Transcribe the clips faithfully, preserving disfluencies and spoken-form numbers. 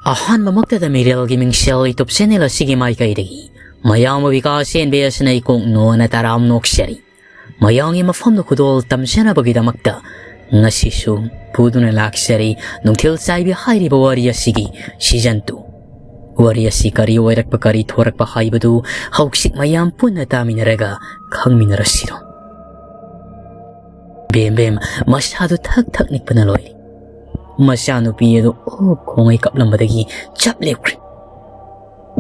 ꯑꯍꯥꯟꯕꯃꯛꯇꯗ ꯃꯤꯔꯦꯜꯒꯤ ꯃꯤꯡꯁꯦꯜ YouTube channel ꯑꯁꯤꯒꯤ ꯃꯥꯏꯀꯩꯗꯒꯤ ꯃꯌꯥꯝꯕ ꯕꯤꯀꯥꯁ ꯑꯦꯟ ꯕꯤ ꯑꯦꯁꯅ ꯏꯀꯣꯛ ꯅꯣꯟꯅ ꯇꯔꯥꯝ ꯅꯣꯛꯆꯔꯤ꯫ ꯃꯌꯥꯝꯒꯤ ꯃꯐꯝꯗ ꯈꯨꯗꯣꯜ ꯇꯝꯖꯅꯕꯒꯤꯗꯃꯛꯇ ꯉꯁꯤꯁꯨ ꯄꯨꯗꯨꯅ ꯂꯥꯛꯆꯔꯤ ꯅꯨꯡꯊꯤꯜ ꯆꯥꯏꯕꯤ ꯍꯥꯏꯔꯤꯕ ꯋꯥꯔꯤ ꯑꯁꯤꯒꯤ season two꯫ ꯋꯥꯔꯤ ꯑꯁꯤ ꯀꯔꯤ ꯑꯣꯏꯔꯛꯄ, ꯀꯔꯤ ꯊꯣꯔꯛꯄ ꯍꯥꯏꯕꯗꯨ ꯍꯧꯖꯤꯛ ꯃꯌꯥꯝ ꯄꯨꯟꯅ ꯇꯥꯃꯤꯟꯅꯔꯒ ꯈꯪꯃꯤꯟꯅꯔꯁꯤꯔꯣ꯫ ꯕꯦꯝꯕꯦꯝ ꯃꯁꯥꯗꯨ ꯊꯛ ꯊꯛ ꯅꯤꯛꯄꯅ ꯂꯣꯏꯔꯦ꯫ ꯃꯆꯥꯅꯨꯄꯤ ꯑꯗꯨ ꯑꯣꯛ ꯈꯣꯡꯉꯩ ꯀꯞꯂꯝꯕꯗꯒꯤ ꯆꯞ ꯂꯦꯞꯈ꯭ꯔꯦ꯫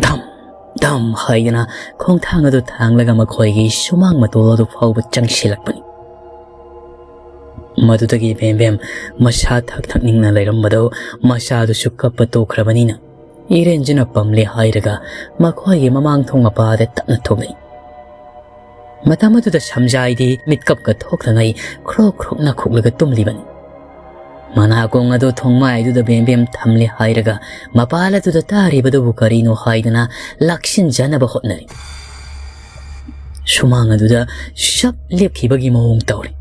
ꯙꯝ ꯙꯝ ꯍꯥꯏꯗꯅ ꯈꯣꯡꯊꯥꯡ ꯑꯗꯨ ꯊꯥꯡꯂꯒ ꯃꯈꯣꯏꯒꯤ ꯁꯨꯃꯥꯡ ꯃꯇꯣꯜ ꯑꯗꯨ ꯐꯥꯎꯕ ꯆꯪꯁꯤꯜꯂꯛꯄꯅꯤ꯫ ꯃꯗꯨꯗꯒꯤ ꯕꯦꯝꯕꯦꯝ ꯃꯁꯥ ꯊꯛ ꯊꯛ ꯅꯤꯛꯅ ꯂꯩꯔꯝꯕꯗꯨ ꯃꯆꯥꯗꯨꯁꯨ ꯀꯞꯄ ꯇꯣꯛꯈ꯭ꯔꯕꯅꯤꯅ ꯏꯔꯦꯟꯖꯅ ꯄꯝꯂꯦ ꯍꯥꯏꯔꯒ ꯃꯈꯣꯏꯒꯤ ꯃꯃꯥꯡ ꯊꯣꯡ ꯃꯄꯥꯗ ꯇꯞꯅ ꯊꯣꯛꯂꯛꯏ꯫ ꯃꯇꯝ ꯑꯗꯨꯗ ꯁꯝꯖꯥꯏꯗꯤ ꯃꯤꯠꯀꯞꯀ ꯊꯣꯛꯇꯉꯩ ꯈ꯭ꯔꯣꯛ ꯈ꯭ꯔꯣꯛ ꯅꯥꯈꯣꯛꯂꯒ ꯇꯨꯝꯂꯤꯕꯅꯤ꯫ ꯃꯅꯥꯀꯣꯡ ꯑꯗꯨ ꯊꯣꯡꯃꯥꯏꯗꯨꯗ ꯕꯦꯝꯕꯦꯝ ꯊꯝꯂꯦ ꯍꯥꯏꯔꯒ ꯃꯄꯥꯜ ꯑꯗꯨꯗ ꯇꯥꯔꯤꯕꯗꯨꯕꯨ ꯀꯔꯤꯅꯣ ꯍꯥꯏꯗꯨꯅ ꯂꯥꯛꯁꯤꯟꯖꯅꯕ ꯍꯣꯠꯅꯔꯤ꯫ ꯁꯨꯃꯥꯡ ꯑꯗꯨꯗ ꯆꯞ ꯂꯦꯞꯈꯤꯕꯒꯤ ꯃꯑꯣꯡ ꯇꯧꯔꯤ꯫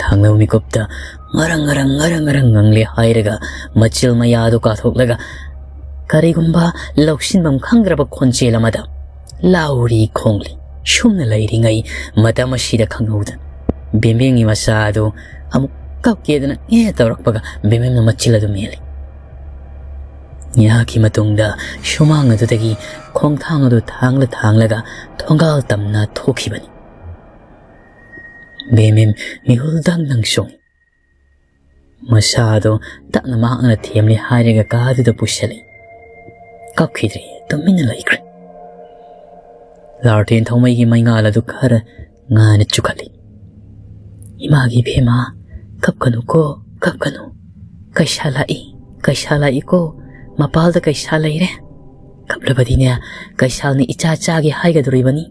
ꯊꯥꯡꯂꯕ ꯃꯤꯀꯨꯞꯇ ꯉꯔꯪ ꯉꯔꯪ ꯉꯔꯪ ꯉꯔꯪ ꯉꯪꯂꯦ ꯍꯥꯏꯔꯒ ꯃꯆꯤꯜ ꯃꯌꯥꯗꯨ ꯀꯥꯊꯣꯛꯂꯒ ꯀꯔꯤꯒꯨꯝꯕ ꯂꯧꯁꯤꯟꯐꯝ ꯈꯪꯗ꯭ꯔꯕ ꯈꯣꯟꯖꯦꯜ ꯑꯃꯗ ꯂꯥꯎꯔꯤ ꯈꯣꯡꯂꯤ꯫ ꯁꯨꯝꯅ ꯂꯩꯔꯤꯉꯩ ꯃꯇꯝ ꯑꯁꯤꯗ ꯈꯪꯍꯧꯗꯅ ꯕꯦꯝꯕꯦꯝꯒꯤ ꯃꯆꯥ ꯑꯗꯨ ꯑꯃꯨꯛ ꯀꯞꯀꯦꯗꯅ ꯑꯦ ꯇꯧꯔꯛꯄꯒ ꯕꯦꯝꯕꯦꯝꯅ ꯃꯆꯤꯜ ꯑꯗꯨ ꯃꯦꯜꯂꯤ꯫ ꯉꯥꯏꯍꯥꯛꯀꯤ ꯃꯇꯨꯡꯗ ꯁꯨꯃꯥꯡ ꯑꯗꯨꯗꯒꯤ ꯈꯣꯡꯊꯥꯡ ꯑꯗꯨ ꯊꯥꯡꯂ ꯊꯥꯡꯂꯒ ꯊꯣꯡꯒꯥꯜ ꯇꯝꯅ ꯊꯣꯛꯈꯤꯕꯅꯤ꯫ ꯕꯦꯝꯕꯦꯝ ꯃꯤꯍꯨꯜ ꯗꯪ ꯗꯪ ꯆꯣꯡꯏ꯫ ꯃꯆꯥ ꯑꯗꯨ ꯇꯞꯅ ꯃꯍꯥꯛꯅ ꯊꯦꯝꯂꯦ ꯍꯥꯏꯔꯒ ꯀꯥꯗꯨꯗ ꯄꯨꯁꯤꯜꯂꯤ꯫ ꯀꯞꯈꯤꯗ꯭ꯔꯦ, ꯇꯨꯃꯤꯟꯅ ꯂꯩꯈ꯭ꯔꯦ꯫ ꯂꯥꯔꯇꯦꯟ ꯊꯧꯃꯩꯒꯤ ꯃꯩꯉꯥꯜ ꯑꯗꯨ ꯈꯔ ꯉꯥꯟꯅ ꯆꯨꯈꯠꯂꯤ꯫ "ꯏꯃꯥꯒꯤ ꯏꯕꯦꯝꯃ, ꯀꯞꯀꯅꯨꯀꯣ, ꯀꯞꯀꯅꯨ꯫ ꯀꯩꯁꯥ ꯂꯥꯛꯏ, ꯀꯩꯁꯥ ꯂꯥꯛꯏꯀꯣ꯫ ꯃꯄꯥꯜꯗ ꯀꯩꯁꯥ ꯂꯩꯔꯦ꯫ ꯀꯞꯂꯕꯗꯤꯅꯦ, ꯀꯩꯁꯥꯜꯅ ꯏꯆꯥ ꯆꯥꯒꯦ ꯍꯥꯏꯒꯗꯧꯔꯤꯕꯅꯤ꯫"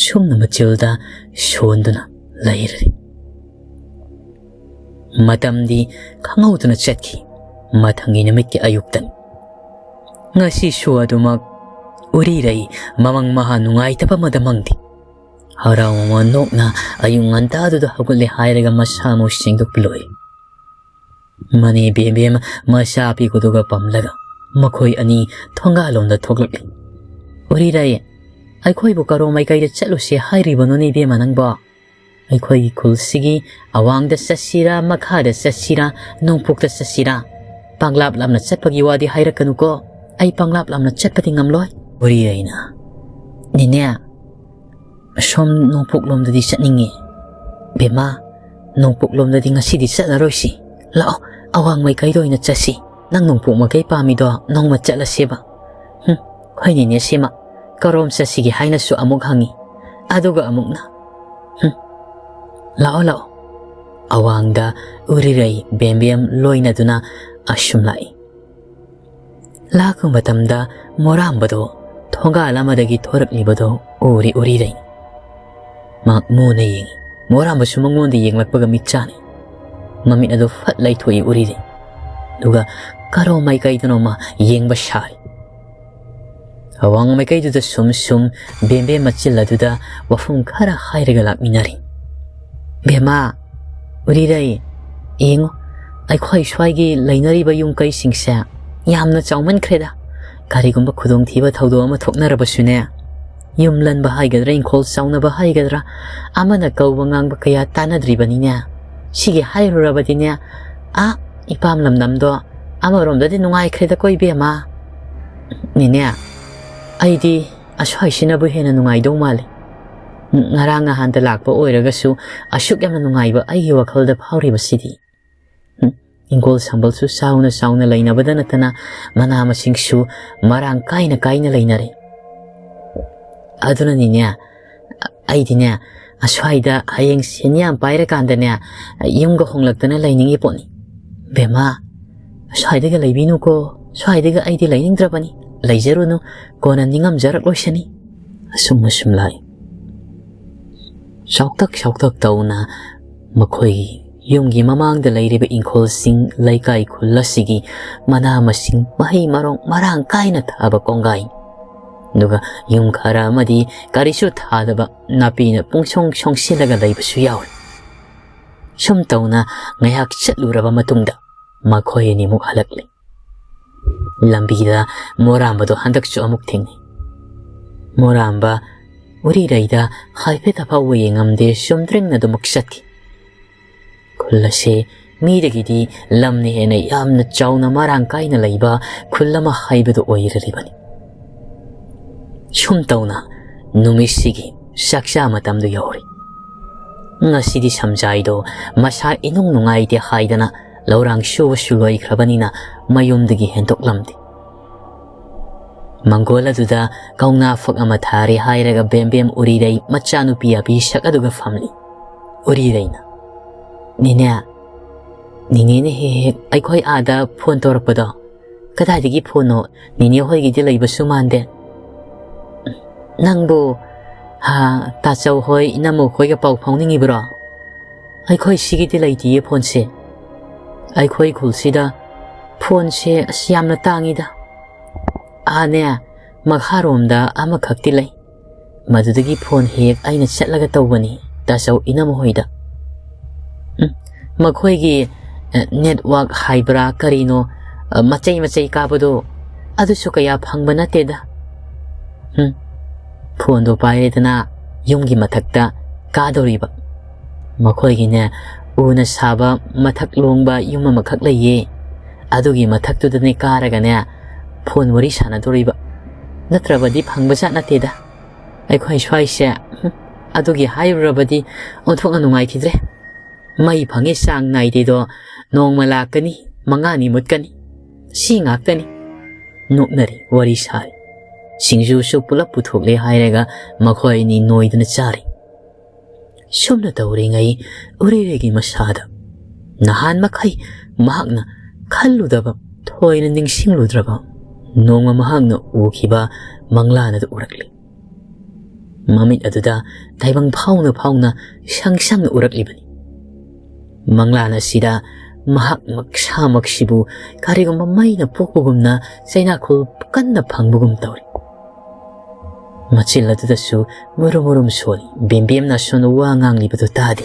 ꯁꯨꯝꯅ ꯃꯆꯤꯜꯗ ꯁꯣꯟꯗꯨꯅ ꯂꯩꯔꯤ꯫ ꯃꯇꯝꯗꯤ ꯈꯪꯍꯧꯗꯅ ꯆꯠꯈꯤ꯫ ꯃꯊꯪꯒꯤ ꯅꯨꯃꯤꯠꯀꯤ ꯑꯌꯨꯛꯇꯅꯤ꯫ ꯉꯁꯤꯁꯨ ꯑꯗꯨꯃꯛ ꯎꯔꯤꯔꯩ ꯃꯃꯪ ꯃꯍꯥ ꯅꯨꯡꯉꯥꯏꯇꯕ ꯑꯃꯗ ꯃꯪꯗꯦ꯫ ꯍꯔꯥꯎ ꯑꯃ ꯅꯣꯛꯅ ꯑꯌꯨꯛ ꯉꯟꯇꯥꯗꯨꯗ ꯍꯧꯒꯠꯂꯦ ꯍꯥꯏꯔꯒ ꯃꯁꯥ ꯃꯎ ꯁꯦꯡꯗꯣꯛꯄ ꯂꯣꯏ꯫ ꯃꯅꯦ ꯕꯦꯝꯕꯦꯝ ꯃꯆꯥ ꯑꯄꯤꯛꯄꯗꯨꯒ ꯄꯝꯂꯒ ꯃꯈꯣꯏ ꯑꯅꯤ ꯊꯣꯡꯒꯥꯜꯂꯣꯝꯗ ꯊꯣꯛꯂꯛꯂꯤ꯫ "ꯎꯔꯤꯔꯩ, ꯑꯩꯈꯣꯏꯕꯨ ꯀꯔꯣꯝ ꯃꯥꯏꯀꯩꯗ ꯆꯠꯂꯨꯁꯦ ꯍꯥꯏꯔꯤꯕꯅꯣꯅꯦ ꯏꯕꯦꯝꯃ ꯅꯪꯕꯣ? ꯑꯩꯈꯣꯏꯒꯤ ꯈꯨꯜꯁꯤꯒꯤ ꯑꯋꯥꯡꯗ ꯆꯠꯁꯤꯔꯥ, ꯃꯈꯥꯗ ꯆꯠꯁꯤꯔꯥ, ꯅꯣꯡꯄꯣꯛꯇ ꯆꯠꯁꯤꯔꯥ? ꯄꯪꯂꯥꯞ ꯂꯥꯞꯅ ꯆꯠꯄꯒꯤ ꯋꯥꯗꯤ ꯍꯥꯏꯔꯛꯀꯅꯨꯀꯣ꯫ ꯑꯩ ꯄꯪꯂꯥꯞ ꯂꯥꯞꯅ ꯆꯠꯄꯗꯤ ꯉꯝꯂꯣꯏ"꯫ ꯎꯔꯤꯔꯩꯅ, "ꯅꯦꯅꯦ, ꯑꯁꯣꯝ ꯅꯣꯡꯄꯣꯛꯂꯣꯝꯗꯗꯤ ꯆꯠꯅꯤꯡꯉꯤ꯫ ꯕꯦꯝꯃ, ꯅꯣꯡꯄꯣꯛꯂꯣꯝꯗꯗꯤ ꯉꯁꯤꯗꯤ ꯆꯠꯂꯔꯣꯏꯁꯤ꯫ ꯂꯥꯛꯑꯣ, ꯑꯋꯥꯡ ꯃꯥꯏꯀꯩꯗ ꯑꯣꯏꯅ ꯆꯠꯁꯤ꯫ ꯅꯪ ꯅꯣꯡꯄꯣꯛ ꯃꯥꯏꯀꯩ ꯄꯥꯝꯃꯤꯗꯣ, ꯅꯣꯡꯃ ꯆꯠꯂꯁꯦꯕ"꯫ ꯍꯨꯝ, ꯍꯣꯏꯅꯦꯅꯦ ꯁꯤꯃ꯫ ꯀꯔꯣꯝ ꯆꯠꯁꯤꯒꯦ ꯍꯥꯏꯅꯁꯨ ꯑꯃꯨꯛ ꯍꯪꯉꯤ꯫ ꯑꯗꯨꯒ ꯑꯃꯨꯛꯅ, ꯍꯨꯝ, "ꯂꯥꯛꯑꯣ, ꯂꯥꯛꯑꯣ"꯫ ꯑꯋꯥꯡꯗ ꯎꯔꯤꯔꯩ ꯕꯦꯝꯕꯦꯝ ꯂꯣꯏꯅꯗꯨꯅ ꯑꯁꯨꯝ ꯂꯥꯛꯏ꯫ ꯂꯥꯛꯄ ꯃꯇꯝꯗ ꯃꯣꯔꯥꯝꯕꯗꯣ ꯊꯣꯡꯒꯥꯜ ꯑꯃꯗꯒꯤ ꯊꯣꯔꯛꯂꯤꯕꯗꯣ ꯎꯔꯤ ꯎꯔꯤꯔꯩ꯫ ꯃꯍꯥꯛ ꯃꯨꯅ ꯌꯦꯡꯉꯤ꯫ ꯃꯣꯔꯥꯝꯕꯁꯨ ꯃꯉꯣꯟꯗ ꯌꯦꯡꯂꯛꯄꯒ ꯃꯤꯠ ꯆꯥꯅꯩ꯫ ꯃꯃꯤꯠ ꯑꯗꯨ ꯐꯠ ꯂꯩꯊꯣꯛꯏ ꯎꯔꯤꯔꯩ꯫ ꯑꯗꯨꯒ ꯀꯔꯣꯝ ꯃꯥꯏꯀꯩꯗꯅꯣꯃ ꯌꯦꯡꯕ ꯁꯥꯔꯤ꯫ ꯑꯋꯥꯡ ꯃꯥꯏꯀꯩꯗꯨꯗ ꯁꯨꯝ ꯁꯨꯝ ꯕꯦꯝꯕꯦꯝ ꯃꯆꯤꯜ ꯑꯗꯨꯗ ꯋꯥꯐꯝ ꯈꯔ ꯍꯥꯏꯔꯒ ꯂꯥꯛꯃꯤꯟꯅꯔꯤ꯫ "ꯕꯦꯝꯃ, ꯎꯔꯤꯔꯩ, ꯌꯦꯡꯉꯨ, ꯑꯩꯈꯣꯏ ꯁ꯭ꯋꯥꯏꯒꯤ ꯂꯩꯅꯔꯤꯕ ꯌꯨꯝ ꯀꯩꯁꯤꯡꯁꯦ ꯌꯥꯝꯅ ꯆꯥꯎꯃꯟꯈ꯭ꯔꯦꯗ꯫ ꯀꯔꯤꯒꯨꯝꯕ ꯈꯨꯗꯣꯡꯊꯤꯕ ꯊꯧꯗꯣꯛ ꯑꯃ ꯊꯣꯛꯅꯔꯕꯁꯨꯅꯦ, ꯌꯨꯝ ꯂꯟꯕ ꯍꯥꯏꯒꯗ꯭ꯔꯥ, ꯏꯪꯈꯣꯜ ꯆꯥꯎꯅꯕ ꯍꯥꯏꯒꯗ꯭ꯔꯥ, ꯑꯃꯅ ꯀꯧꯕ ꯉꯥꯡꯕ ꯀꯌꯥ ꯇꯥꯟꯅꯗ꯭ꯔꯤꯕꯅꯤꯅꯦ꯫ ꯁꯤꯒꯤ ꯍꯥꯏꯔꯨꯔꯕꯗꯤꯅꯦ, ꯑꯥ, ꯏꯄꯥꯝ ꯂꯝꯗꯝꯗꯣ ꯑꯃꯔꯣꯝꯗꯗꯤ ꯅꯨꯡꯉꯥꯏꯈ꯭ꯔꯦꯗꯀꯣ ꯏꯕꯦꯝꯃ꯫ ꯅꯦꯅꯦ, ꯑꯩꯗꯤ ꯑꯁ꯭ꯋꯥꯏꯁꯤꯅꯕꯨ ꯍꯦꯟꯅ ꯅꯨꯡꯉꯥꯏꯗꯧ ꯃꯥꯜꯂꯤ꯫ ꯉꯔꯥꯡ ꯅꯍꯥꯟꯇ ꯂꯥꯛꯄ ꯑꯣꯏꯔꯒꯁꯨ ꯑꯁꯨꯛ ꯌꯥꯝꯅ ꯅꯨꯡꯉꯥꯏꯕ ꯑꯩꯒꯤ ꯋꯥꯈꯜꯗ ꯐꯥꯎꯔꯤꯕꯁꯤꯗꯤ"꯫ ꯎꯝ, ꯏꯪꯈꯣꯜ ꯁꯝꯕꯜꯁꯨ ꯆꯥꯎꯅ ꯆꯥꯎꯅ ꯂꯩꯅꯕꯗ ꯅꯠꯇꯅ ꯃꯅꯥ ꯃꯁꯤꯡꯁꯨ ꯃꯔꯥꯡ ꯀꯥꯏꯅ ꯀꯥꯏꯅ ꯂꯩꯅꯔꯦ꯫ "ꯑꯗꯨꯅꯅꯤꯅꯦ, ꯑꯩꯗꯤꯅꯦ, ꯑꯁ꯭ꯋꯥꯏꯗ ꯍꯌꯦꯡ ꯁꯦꯟ ꯌꯥꯝ ꯄꯥꯏꯔꯀꯥꯟꯗꯅꯦ, ꯌꯨꯝꯒ ꯍꯣꯡꯂꯛꯇꯅ ꯂꯩꯅꯤꯡꯉꯤ ꯄꯣꯠꯅꯤ"꯫ "ꯕꯦꯝꯃ, ꯑꯁ꯭ꯋꯥꯏꯗꯒ ꯂꯩꯕꯤꯅꯨꯀꯣ, ꯁ꯭ꯋꯥꯏꯗꯒ ꯑꯩꯗꯤ ꯂꯩꯅꯤꯡꯗ꯭ꯔꯕꯅꯤ꯫ ꯂꯩꯖꯔꯨꯅꯨ, ꯀꯣꯟꯅ ꯅꯤꯡꯉꯝꯖꯔꯛꯂꯣꯏꯁꯅꯤ"꯫ ꯑꯁꯨꯝ ꯑꯁꯨꯝ ꯂꯥꯛꯏ꯫ ꯆꯥꯎꯇꯛ ꯆꯥꯎꯇꯛ ꯇꯧꯅ ꯃꯈꯣꯏꯒꯤ ꯌꯨꯝꯒꯤ ꯃꯃꯥꯡꯗ ꯂꯩꯔꯤꯕ ꯏꯪꯈꯣꯜꯁꯤꯡ, ꯂꯩꯀꯥꯏ ꯈꯨꯜ ꯑꯁꯤꯒꯤ ꯃꯅꯥ ꯃꯁꯤꯡ, ꯃꯍꯩ ꯃꯔꯣꯡ ꯃꯔꯥꯡ ꯀꯥꯏꯅ ꯊꯥꯕ ꯀꯣꯡꯒꯥꯏ꯫ ꯑꯗꯨꯒ ꯌꯨꯝ ꯈꯔ ꯑꯃꯗꯤ ꯀꯔꯤꯁꯨ ꯊꯥꯗꯕ, ꯅꯥꯄꯤꯅ ꯄꯨꯡꯁꯣꯡ ꯁꯣꯡꯁꯤꯜꯂꯒ ꯂꯩꯕꯁꯨ ꯌꯥꯎꯏ꯫ ꯁꯨꯝ ꯇꯧꯅ ꯉꯥꯏꯍꯥꯛ ꯆꯠꯂꯨꯔꯕ ꯃꯇꯨꯡꯗ, ꯃꯈꯣꯏ ꯑꯅꯤꯃꯨꯛ ꯍꯜꯂꯛꯂꯦ꯫ ꯂꯝꯕꯤꯗ ꯃꯣꯔꯥꯝꯕꯗꯣ ꯍꯟꯗꯛꯁꯨ ꯑꯃꯨꯛ ꯊꯦꯡꯅꯩ꯫ ꯃꯣꯔꯥꯝꯕ ꯎꯔꯤꯔꯩꯗ ꯍꯥꯏꯐꯦꯠ ꯑꯐꯥꯎꯕ ꯌꯦꯡꯉꯝꯗꯦ, ꯆꯨꯝꯗ꯭ꯔꯤꯡꯅ ꯑꯗꯨꯃꯛ ꯆꯠꯈꯤ꯫ ꯈꯨꯜ ꯑꯁꯤ ꯃꯤꯗꯒꯤꯗꯤ ꯂꯝꯅ ꯍꯦꯟꯅ ꯌꯥꯝꯅ ꯆꯥꯎꯅ ꯃꯔꯥꯡ ꯀꯥꯏꯅ ꯂꯩꯕ ꯈꯨꯜ ꯑꯃ ꯍꯥꯏꯕꯗꯨ ꯑꯣꯏꯔꯔꯤꯕꯅꯤ꯫ ꯁꯨꯝ ꯇꯧꯅ ꯅꯨꯃꯤꯠꯁꯤꯒꯤ ꯆꯥꯛꯆꯥ ꯃꯇꯝꯗꯨ ꯌꯧꯔꯦ꯫ ꯉꯁꯤꯗꯤ ꯁꯝꯖꯥꯏꯗꯣ ꯃꯁꯥ ꯏꯅꯨꯡ ꯅꯨꯡꯉꯥꯏꯇꯦ ꯍꯥꯏꯗꯅ ꯂꯧꯔꯥꯡ ꯁꯨꯕꯁꯨ ꯂꯣꯏꯈ꯭ꯔꯕꯅꯤꯅ ꯃꯌꯨꯝꯗꯒꯤ ꯍꯦꯟꯗꯣꯛꯂꯝꯗꯦ꯫ ꯃꯪꯒꯣꯜ ꯑꯗꯨꯗ ꯀꯧꯅꯥ ꯐꯛ ꯑꯃ ꯊꯥꯔꯦ ꯍꯥꯏꯔꯒ ꯕꯦꯝꯕꯦꯝ ꯎꯔꯤꯔꯩ ꯃꯆꯥꯅꯨꯄꯤ ꯑꯕꯤꯁꯛ ꯑꯗꯨꯒ ꯐꯝꯂꯤ꯫ ꯎꯔꯤꯔꯩꯅ, "ꯅꯦꯅꯦ, ꯅꯦꯅꯦꯅ ꯍꯦꯛ ꯍꯦꯛ ꯑꯩꯈꯣꯏ ꯑꯥꯗ ꯐꯣꯟ ꯇꯧꯔꯛꯄꯗꯣ, ꯀꯗꯥꯏꯗꯒꯤ ꯐꯣꯟꯅꯣ? ꯅꯦꯅꯦ ꯍꯣꯏꯒꯤꯗꯤ ꯂꯩꯕꯁꯨ ꯃꯥꯟꯗꯦ꯫ ꯅꯪꯕꯨ, ꯍꯥ, ꯇꯥꯆꯧ ꯍꯣꯏ, ꯏꯅꯝꯃ ꯍꯣꯏꯒ ꯄꯥꯎ ꯐꯥꯎꯅꯤꯡꯉꯤꯕ꯭ꯔꯣ? ꯑꯩꯈꯣꯏ ꯁꯤꯒꯤꯗꯤ ꯂꯩꯇꯤꯌꯦ ꯐꯣꯟꯁꯦ꯫ ꯑꯩꯈꯣꯏ ꯈꯨꯜꯁꯤꯗ ꯐꯣꯟꯁꯦ ꯑꯁ ꯌꯥꯝꯅ ꯇꯥꯡꯉꯤꯗ꯫ ꯑꯥꯅꯦ, ꯃꯈꯥꯔꯣꯝꯗ ꯑꯃꯈꯛꯇꯤ ꯂꯩ꯫ ꯃꯗꯨꯗꯒꯤ ꯐꯣꯟ ꯍꯦꯛ ꯑꯩꯅ ꯆꯠꯂꯒ ꯇꯧꯕꯅꯤ, ꯇꯥꯆꯧ ꯏꯅꯝꯃ ꯍꯣꯏꯗ꯫ ꯎꯝ, ꯃꯈꯣꯏꯒꯤ, ꯑ, network ꯍꯥꯏꯕ꯭ꯔꯥ ꯀꯔꯤꯅꯣ, ꯑ, ꯃꯆꯩ ꯃꯆꯩ ꯀꯥꯕꯗꯣ, ꯑꯗꯨꯁꯨ ꯀꯌꯥ ꯐꯪꯕ ꯅꯠꯇꯦꯗ꯫ ꯎꯝ, ꯐꯣꯟꯗꯣ ꯄꯥꯏꯔꯦꯗꯅ ꯌꯨꯝꯒꯤ ꯃꯊꯛꯇ ꯀꯥꯗꯧꯔꯤꯕ꯫ ꯃꯈꯣꯏꯒꯤꯅꯦ, ꯎꯅ ꯁꯥꯕ ꯃꯊꯛ ꯂꯣꯡꯕ ꯌꯨꯝ ꯑꯃꯈꯛ ꯂꯩꯌꯦ꯫ ꯑꯗꯨꯒꯤ ꯃꯊꯛꯇꯨꯗꯅꯦ ꯀꯥꯔꯒꯅꯦ ꯐꯣꯟ ꯋꯥꯔꯤ ꯁꯥꯟꯅꯗꯣꯔꯤꯕ꯫ ꯅꯠꯇ꯭ꯔꯕꯗꯤ ꯐꯪꯕꯖꯥꯠ ꯅꯠꯇꯦꯗ꯫ ꯑꯩꯈꯣꯏ ꯁ꯭ꯋꯥꯏꯁꯦ, ꯍꯨꯝ, ꯑꯗꯨꯒꯤ ꯍꯥꯏꯔꯨꯔꯕꯗꯤ ꯑꯣꯟꯊꯣꯛꯅ ꯅꯨꯡꯉꯥꯏꯈꯤꯗ꯭ꯔꯦ꯫ ꯃꯩ ꯐꯪꯉꯤ ꯆꯥꯡ ꯅꯥꯏꯗꯦꯗꯣ, ꯅꯣꯡꯃ ꯂꯥꯛꯀꯅꯤ, ꯃꯉꯥꯅꯤ ꯃꯨꯠꯀꯅꯤ꯫ ꯁꯤ ꯉꯥꯛꯇꯅꯤ꯫ ꯅꯣꯛꯅꯔꯤ, ꯋꯥꯔꯤ ꯁꯥꯔꯤ꯫ ꯁꯤꯡꯖꯨꯁꯨ ꯄꯨꯂꯞ ꯄꯨꯊꯣꯛꯂꯦ ꯍꯥꯏꯔꯒ ꯃꯈꯣꯏ ꯑꯅꯤ ꯅꯣꯏꯗꯅ ꯆꯥꯔꯤ꯫ ꯁꯨꯝꯅ ꯇꯧꯔꯤꯉꯩ ꯎꯔꯤꯔꯩꯒꯤ ꯃꯁꯥꯗ ꯅꯍꯥꯟ ꯃꯈꯩ ꯃꯍꯥꯛꯅ ꯈꯜꯂꯨꯗꯕ, ꯊꯣꯏꯅ ꯅꯤꯡꯁꯤꯡꯂꯨꯗ꯭ꯔꯕ ꯅꯣꯡꯃ ꯃꯍꯥꯛꯅ ꯎꯈꯤꯕ ꯃꯪꯂꯥꯟ ꯑꯗꯨ ꯎꯔꯛꯂꯤ꯫ ꯃꯃꯤꯠ ꯑꯗꯨꯗ ꯇꯥꯏꯕꯪ ꯐꯥꯎꯅ ꯐꯥꯎꯅ ꯁꯪ ꯁꯪꯅ ꯎꯔꯛꯂꯤꯕꯅꯤ꯫ ꯃꯪꯂꯥꯟ ꯑꯁꯤꯗ ꯃꯍꯥꯛ ꯃꯁꯥꯃꯛꯁꯤꯕꯨ ꯀꯔꯤꯒꯨꯝꯕ ꯃꯩꯅ ꯄꯣꯛꯄꯒꯨꯝꯅ ꯆꯩꯅꯥꯈꯣꯜ ꯀꯟꯅ ꯐꯪꯕꯒꯨꯝ ꯇꯧꯔꯤ꯫ ꯃꯆꯤꯜ ꯑꯗꯨꯗꯁꯨ ꯃꯨꯔꯨꯝ ꯃꯨꯔꯨꯝ ꯁꯣꯜꯂꯤ꯫ ꯕꯦꯝꯕꯦꯝꯅ ꯑꯁꯣꯝꯗ ꯋꯥ ꯉꯥꯡꯂꯤꯕꯗꯨ ꯇꯥꯗꯦ꯫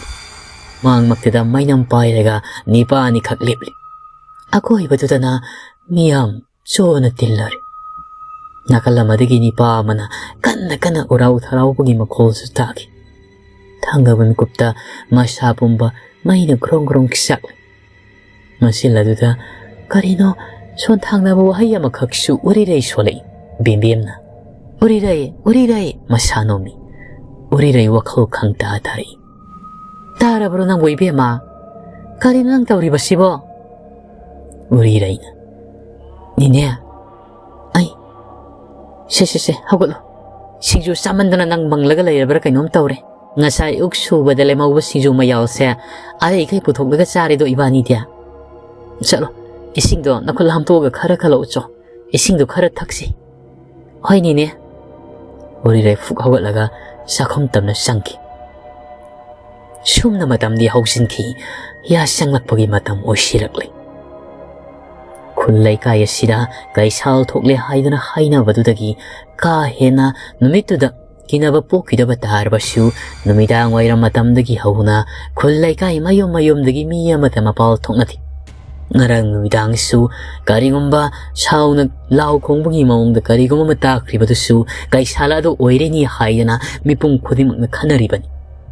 ꯃꯥꯡꯃꯛꯇꯗ ꯃꯩꯅꯝ ꯄꯥꯏꯔꯒ ꯅꯤꯄꯥ ꯑꯅꯤꯈꯛ ꯂꯦꯞꯂꯤ꯫ ꯑꯀꯣꯏꯕꯗꯨꯗꯅ ꯃꯤꯌꯥꯝ ꯆꯣꯅ ꯇꯤꯜꯂꯔꯦ꯫ ꯅꯥꯀꯜ ꯑꯃꯗꯒꯤ ꯅꯤꯄꯥ ꯑꯃꯅ ꯀꯟꯅ ꯀꯟꯅ ꯎꯔꯥꯎ ꯊꯔꯥꯎꯕꯒꯤ ꯃꯈꯣꯜꯁꯨ ꯇꯥꯈꯤ꯫ ꯊꯪꯅꯕ ꯃꯤꯀꯨꯞꯇ ꯃꯁꯥ ꯄꯨꯝꯕ ꯃꯩꯅ ꯒ꯭ꯔꯣꯡ ꯒ꯭ꯔꯣꯡ ꯆꯥꯛꯂꯤ꯫ ꯃꯁꯤꯜ ꯑꯗꯨꯗ ꯀꯔꯤꯅꯣ ꯁꯣꯟꯊꯥꯡꯅꯕ ꯋꯥꯍꯩ ꯑꯃꯈꯛꯁꯨ ꯎꯔꯤꯔꯩ ꯁꯣꯜꯂꯛꯏ꯫ ꯕꯦꯝꯕꯦꯝꯅ, "ꯎꯔꯤꯔꯩ, ꯎꯔꯤꯔꯩ!" ꯃꯁꯥ ꯅꯣꯝꯃꯤ꯫ ꯎꯔꯤꯔꯩ ꯋꯥꯈꯜ ꯈꯪꯇꯥ ꯇꯥꯔꯛꯏ꯫ "ꯇꯥꯔꯕ꯭ꯔꯣ ꯅꯪꯕꯨ, ꯏꯕꯦꯝꯃ? ꯀꯔꯤꯅꯣ ꯅꯪ ꯇꯧꯔꯤꯕꯁꯤꯕꯣ?" ꯎꯔꯤꯔꯩꯅ, "ꯅꯦꯅꯦ, ꯑꯩ, ꯁꯦ, ꯁꯦ, ꯁꯦ, ꯍꯧꯒꯠꯂꯣ꯫ ꯁꯤꯡꯖꯨ ꯆꯥꯃꯟꯗꯅ ꯅꯪ ꯃꯪꯂꯒ ꯂꯩꯔꯕ꯭ꯔꯥ ꯀꯩꯅꯣꯝ ꯇꯧꯔꯦ꯫ ꯉꯁꯥꯏ ꯑꯌꯨꯛ ꯁꯨꯕꯗ ꯂꯦꯝꯍꯧꯕ ꯁꯤꯡꯖꯨ ꯃꯌꯥꯜꯁꯦ ꯑꯔꯩꯈꯩ ꯄꯨꯊꯣꯛꯂꯒ ꯆꯥꯔꯦꯗꯣ ꯏꯕꯥꯅꯤꯗꯤ꯫ ꯆꯠꯂꯣ, ꯏꯁꯤꯡꯗꯣ ꯅꯈꯨꯠ ꯍꯥꯝꯇꯣꯛꯑꯒ ꯈꯔ ꯈꯜꯂꯛꯎ ꯆꯣ꯫ ꯏꯁꯤꯡꯗꯣ ꯈꯔ ꯊꯛꯁꯤ꯫" "ꯍꯣꯏ ꯅꯦꯅꯦ꯫" ꯎꯔꯤꯔꯩ ꯐꯨꯛ ꯍꯧꯒꯠꯂꯒ ꯆꯥꯛꯈꯨꯝ ꯇꯝꯅ ꯆꯪꯈꯤ꯫ ꯁꯨꯝꯅ ꯃꯇꯝꯗꯤ ꯍꯧꯖꯤꯟꯈꯤ꯫ ꯌꯥ ꯆꯪꯂꯛꯄꯒꯤ ꯃꯇꯝ ꯑꯣꯏꯁꯤꯜꯂꯛꯂꯤ꯫ ꯈꯨꯜ ꯂꯩꯀꯥꯏ ꯑꯁꯤꯗ ꯀꯩꯁꯥꯜ ꯊꯣꯛꯂꯦ ꯍꯥꯏꯗꯨꯅ ꯍꯥꯏꯅꯕꯗꯨꯗꯒꯤ ꯀꯥ ꯍꯦꯟꯅ ꯅꯨꯃꯤꯠꯇꯨꯗ ꯀꯤꯅꯕ ꯄꯣꯛꯈꯤꯗꯕ ꯇꯥꯔꯕꯁꯨ, ꯅꯨꯃꯤꯗꯥꯡ ꯋꯥꯏꯔꯝ ꯃꯇꯝꯗꯒꯤ ꯍꯧꯅ ꯈꯨꯜ ꯂꯩꯀꯥꯏ ꯃꯌꯨꯝ ꯃꯌꯨꯝꯗꯒꯤ ꯃꯤ ꯑꯃꯠꯇ ꯃꯄꯥꯜ ꯊꯣꯛꯅꯗꯦ꯫ ꯉꯔꯥꯡ ꯅꯨꯃꯤꯗꯥꯡꯁꯨ ꯀꯔꯤꯒꯨꯝꯕ ꯁꯥꯎꯅ ꯂꯥꯎ ꯈꯣꯡꯕꯒꯤ ꯃꯑꯣꯡꯗ ꯀꯔꯤꯒꯨꯝꯕ ꯑꯃ ꯇꯥꯈ꯭ꯔꯤꯕꯗꯨꯁꯨ ꯀꯩꯁꯥꯜ ꯑꯗꯨ ꯑꯣꯏꯔꯅꯤ ꯍꯥꯏꯗꯅ ꯃꯤꯄꯨꯝ ꯈꯨꯗꯤꯡꯃꯛꯅ ꯈꯟꯅꯔꯤꯕꯅꯤ꯫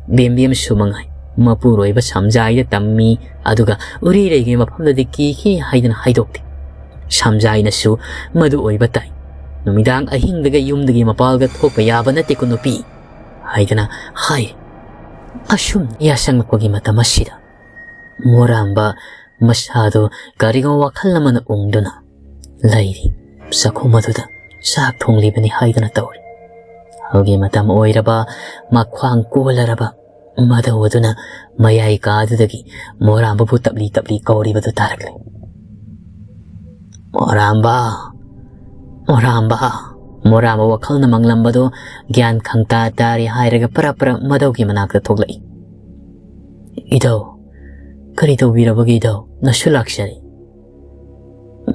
ꯕꯦꯝꯕꯦꯝꯁꯨ ꯃꯉꯥꯏ꯫ ꯃꯄꯨꯔꯣꯏꯕ ꯁꯝꯖꯥꯏꯗ ꯇꯝꯃꯤ, ꯑꯗꯨꯒ ꯎꯔꯤꯔꯩꯒꯤ ꯃꯐꯝꯗꯗꯤ ꯀꯤꯈꯤ ꯍꯥꯏꯗꯅ ꯍꯥꯏꯗꯣꯛꯇꯦ꯫ ꯁꯝꯖꯥꯏꯅꯁꯨ ꯃꯗꯨ ꯑꯣꯏꯕ ꯇꯥꯏ꯫ "ꯅꯨꯃꯤꯗꯥꯡ ꯑꯍꯤꯡꯗꯒ ꯌꯨꯝꯗꯒꯤ ꯃꯄꯥꯜꯒ ꯊꯣꯛꯄ ꯌꯥꯕ ꯅꯠꯇꯦꯀꯣ ꯅꯨꯄꯤ" ꯍꯥꯏꯗꯅ ꯍꯥꯏ꯫ ꯑꯁꯨꯝ ꯌꯥꯁꯪꯂꯛꯄꯒꯤ ꯃꯇꯝ ꯑꯁꯤꯗ ꯃꯣꯔꯥꯝꯕ ꯃꯁꯥꯗꯨ ꯀꯔꯤꯒꯨꯝꯕ ꯋꯥꯈꯜ ꯑꯃꯅ ꯎꯪꯗꯨꯅ ꯂꯩꯔꯤ꯫ ꯆꯥꯛꯈꯨꯝ ꯑꯗꯨꯗ ꯆꯥꯛ ꯊꯣꯡꯂꯤꯕꯅꯤ ꯍꯥꯏꯗꯨꯅ ꯇꯧꯔꯤ꯫ ꯍꯧꯒꯤ ꯃꯇꯝ ꯑꯣꯏꯔꯕ, ꯃꯈ꯭ꯋꯥꯡ ꯀꯣꯜꯂꯔꯕ ꯃꯙꯧ ꯑꯗꯨꯅ ꯃꯌꯥꯏ ꯀꯥꯗꯨꯗꯒꯤ ꯃꯣꯔꯥꯝꯕꯕꯨ ꯇꯞꯂꯤ ꯇꯞꯂꯤ ꯀꯧꯔꯤꯕꯗꯨ ꯇꯥꯔꯛꯂꯦ꯫ "ꯃꯣꯔꯥꯝꯕ! ꯃꯣꯔꯥꯝꯕ!" ꯃꯣꯔꯥꯝꯕ ꯋꯥꯈꯜꯅ ꯃꯪꯂꯝꯕꯗꯨ ꯒ꯭ꯌꯥꯟ ꯈꯪꯇꯥ ꯇꯥꯔꯦ ꯍꯥꯏꯔꯒ ꯄꯔꯞ ꯄꯔꯞ ꯃꯙꯧꯒꯤ ꯃꯅꯥꯛꯇ ꯊꯣꯛꯂꯛꯏ꯫ "ꯏꯙꯧ, ꯀꯔꯤ ꯇꯧꯕꯤꯔꯕꯒꯦ ꯏꯙꯧ? ꯅꯁꯨ ꯂꯥꯛꯆꯔꯤ꯫"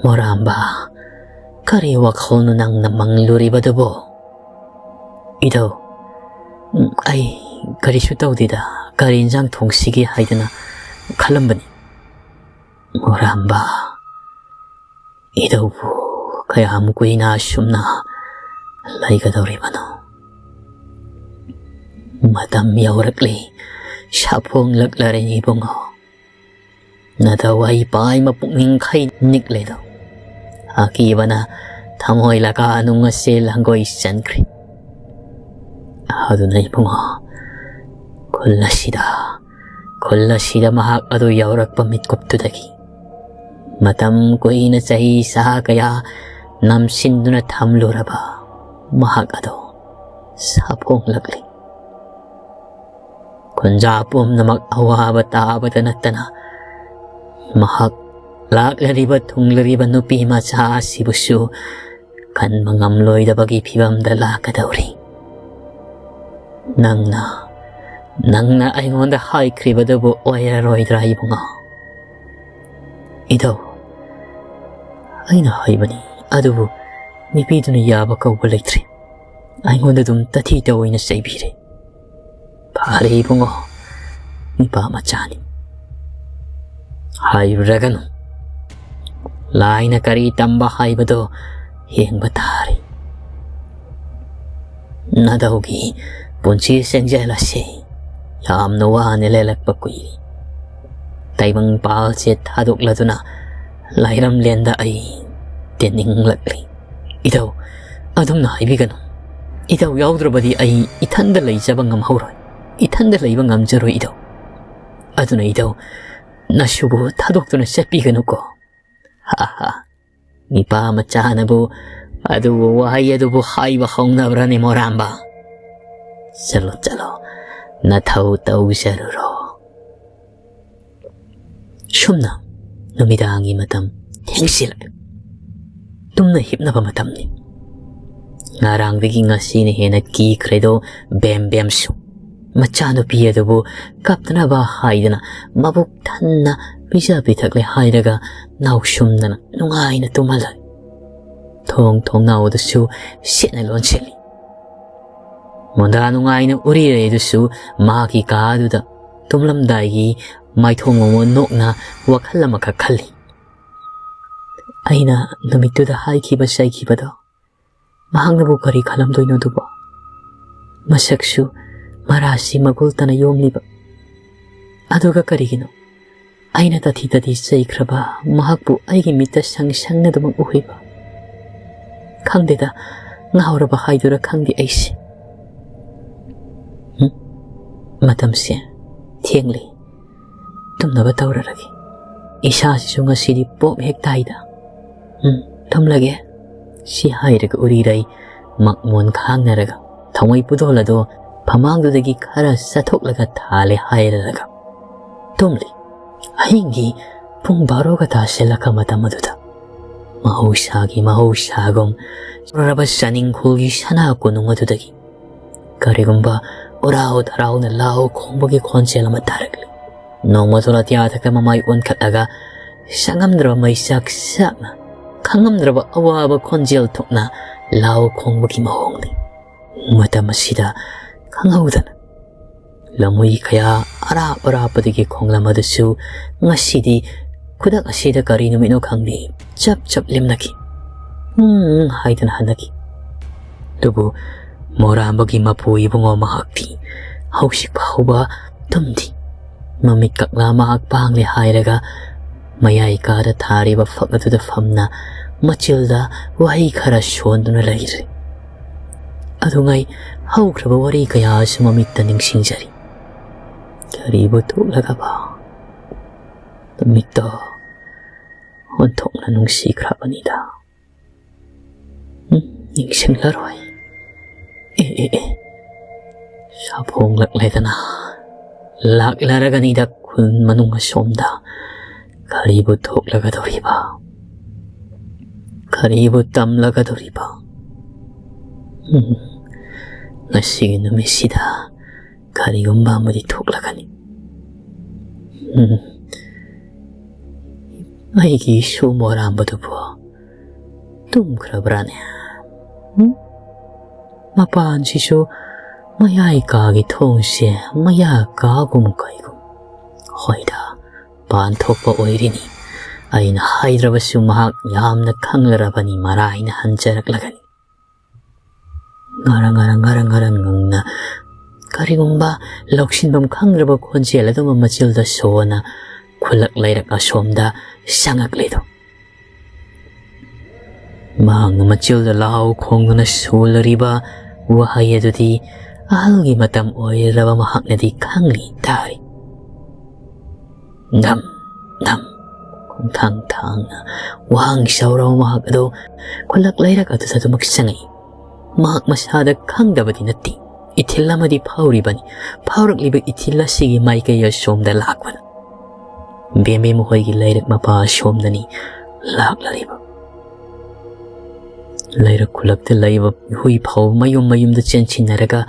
"ꯃꯣꯔꯥꯝꯕ, ꯀꯔꯤ ꯋꯥꯈꯜꯅꯣ ꯅꯪꯅ ꯃꯪꯂꯨꯔꯤꯕꯗꯨꯕꯣ?" "ꯏꯙꯧ, ꯎꯝ, ꯑꯩ ꯀꯔꯤꯁꯨ ꯇꯧꯗꯦꯗ, ꯀꯔꯤ ꯏꯟꯖꯥꯡ ꯊꯣꯡꯁꯤꯒꯦ ꯍꯥꯏꯗꯅ ꯈꯜꯂꯝꯕꯅꯤ꯫" "ꯃꯣꯔꯥꯝꯕ, "ꯏꯙꯧꯕꯨ ꯀꯌꯥꯝ ꯀꯨꯏꯅ ꯑꯁꯨꯝꯅ ꯂꯩꯒꯗꯧꯔꯤꯕꯅꯣ?" "ꯃꯇꯝ ꯌꯧꯔꯛꯂꯤ, ꯁꯥꯐꯣꯡꯂꯛꯂꯔꯦ ꯏꯕꯨꯡꯉꯣ꯫ ꯅꯙꯧ ꯑꯩ ꯄꯥꯏꯃ ꯄꯨꯛꯅꯤꯡ ꯈꯩ ꯅꯤꯛꯂꯦꯗꯣ꯫ ꯑꯀꯤꯕꯅ ꯊꯃꯣꯏ ꯂꯀꯥ ꯅꯨꯡ ꯑꯁꯦ ꯂꯪꯒꯣꯏ ꯆꯟꯈ꯭ꯔꯦ꯫ ꯑꯗꯨꯅ ꯏꯕꯨꯡꯉꯣ, ꯈꯨꯜ ꯑꯁꯤꯗ, ꯈꯨꯜ ꯑꯁꯤꯗ ꯃꯍꯥꯛ ꯑꯗꯨ ꯌꯧꯔꯛꯄ ꯃꯤꯠꯀꯨꯞꯇꯨꯗꯒꯤ ꯃꯇꯝ ꯀꯨꯏꯅ ꯆꯍꯤ ꯆꯥ ꯀꯌꯥ ꯅꯝꯁꯤꯟꯗꯨꯅ ꯊꯝꯂꯨꯔꯕ ꯃꯍꯥꯛ ꯑꯗꯣ ꯁꯥꯐꯣꯡꯂꯛꯂꯤ꯫ ꯈꯨꯟꯖꯥ ꯄꯨꯝꯅꯃꯛ ꯑꯋꯥꯕ ꯇꯥꯕꯗ ꯅꯠꯇꯅ ꯃꯍꯥꯛ ꯂꯥꯛꯂꯔꯤꯕ ꯊꯨꯡꯂꯔꯤꯕ ꯅꯨꯄꯤ ꯃꯆꯥ ꯑꯁꯤꯕꯨꯁꯨ ꯈꯟꯕ ꯉꯝꯂꯣꯏꯗꯕꯒꯤ ꯐꯤꯕꯝꯗ ꯂꯥꯛꯀꯗꯧꯔꯤ꯫ ꯅꯪꯅ, ꯅꯪꯅ ꯑꯩꯉꯣꯟꯗ ꯍꯥꯏꯈ꯭ꯔꯤꯕꯗꯨꯕꯨ ꯑꯣꯏꯔꯔꯣꯏꯗ꯭ꯔꯥ ꯏꯕꯨꯡꯉꯣ?" "ꯏꯙꯧ, ꯑꯩꯅ ꯍꯥꯏꯕꯅꯤ, ꯑꯗꯨꯕꯨ ꯅꯨꯄꯤꯗꯨꯅ ꯌꯥꯕ ꯀꯧꯕ ꯂꯩꯇ꯭ꯔꯦ꯫ ꯑꯩꯉꯣꯟꯗ ꯑꯗꯨꯝ ꯇꯊꯤ ꯇꯧꯑꯣꯏꯅ ꯆꯩꯕꯤꯔꯦ꯫" "ꯐꯔꯦ ꯏꯕꯨꯡꯉꯣ, ꯅꯨꯄꯥ ꯃꯆꯥꯅꯤ꯫ ꯍꯥꯏꯔꯨꯔꯒꯅꯨ꯫ ꯂꯥꯏꯅ ꯀꯔꯤ ꯇꯝꯕ ꯍꯥꯏꯕꯗꯣ ꯌꯦꯡꯕ ꯇꯥꯔꯦ꯫ ꯅꯙꯧꯒꯤ ꯄꯨꯟꯁꯤ ꯆꯦꯡꯖꯦꯜ ꯑꯁꯤ ꯌꯥꯝꯅ ꯋꯥꯅ ꯂꯦꯜꯂꯛꯄ ꯀꯨꯏꯔꯦ꯫ ꯇꯥꯏꯕꯪ ꯄꯥꯜꯁꯦ ꯊꯥꯗꯣꯛꯂꯗꯨꯅ ꯂꯥꯏꯔꯝꯂꯦꯟꯗ ꯑꯩ ꯇꯦꯟꯅꯤꯡꯂꯛꯂꯤ꯫ ꯏꯙꯧ, ꯑꯗꯨꯝꯅ ꯍꯥꯏꯕꯤꯒꯅꯨ꯫ ꯏꯙꯧ ꯌꯥꯎꯗ꯭ꯔꯕꯗꯤ ꯑꯩ ꯏꯊꯟꯗ ꯂꯩꯖꯕ ꯉꯝꯍꯧꯔꯣꯏ꯫ ꯏꯊꯟꯗ ꯂꯩꯕ ꯉꯝꯖꯔꯣꯏ ꯏꯙꯧ꯫ ꯑꯗꯨꯅ ꯏꯙꯧ, ꯅꯁꯨꯕꯨ ꯊꯥꯗꯣꯛꯇꯨꯅ ꯆꯠꯄꯤꯒꯅꯨꯀꯣ꯫" "ꯍꯥ ꯍꯥ, ꯅꯤꯄꯥ ꯃꯆꯥꯅꯕꯨ ꯑꯗꯨꯕꯨ ꯋꯥꯍꯩ ꯑꯗꯨꯕꯨ ꯍꯥꯏꯕ ꯍꯧꯅꯕ꯭ꯔꯅꯦ ꯃꯣꯔꯥꯝꯕ? ꯆꯠꯂꯣ, ꯆꯠꯂꯣ, ꯅꯊꯧ ꯇꯧꯖꯔꯨꯔꯣ꯫" ꯁꯨꯝꯅ ꯅꯨꯃꯤꯗꯥꯡꯒꯤ ꯃꯇꯝ ꯊꯦꯡꯁꯤꯜꯂꯛꯑꯦ꯫ ꯇꯨꯝꯅ ꯍꯤꯞꯅꯕ ꯃꯇꯝꯅꯤ꯫ ꯉꯔꯥꯡꯗꯒꯤ ꯉꯁꯤꯅ ꯍꯦꯟꯅ ꯀꯤꯈ꯭ꯔꯦꯗꯣ ꯕꯦꯝ ꯕꯦꯝꯁꯨ꯫ ꯃꯆꯥꯅꯨꯄꯤ ꯑꯗꯨꯕꯨ ꯀꯞꯇꯅꯕ ꯍꯥꯏꯗꯅ ꯃꯕꯨꯛ ꯊꯟꯅ ꯄꯤꯖ ꯄꯤꯊꯛꯂꯦ ꯍꯥꯏꯔꯒ ꯅꯥꯎꯁꯨꯝꯗꯅ ꯅꯨꯡꯉꯥꯏꯅ ꯇꯨꯝꯍꯜꯂꯦ꯫ ꯊꯣꯡ ꯊꯣꯡꯅꯥꯎꯗꯁꯨ ꯁꯦꯠꯅ ꯂꯣꯟꯁꯤꯜꯂꯤ꯫ ꯃꯣꯟꯗꯥ ꯅꯨꯡꯉꯥꯏꯅ ꯎꯔꯤꯔꯦ ꯑꯗꯨꯁꯨ ꯃꯍꯥꯛꯀꯤ ꯀꯥ ꯑꯗꯨꯗ ꯇꯨꯝꯂꯝꯗꯥꯏꯒꯤ ꯃꯥꯏꯊꯣꯡ ꯑꯃ ꯅꯣꯛꯅ ꯋꯥꯈꯜ ꯑꯃꯈꯛ ꯈꯜꯂꯤ꯫ ꯑꯩꯅ ꯅꯨꯃꯤꯠꯇꯨꯗ ꯍꯥꯏꯈꯤꯕ ꯆꯩꯈꯤꯕꯗꯣ ꯃꯍꯥꯛꯅꯕꯨ ꯀꯔꯤ ꯈꯜꯂꯝꯗꯣꯏꯅꯣ ꯑꯗꯨꯕꯣ? ꯃꯁꯛꯁꯨ ꯃꯔꯥꯁꯤ ꯃꯒꯨꯜ ꯇꯅ ꯌꯣꯝꯂꯤꯕ꯫ ꯑꯗꯨꯒ ꯀꯔꯤꯒꯤꯅꯣ ꯑꯩꯅ ꯇꯥꯊꯤ ꯇꯥꯊꯤ ꯆꯩꯈ꯭ꯔꯕ ꯃꯍꯥꯛꯄꯨ ꯑꯩꯒꯤ ꯃꯤꯠꯇ ꯁꯪ ꯁꯪꯅ ꯑꯗꯨꯃꯛ ꯎꯍꯩꯕ? ꯈꯪꯗꯦꯗ, ꯉꯥꯎꯔꯕ ꯍꯥꯏꯗꯨꯔ ꯈꯪꯗꯦ ꯑꯩꯁꯦ꯫ ꯍꯨꯝ? ꯃꯇꯝꯁꯦ ꯊꯦꯡꯂꯤ꯫ ꯇꯨꯝꯅꯕ ꯇꯧꯔꯔꯒꯦ꯫ ꯏꯁꯥꯁꯤꯁꯨ ꯉꯁꯤꯗꯤ ꯄꯣꯞ ꯍꯦꯛ ꯇꯥꯏꯗ꯫ ꯎꯝ, ꯇꯨꯝꯂꯒꯦ꯫ ꯁꯤ ꯍꯥꯏꯔꯒ ꯎꯔꯤꯔꯩ ꯃꯛꯃꯣꯟ ꯈꯥꯡꯅꯔꯒ ꯊꯥꯎꯃꯩ ꯄꯨꯗꯣꯜ ꯑꯗꯣ ꯐꯃꯥꯡꯗꯨꯗꯒꯤ ꯈꯔ ꯆꯠꯊꯣꯛꯂꯒ ꯊꯥꯜꯂꯦ ꯍꯥꯏꯔꯔꯒ ꯇꯨꯝꯂꯤ꯫ ꯑꯍꯤꯡꯒꯤ ꯄꯨꯡ ꯕꯥꯔꯣꯒ ꯇꯥꯁꯤꯜꯂꯛꯄ ꯃꯇꯝ ꯑꯗꯨꯗ ꯃꯍꯧꯁꯥꯒꯤ ꯃꯍꯧꯁꯥꯒꯨꯝ ꯆꯨꯔꯕ ꯆꯥꯅꯤꯡꯈꯣꯜꯒꯤ ꯁꯅꯥ ꯀꯣꯅꯨꯡ ꯑꯗꯨꯗꯒꯤ ꯀꯔꯤꯒꯨꯝꯕ ꯎꯔꯥꯎ ꯊꯔꯥꯎꯅ ꯂꯥꯎ ꯈꯣꯡꯕꯒꯤ ꯈꯣꯟꯖꯦꯜ ꯑꯃ ꯇꯥꯔꯛꯂꯤ꯫ ꯅꯣꯡꯃꯗꯣ ꯑꯇꯤꯌꯥꯗꯒ ꯃꯃꯥꯏ ꯑꯣꯟꯈꯠꯂꯒ ꯁꯛꯉꯝꯗ꯭ꯔꯕ ꯃꯩꯆꯥꯛ ꯆꯥꯛꯅ ꯈꯪꯉꯝꯗ꯭ꯔꯕ ꯑꯋꯥꯕ ꯈꯣꯟꯖꯦꯜ ꯊꯣꯛꯅ ꯂꯥꯎ ꯈꯣꯡꯕꯒꯤ ꯃꯑꯣꯡꯅꯤ꯫ ꯃꯇꯝ ꯑꯁꯤꯗ ꯈꯪꯍꯧꯗꯅ ꯂꯝꯍꯨꯏ ꯀꯌꯥ ꯑꯔꯥꯞ ꯑꯔꯥꯞꯄꯗꯒꯤ ꯈꯣꯡꯂꯝ ꯑꯗꯨꯁꯨ ꯉꯁꯤꯗꯤ ꯈꯨꯗꯛ ꯑꯁꯤꯗ ꯀꯔꯤ ꯅꯨꯃꯤꯠꯅꯣ ꯈꯪꯗꯦ ꯆꯞ ꯆꯞ ꯂꯦꯝꯅꯈꯤ꯫ ꯎꯝ ꯍꯥꯏꯗꯨꯅ ꯍꯟꯅꯈꯤ꯫ ꯑꯗꯨꯕꯨ ꯃꯣꯔꯥꯝꯕꯒꯤ ꯃꯄꯨ ꯏꯕꯨꯡꯉꯣ ꯃꯍꯥꯛꯇꯤ ꯍꯧꯖꯤꯛ ꯐꯥꯎꯕ ꯇꯨꯝꯗꯤ꯫ ꯃꯃꯤꯠ ꯀꯛꯂꯥ ꯃꯍꯥꯛ ꯄꯥꯡꯂꯦ ꯍꯥꯏꯔꯒ ꯃꯌꯥꯏ ꯀꯥꯗ ꯊꯥꯔꯤꯕ ꯐꯛ ꯑꯗꯨꯗ ꯐꯝꯅ ꯃꯆꯤꯜꯗ ꯋꯥꯍꯩ ꯈꯔ ꯁꯣꯟꯗꯨꯅ ꯂꯩꯔꯤ꯫ ꯑꯗꯨꯉꯩ ꯍꯧꯈ꯭ꯔꯕ ꯋꯥꯔꯤ ꯀꯌꯥꯁꯨ ꯃꯃꯤꯠꯇ ꯅꯤꯡꯁꯤꯡꯖꯔꯤ꯫ ꯀꯔꯤꯕꯨ ꯊꯣꯛꯂꯒꯕ ꯅꯨꯃꯤꯠꯇꯣ ꯑꯣꯟꯊꯣꯛꯅ ꯅꯨꯡꯁꯤꯈ꯭ꯔꯕꯅꯤꯗ꯫ ꯎꯝ, ꯅꯤꯡꯁꯤꯡꯂꯔꯣꯏ꯫ ꯑꯦ, ꯑꯦ, ꯑꯦ꯫ ꯁꯥꯐꯣꯡꯂꯛꯂꯦꯗꯅ꯫ ꯂꯥꯛꯂꯔꯒꯅꯤꯗ ꯈꯨꯟ ꯃꯅꯨꯡ ꯑꯁꯣꯝꯗ꯫ ꯀꯔꯤꯕꯨ ꯊꯣꯛꯂꯒꯗꯧꯔꯤꯕ? ꯀꯔꯤꯕꯨ ꯇꯝꯂꯒꯗꯧꯔꯤꯕ? ꯎꯝ, ꯉꯁꯤꯒꯤ ꯅꯨꯃꯤꯠꯁꯤꯗ ꯀꯔꯤꯒꯨꯝꯕ ꯑꯃꯗꯤ ꯊꯣꯛꯂꯒꯅꯤ꯫ ꯎꯝ, ꯑꯩꯒꯤ ꯏꯁꯨ ꯃꯣꯔꯥꯝꯕꯗꯨꯕꯨ ꯇꯨꯝꯈ꯭ꯔꯕ꯭ꯔꯥꯅꯦ? ꯎꯝ? ꯃꯄꯥꯟꯁꯤꯁꯨ ꯃꯌꯥꯏ ꯀꯥꯒꯤ ꯊꯣꯡꯁꯦ ꯃꯌꯥ ꯀꯥꯒꯨꯝ ꯀꯩꯒꯨꯝ꯫ ꯍꯣꯏꯗ, ꯄꯥꯟ ꯊꯣꯛꯄ ꯑꯣꯏꯔꯤꯅꯤ꯫ ꯑꯩꯅ ꯍꯥꯏꯗ꯭ꯔꯕꯁꯨ ꯃꯍꯥꯛ ꯌꯥꯝꯅ ꯈꯪꯂꯔꯕꯅꯤ, ꯃꯔꯥꯏꯅ ꯍꯟꯖꯔꯛꯂꯒꯅꯤ꯫ ꯉꯔꯪ ꯉꯔꯪ ꯉꯔꯪ ꯉꯔꯪ ꯉꯪꯅ ꯀꯔꯤꯒꯨꯝꯕ ꯂꯧꯁꯤꯟꯐꯝ ꯈꯪꯗ꯭ꯔꯕ ꯈꯣꯟꯖꯦꯜ ꯑꯗꯨꯃ ꯃꯆꯤꯜꯗ ꯁꯣꯟꯅ ꯈꯨꯜꯂꯛ ꯂꯩꯔꯛ ꯑꯁꯣꯝꯗ ꯆꯪꯉꯛꯂꯤꯗꯣ꯫ ꯃꯍꯥꯛꯅ ꯃꯆꯤꯜꯗ ꯂꯥꯎ ꯈꯣꯡꯗꯨꯅ ꯁꯣꯜꯂꯔꯤꯕ ꯋꯥꯍꯩ ꯑꯗꯨꯗꯤ ꯑꯍꯜꯒꯤ ꯃꯇꯝ ꯑꯣꯏꯔꯕ ꯃꯍꯥꯛꯅꯗꯤ ꯈꯪꯂꯤ ꯇꯥꯔꯤ꯫ ꯙꯝ ꯙꯝ ꯈꯣꯡꯊꯥꯡ ꯊꯥꯡꯅ ꯋꯥꯍꯪ ꯁꯧꯔꯕ ꯃꯍꯥꯛ ꯑꯗꯨ ꯈꯨꯜꯂꯛ ꯂꯩꯔꯛ ꯑꯗꯨꯗ ꯑꯗꯨꯃꯛ ꯆꯪꯉꯛꯏ꯫ ꯃꯍꯥꯛ ꯃꯁꯥꯗ ꯈꯪꯗꯕꯗꯤ ꯅꯠꯇꯦ, ꯏꯊꯤꯜ ꯑꯃꯗꯤ ꯐꯥꯎꯔꯤꯕꯅꯤ꯫ ꯐꯥꯎꯔꯛꯂꯤꯕ ꯏꯊꯤꯜ ꯑꯁꯤꯒꯤ ꯃꯥꯏꯀꯩ ꯑꯁꯣꯝꯗ ꯂꯥꯛꯄꯅ ꯕꯦꯝꯕꯦꯝ ꯃꯈꯣꯏꯒꯤ ꯂꯩꯔꯛ ꯃꯄꯥ ꯑꯁꯣꯝꯗꯅꯤ ꯂꯥꯛꯂꯔꯤꯕ꯫ ꯂꯩꯔꯛ ꯈꯨꯜꯂꯛꯇ ꯂꯩꯕ ꯍꯨꯏ ꯐꯥꯎ ꯃꯌꯨꯝ ꯃꯌꯨꯝꯗ ꯆꯦꯟꯁꯤꯟꯅꯔꯒ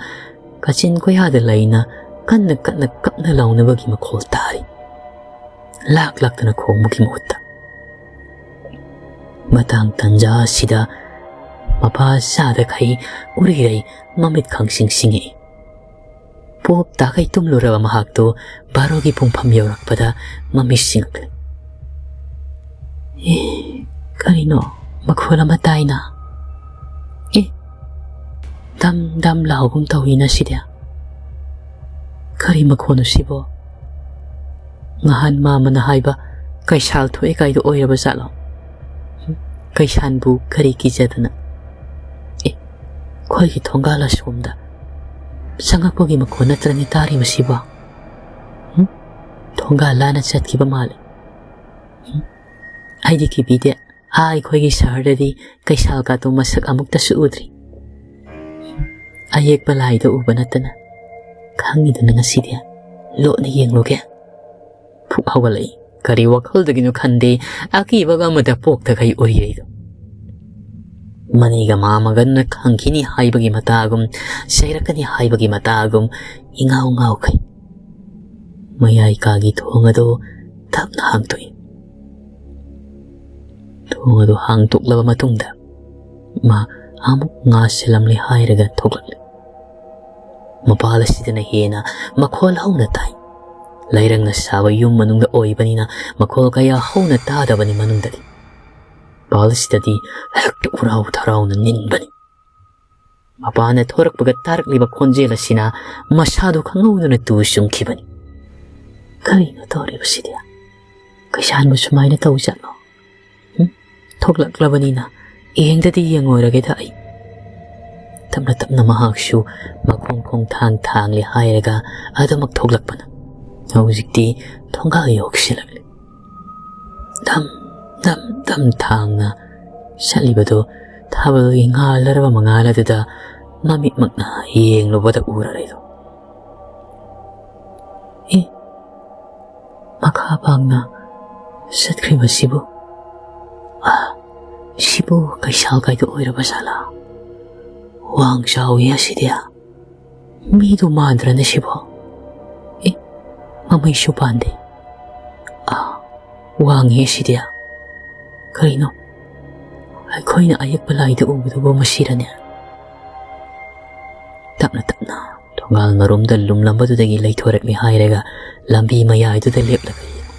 ꯀꯥꯆꯤꯟ ꯀꯣꯌꯥꯗ ꯂꯩꯅ ꯀꯟꯅ ꯀꯟꯅ ꯀꯞꯅ ꯂꯥꯎꯅꯕꯒꯤ ꯃꯈꯣꯜ ꯇꯥꯔꯤ꯫ ꯂꯥꯛ ꯂꯥꯛꯇꯅ ꯈꯣꯡꯕꯒꯤ ꯃꯍꯨꯠꯇ꯫ ꯃꯇꯥꯡ ꯇꯟꯖꯥ ꯑꯁꯤꯗ ꯃꯄꯥ ꯆꯥꯗꯈꯩ ꯎꯔꯤꯔꯩ ꯃꯃꯤꯠ ꯈꯪꯁꯤꯡ ꯁꯤꯡꯉꯛꯏ꯫ ꯄꯣꯞ ꯇꯥꯈꯩ ꯇꯨꯝꯂꯨꯔꯕ ꯃꯍꯥꯛꯇꯨ ꯕꯥꯔꯣꯒꯤ ꯄꯨꯡꯐꯝ ꯌꯧꯔꯛꯄꯗ ꯃꯃꯤꯠ ꯁꯤꯡꯉꯛꯂꯦ꯫ ꯑꯦ, ꯀꯔꯤꯅꯣ? ꯃꯈꯣꯜ ꯑꯃ ꯇꯥꯏꯅ꯫ ꯑꯦ, ꯗꯝ ꯗꯝ ꯂꯥꯎꯒꯨꯝ ꯇꯧꯏꯅ ꯁꯤꯗꯤ꯫ ꯀꯔꯤ ꯃꯈꯣꯟꯅꯣ ꯁꯤꯕꯣ? ꯉꯍꯥꯟ ꯃꯥꯃꯅ ꯍꯥꯏꯕ ꯀꯩꯁꯥꯜ ꯊꯣꯛꯑꯦ ꯀꯥꯏꯗꯣ ꯑꯣꯏꯔꯕ ꯖꯥꯠꯂꯣ? ꯀꯩꯁꯥꯟꯕꯨ ꯀꯔꯤ ꯀꯤꯖꯗꯅ? ꯑꯦ, ꯑꯩꯈꯣꯏꯒꯤ ꯊꯣꯡꯒꯥꯜ ꯑꯁꯣꯝꯗ ꯆꯪꯉꯛꯄꯒꯤ ꯃꯈꯣꯟ ꯅꯠꯇ꯭ꯔꯅꯦ ꯇꯥꯔꯤꯕꯁꯤꯕꯣ? ꯍꯨꯝ? ꯊꯣꯡꯒꯥꯜ ꯂꯥꯟꯅ ꯆꯠꯈꯤꯕ ꯃꯥꯜꯂꯦ꯫ ꯍꯨꯝ? ꯑꯩꯗꯤ ꯀꯤꯕꯤꯗꯦ꯫ ꯑꯥ, ꯑꯩꯈꯣꯏꯒꯤ ꯁꯍꯔꯗꯗꯤ ꯀꯩꯁꯥꯜ ꯀꯥꯇꯣ ꯃꯁꯛ ꯑꯃꯨꯛꯇꯁꯨ ꯎꯗ꯭ꯔꯤ꯫ ꯑꯌꯦꯛꯄ ꯂꯥꯏꯗ ꯎꯕ ꯅꯠꯇꯅ꯫ ꯈꯪꯉꯤꯗꯨꯅ ꯉꯁꯤꯗꯤ ꯂꯣꯠꯅ ꯌꯦꯡꯂꯨꯒꯦ꯫ ꯐꯨꯛ ꯍꯧꯒꯠꯂꯛꯏ꯫ ꯀꯔꯤ ꯋꯥꯈꯜꯗꯒꯤꯅꯣ ꯈꯟꯗꯦ, ꯑꯀꯤꯕꯒ ꯑꯃꯗ ꯄꯣꯛꯇꯈꯩ ꯎꯔꯤꯔꯩꯗꯣ꯫ ꯃꯅꯤꯒ ꯃꯥꯃꯒꯟꯅ ꯈꯪꯈꯤꯅꯤ ꯍꯥꯏꯕꯒꯤ ꯃꯇꯥꯒꯨꯝ, ꯆꯩꯔꯛꯀꯅꯤ ꯍꯥꯏꯕꯒꯤ ꯃꯇꯥꯒꯨꯝ ꯏꯉꯥꯎ ꯉꯥꯎꯈꯩ꯫ ꯃꯌꯥꯏ ꯀꯥꯒꯤ ꯊꯣꯡ ꯑꯗꯨ ꯇꯞꯅ ꯍꯥꯡꯗꯣꯛꯏ꯫ ꯊꯣꯡ ꯑꯗꯨ ꯍꯥꯡꯗꯣꯛꯂꯕ ꯃꯇꯨꯡꯗ ꯃꯥ ꯑꯃꯨꯛ ꯉꯥ ꯁꯤꯜꯂꯝꯂꯦ ꯍꯥꯏꯔꯒ ꯊꯣꯛꯂꯛꯂꯦ꯫ ꯃꯄꯥꯜ ꯑꯁꯤꯗꯅ ꯍꯦꯟꯅ ꯃꯈꯣꯜ ꯍꯧꯅ ꯇꯥꯏ꯫ ꯂꯩꯔꯪꯅ ꯁꯥꯕ ꯌꯨꯝ ꯃꯅꯨꯡꯗ ꯑꯣꯏꯕꯅꯤꯅ ꯃꯈꯣꯜ ꯀꯌꯥ ꯍꯧꯅ ꯇꯥꯗꯕꯅꯤ ꯃꯅꯨꯡꯗꯗꯤ꯫ ꯄꯥꯜꯁꯤꯗꯗꯤ ꯍꯦꯛꯇ ꯎꯔꯥꯎ ꯊꯔꯥꯎꯅ ꯅꯤꯟꯕꯅꯤ꯫ ꯃꯄꯥꯅ ꯊꯣꯔꯛꯄꯒ ꯇꯥꯔꯛꯂꯤꯕ ꯈꯣꯟꯖꯦꯜ ꯑꯁꯤꯅ ꯃꯁꯥꯗꯨ ꯈꯪꯍꯧꯗꯅ ꯇꯨ ꯆꯨꯡꯈꯤꯕꯅꯤ꯫ "ꯀꯔꯤꯅꯣ ꯇꯧꯔꯤꯕꯁꯤꯗꯤ? ꯀꯩꯁꯥꯟꯕꯨ ꯁꯨꯃꯥꯏꯅ ꯇꯧꯖꯠꯂꯣ? ꯎꯝ? ꯊꯣꯛꯂꯛꯂꯕꯅꯤꯅ ꯌꯦꯡꯗꯗꯤ ꯌꯦꯡꯉꯣꯏꯔꯒꯦꯗ ꯑꯩ"꯫ ꯇꯞꯅ ꯇꯞꯅ ꯃꯍꯥꯛꯁꯨ ꯃꯈꯣꯡ ꯈꯣꯡꯊꯥꯡ ꯊꯥꯡꯂꯦ ꯍꯥꯏꯔꯒ ꯑꯗꯨꯃꯛ ꯊꯣꯛꯂꯛꯄꯅ ꯍꯧꯖꯤꯛꯇꯤ ꯊꯣꯡꯒꯥꯜ ꯌꯧꯁꯤꯜꯂꯛꯂꯦ꯫ ꯗꯝ ꯗꯝ ꯗꯝ ꯊꯥꯡꯅ ꯆꯠꯂꯤꯕꯗꯨ ꯊꯥꯕꯜꯒꯤ ꯉꯥꯜꯂꯔꯕ ꯃꯉꯥꯜ ꯑꯗꯨꯗ ꯃꯃꯤꯠꯃꯛꯅ ꯌꯦꯡꯂꯨꯕꯗ ꯎꯔꯔꯦꯗꯣ꯫ ꯑꯦ, ꯃꯈꯥ ꯄꯥꯡꯅ ꯆꯠꯈ꯭ꯔꯤꯕꯁꯤꯕꯨ? ꯑ, ꯁꯤꯕꯨ ꯀꯩꯁꯥꯜ ꯀꯥꯏꯗ ꯑꯣꯏꯔꯕ ꯖꯥꯠꯂꯥ? ꯋꯥꯡ ꯆꯥꯎꯏ ꯑꯁꯤꯗꯤ꯫ ꯃꯤꯗꯣ ꯃꯥꯟꯗ꯭ꯔꯅꯦ ꯁꯤꯕꯣ? ꯑꯦ, ꯃꯃꯩꯁꯨ ꯄꯥꯟꯗꯦ꯫ ꯑ, ꯋꯥꯡꯉꯦ ꯁꯤꯗꯤ꯫ ꯀꯔꯤꯅꯣ? ꯑꯩꯈꯣꯏꯅ ꯑꯌꯦꯛꯄ ꯂꯥꯏꯗ ꯎꯕꯗꯨꯕꯨ ꯃꯁꯤꯔꯅꯦ? ꯇꯞꯅ ꯇꯞꯅ ꯊꯣꯡꯒꯥꯜ ꯃꯔꯨꯝꯗ ꯂꯨꯝꯂꯝꯕꯗꯨꯗꯒꯤ ꯂꯩꯊꯣꯔꯛꯂꯦ ꯍꯥꯏꯔꯒ ꯂꯝꯕꯤ ꯃꯌꯥꯏꯗꯨꯗ ꯂꯦꯞꯂꯒ ꯌꯦꯡꯉꯤ꯫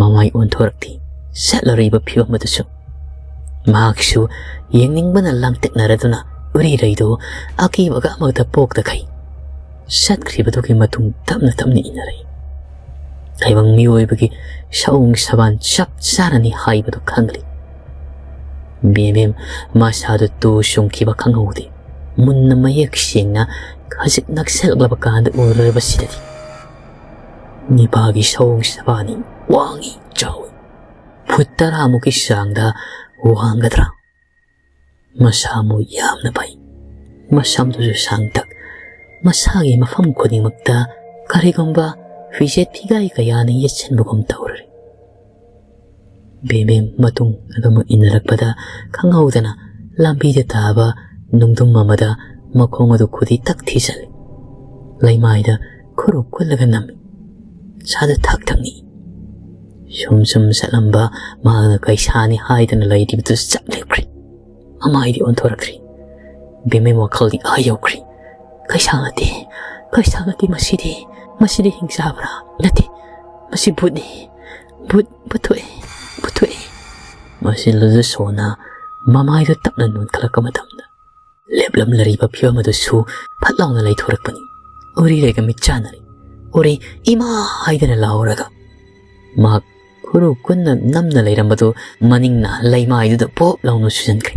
ꯃꯃꯥꯏ ꯑꯣꯟꯊꯣꯔꯛꯇꯦ꯫ ꯆꯠꯂꯔꯤꯕ ꯐꯤꯕꯝ ꯑꯗꯨꯁꯨ꯫ ꯃꯍꯥꯛꯁꯨ ꯌꯦꯡꯅꯤꯡꯕꯅ ꯂꯥꯡꯇꯛꯅꯔꯗꯨꯅ ꯎꯔꯤꯔꯩꯗꯨ ꯑꯀꯤꯕꯒ ꯑꯃꯠꯇ ꯄꯣꯛꯇꯈꯩ ꯆꯠꯈ꯭ꯔꯤꯕꯗꯨꯒꯤ ꯃꯇꯨꯡ ꯇꯞꯅ ꯇꯞꯅ ꯏꯟꯅꯔꯛꯏ꯫ ꯇꯥꯏꯕꯪ ꯃꯤꯑꯣꯏꯕꯒꯤ ꯁꯑꯣꯡ ꯁꯕꯥꯟ ꯆꯞ ꯆꯥꯔꯅꯤ ꯍꯥꯏꯕꯗꯨ ꯈꯪꯂꯤ꯫ ꯕꯦꯝꯕꯦꯝ ꯃꯁꯥꯗꯨ ꯇꯨ ꯆꯨꯡꯈꯤꯕ ꯈꯪꯍꯧꯗꯦ꯫ ꯃꯨꯟꯅ ꯃꯌꯦꯛ ꯁꯦꯡꯅ ꯈꯖꯤꯛ ꯅꯛꯁꯤꯜꯂꯛꯂꯕ ꯀꯥꯟꯗ ꯎꯔꯨꯔꯕꯁꯤꯗꯗꯤ ꯅꯤꯄꯥꯒꯤ ꯁꯑꯣꯡ ꯁꯕꯥꯟꯅꯤ꯫ ꯋꯥꯡꯏ, ꯆꯥꯎꯏ꯫ ꯐꯨꯠ ꯇꯔꯥꯃꯨꯛꯀꯤ ꯆꯥꯡꯗ ꯋꯥꯡꯒꯗ꯭ꯔꯥ? ꯃꯁꯥ ꯃꯎ ꯌꯥꯝꯅ ꯐꯩ꯫ ꯃꯁꯝꯗꯨꯁꯨ ꯁꯥꯡꯇꯛ꯫ ꯃꯁꯥꯒꯤ ꯃꯐꯝ ꯈꯨꯗꯤꯡꯃꯛꯇ ꯀꯔꯤꯒꯨꯝꯕ ꯐꯤꯖꯦꯠ ꯐꯤꯒꯥꯏ ꯀꯌꯥꯅ ꯌꯦꯠꯁꯤꯟꯕꯒꯨꯝ ꯇꯧꯔꯔꯤ꯫ ꯕꯦꯝꯕꯦꯝ ꯃꯇꯨꯡ ꯑꯗꯨꯃꯛ ꯏꯟꯅꯔꯛꯄꯗ ꯈꯪꯍꯧꯗꯅ ꯂꯝꯕꯤꯗ ꯇꯥꯕ ꯅꯨꯡꯗꯨꯝ ꯑꯃꯗ ꯃꯈꯣꯡ ꯑꯗꯨ ꯈꯨꯗꯤ ꯇꯛ ꯊꯤꯖꯜꯂꯤ꯫ ꯂꯩꯃꯥꯏꯗ ꯈꯨꯔꯨ ꯀꯨꯜꯂꯒ ꯅꯝꯃꯤ꯫ ꯁꯥꯗ ꯊꯛ ꯊꯛꯅꯤ꯫ ꯁꯨꯝ ꯁꯨꯝ ꯆꯠꯂꯝꯕ ꯃꯍꯥꯛꯅ ꯀꯩꯁꯥꯅꯤ ꯍꯥꯏꯗꯅ ꯂꯩꯔꯤꯕꯗꯨ ꯆꯞ ꯂꯦꯞꯈ꯭ꯔꯦ꯫ ꯃꯃꯥꯏꯗꯤ ꯑꯣꯟꯊꯣꯔꯛꯇ꯭ꯔꯤ꯫ ꯕꯦꯝꯕꯦꯝ ꯋꯥꯈꯜꯗꯤ ꯑꯥ ꯌꯧꯈ꯭ꯔꯦ꯫ "ꯀꯩꯁꯥ ꯅꯠꯇꯦ, ꯀꯩꯁꯥ ꯅꯠꯇꯦ ꯃꯁꯤꯗꯤ꯫ "ꯃꯁꯤꯗꯤ ꯍꯤꯡꯆꯥꯕ꯭ꯔꯥ? ꯅꯠꯇꯦ, ꯃꯁꯤ ꯚꯨꯠꯅꯤ꯫ ꯚꯨꯠ, ꯚꯨꯠ ꯊꯣꯛꯑꯦ, ꯚꯨꯠ ꯊꯣꯛꯑꯦ"꯫ ꯃꯁꯤ ꯂꯨꯖꯁꯣꯅ ꯃꯃꯥꯏꯗꯨ ꯇꯞꯅ ꯅꯣꯟꯈꯠꯂꯛꯄ ꯃꯇꯝꯗ ꯂꯦꯞꯂꯝꯂꯔꯤꯕ ꯐꯤꯕꯝ ꯑꯗꯨꯁꯨ ꯐꯠ ꯂꯥꯎꯅ ꯂꯩꯊꯣꯔꯛꯄꯅꯤ꯫ ꯎꯔꯤꯔꯩꯒ ꯃꯤꯠ ꯆꯥꯟꯅꯔꯦ꯫ ꯎꯔꯤ "ꯏꯃꯥ" ꯍꯥꯏꯗꯅ ꯂꯥꯎꯔꯒ ꯃꯍꯥꯛ ꯈꯨꯔꯨ ꯀꯨꯟꯅ ꯅꯝꯅ ꯂꯩꯔꯝꯕꯗꯨ ꯃꯅꯤꯡꯅ ꯂꯩꯃꯥꯏꯗꯨꯗ ꯄꯣꯞ ꯂꯥꯎꯅ ꯁꯨꯖꯟꯈ꯭ꯔꯦ꯫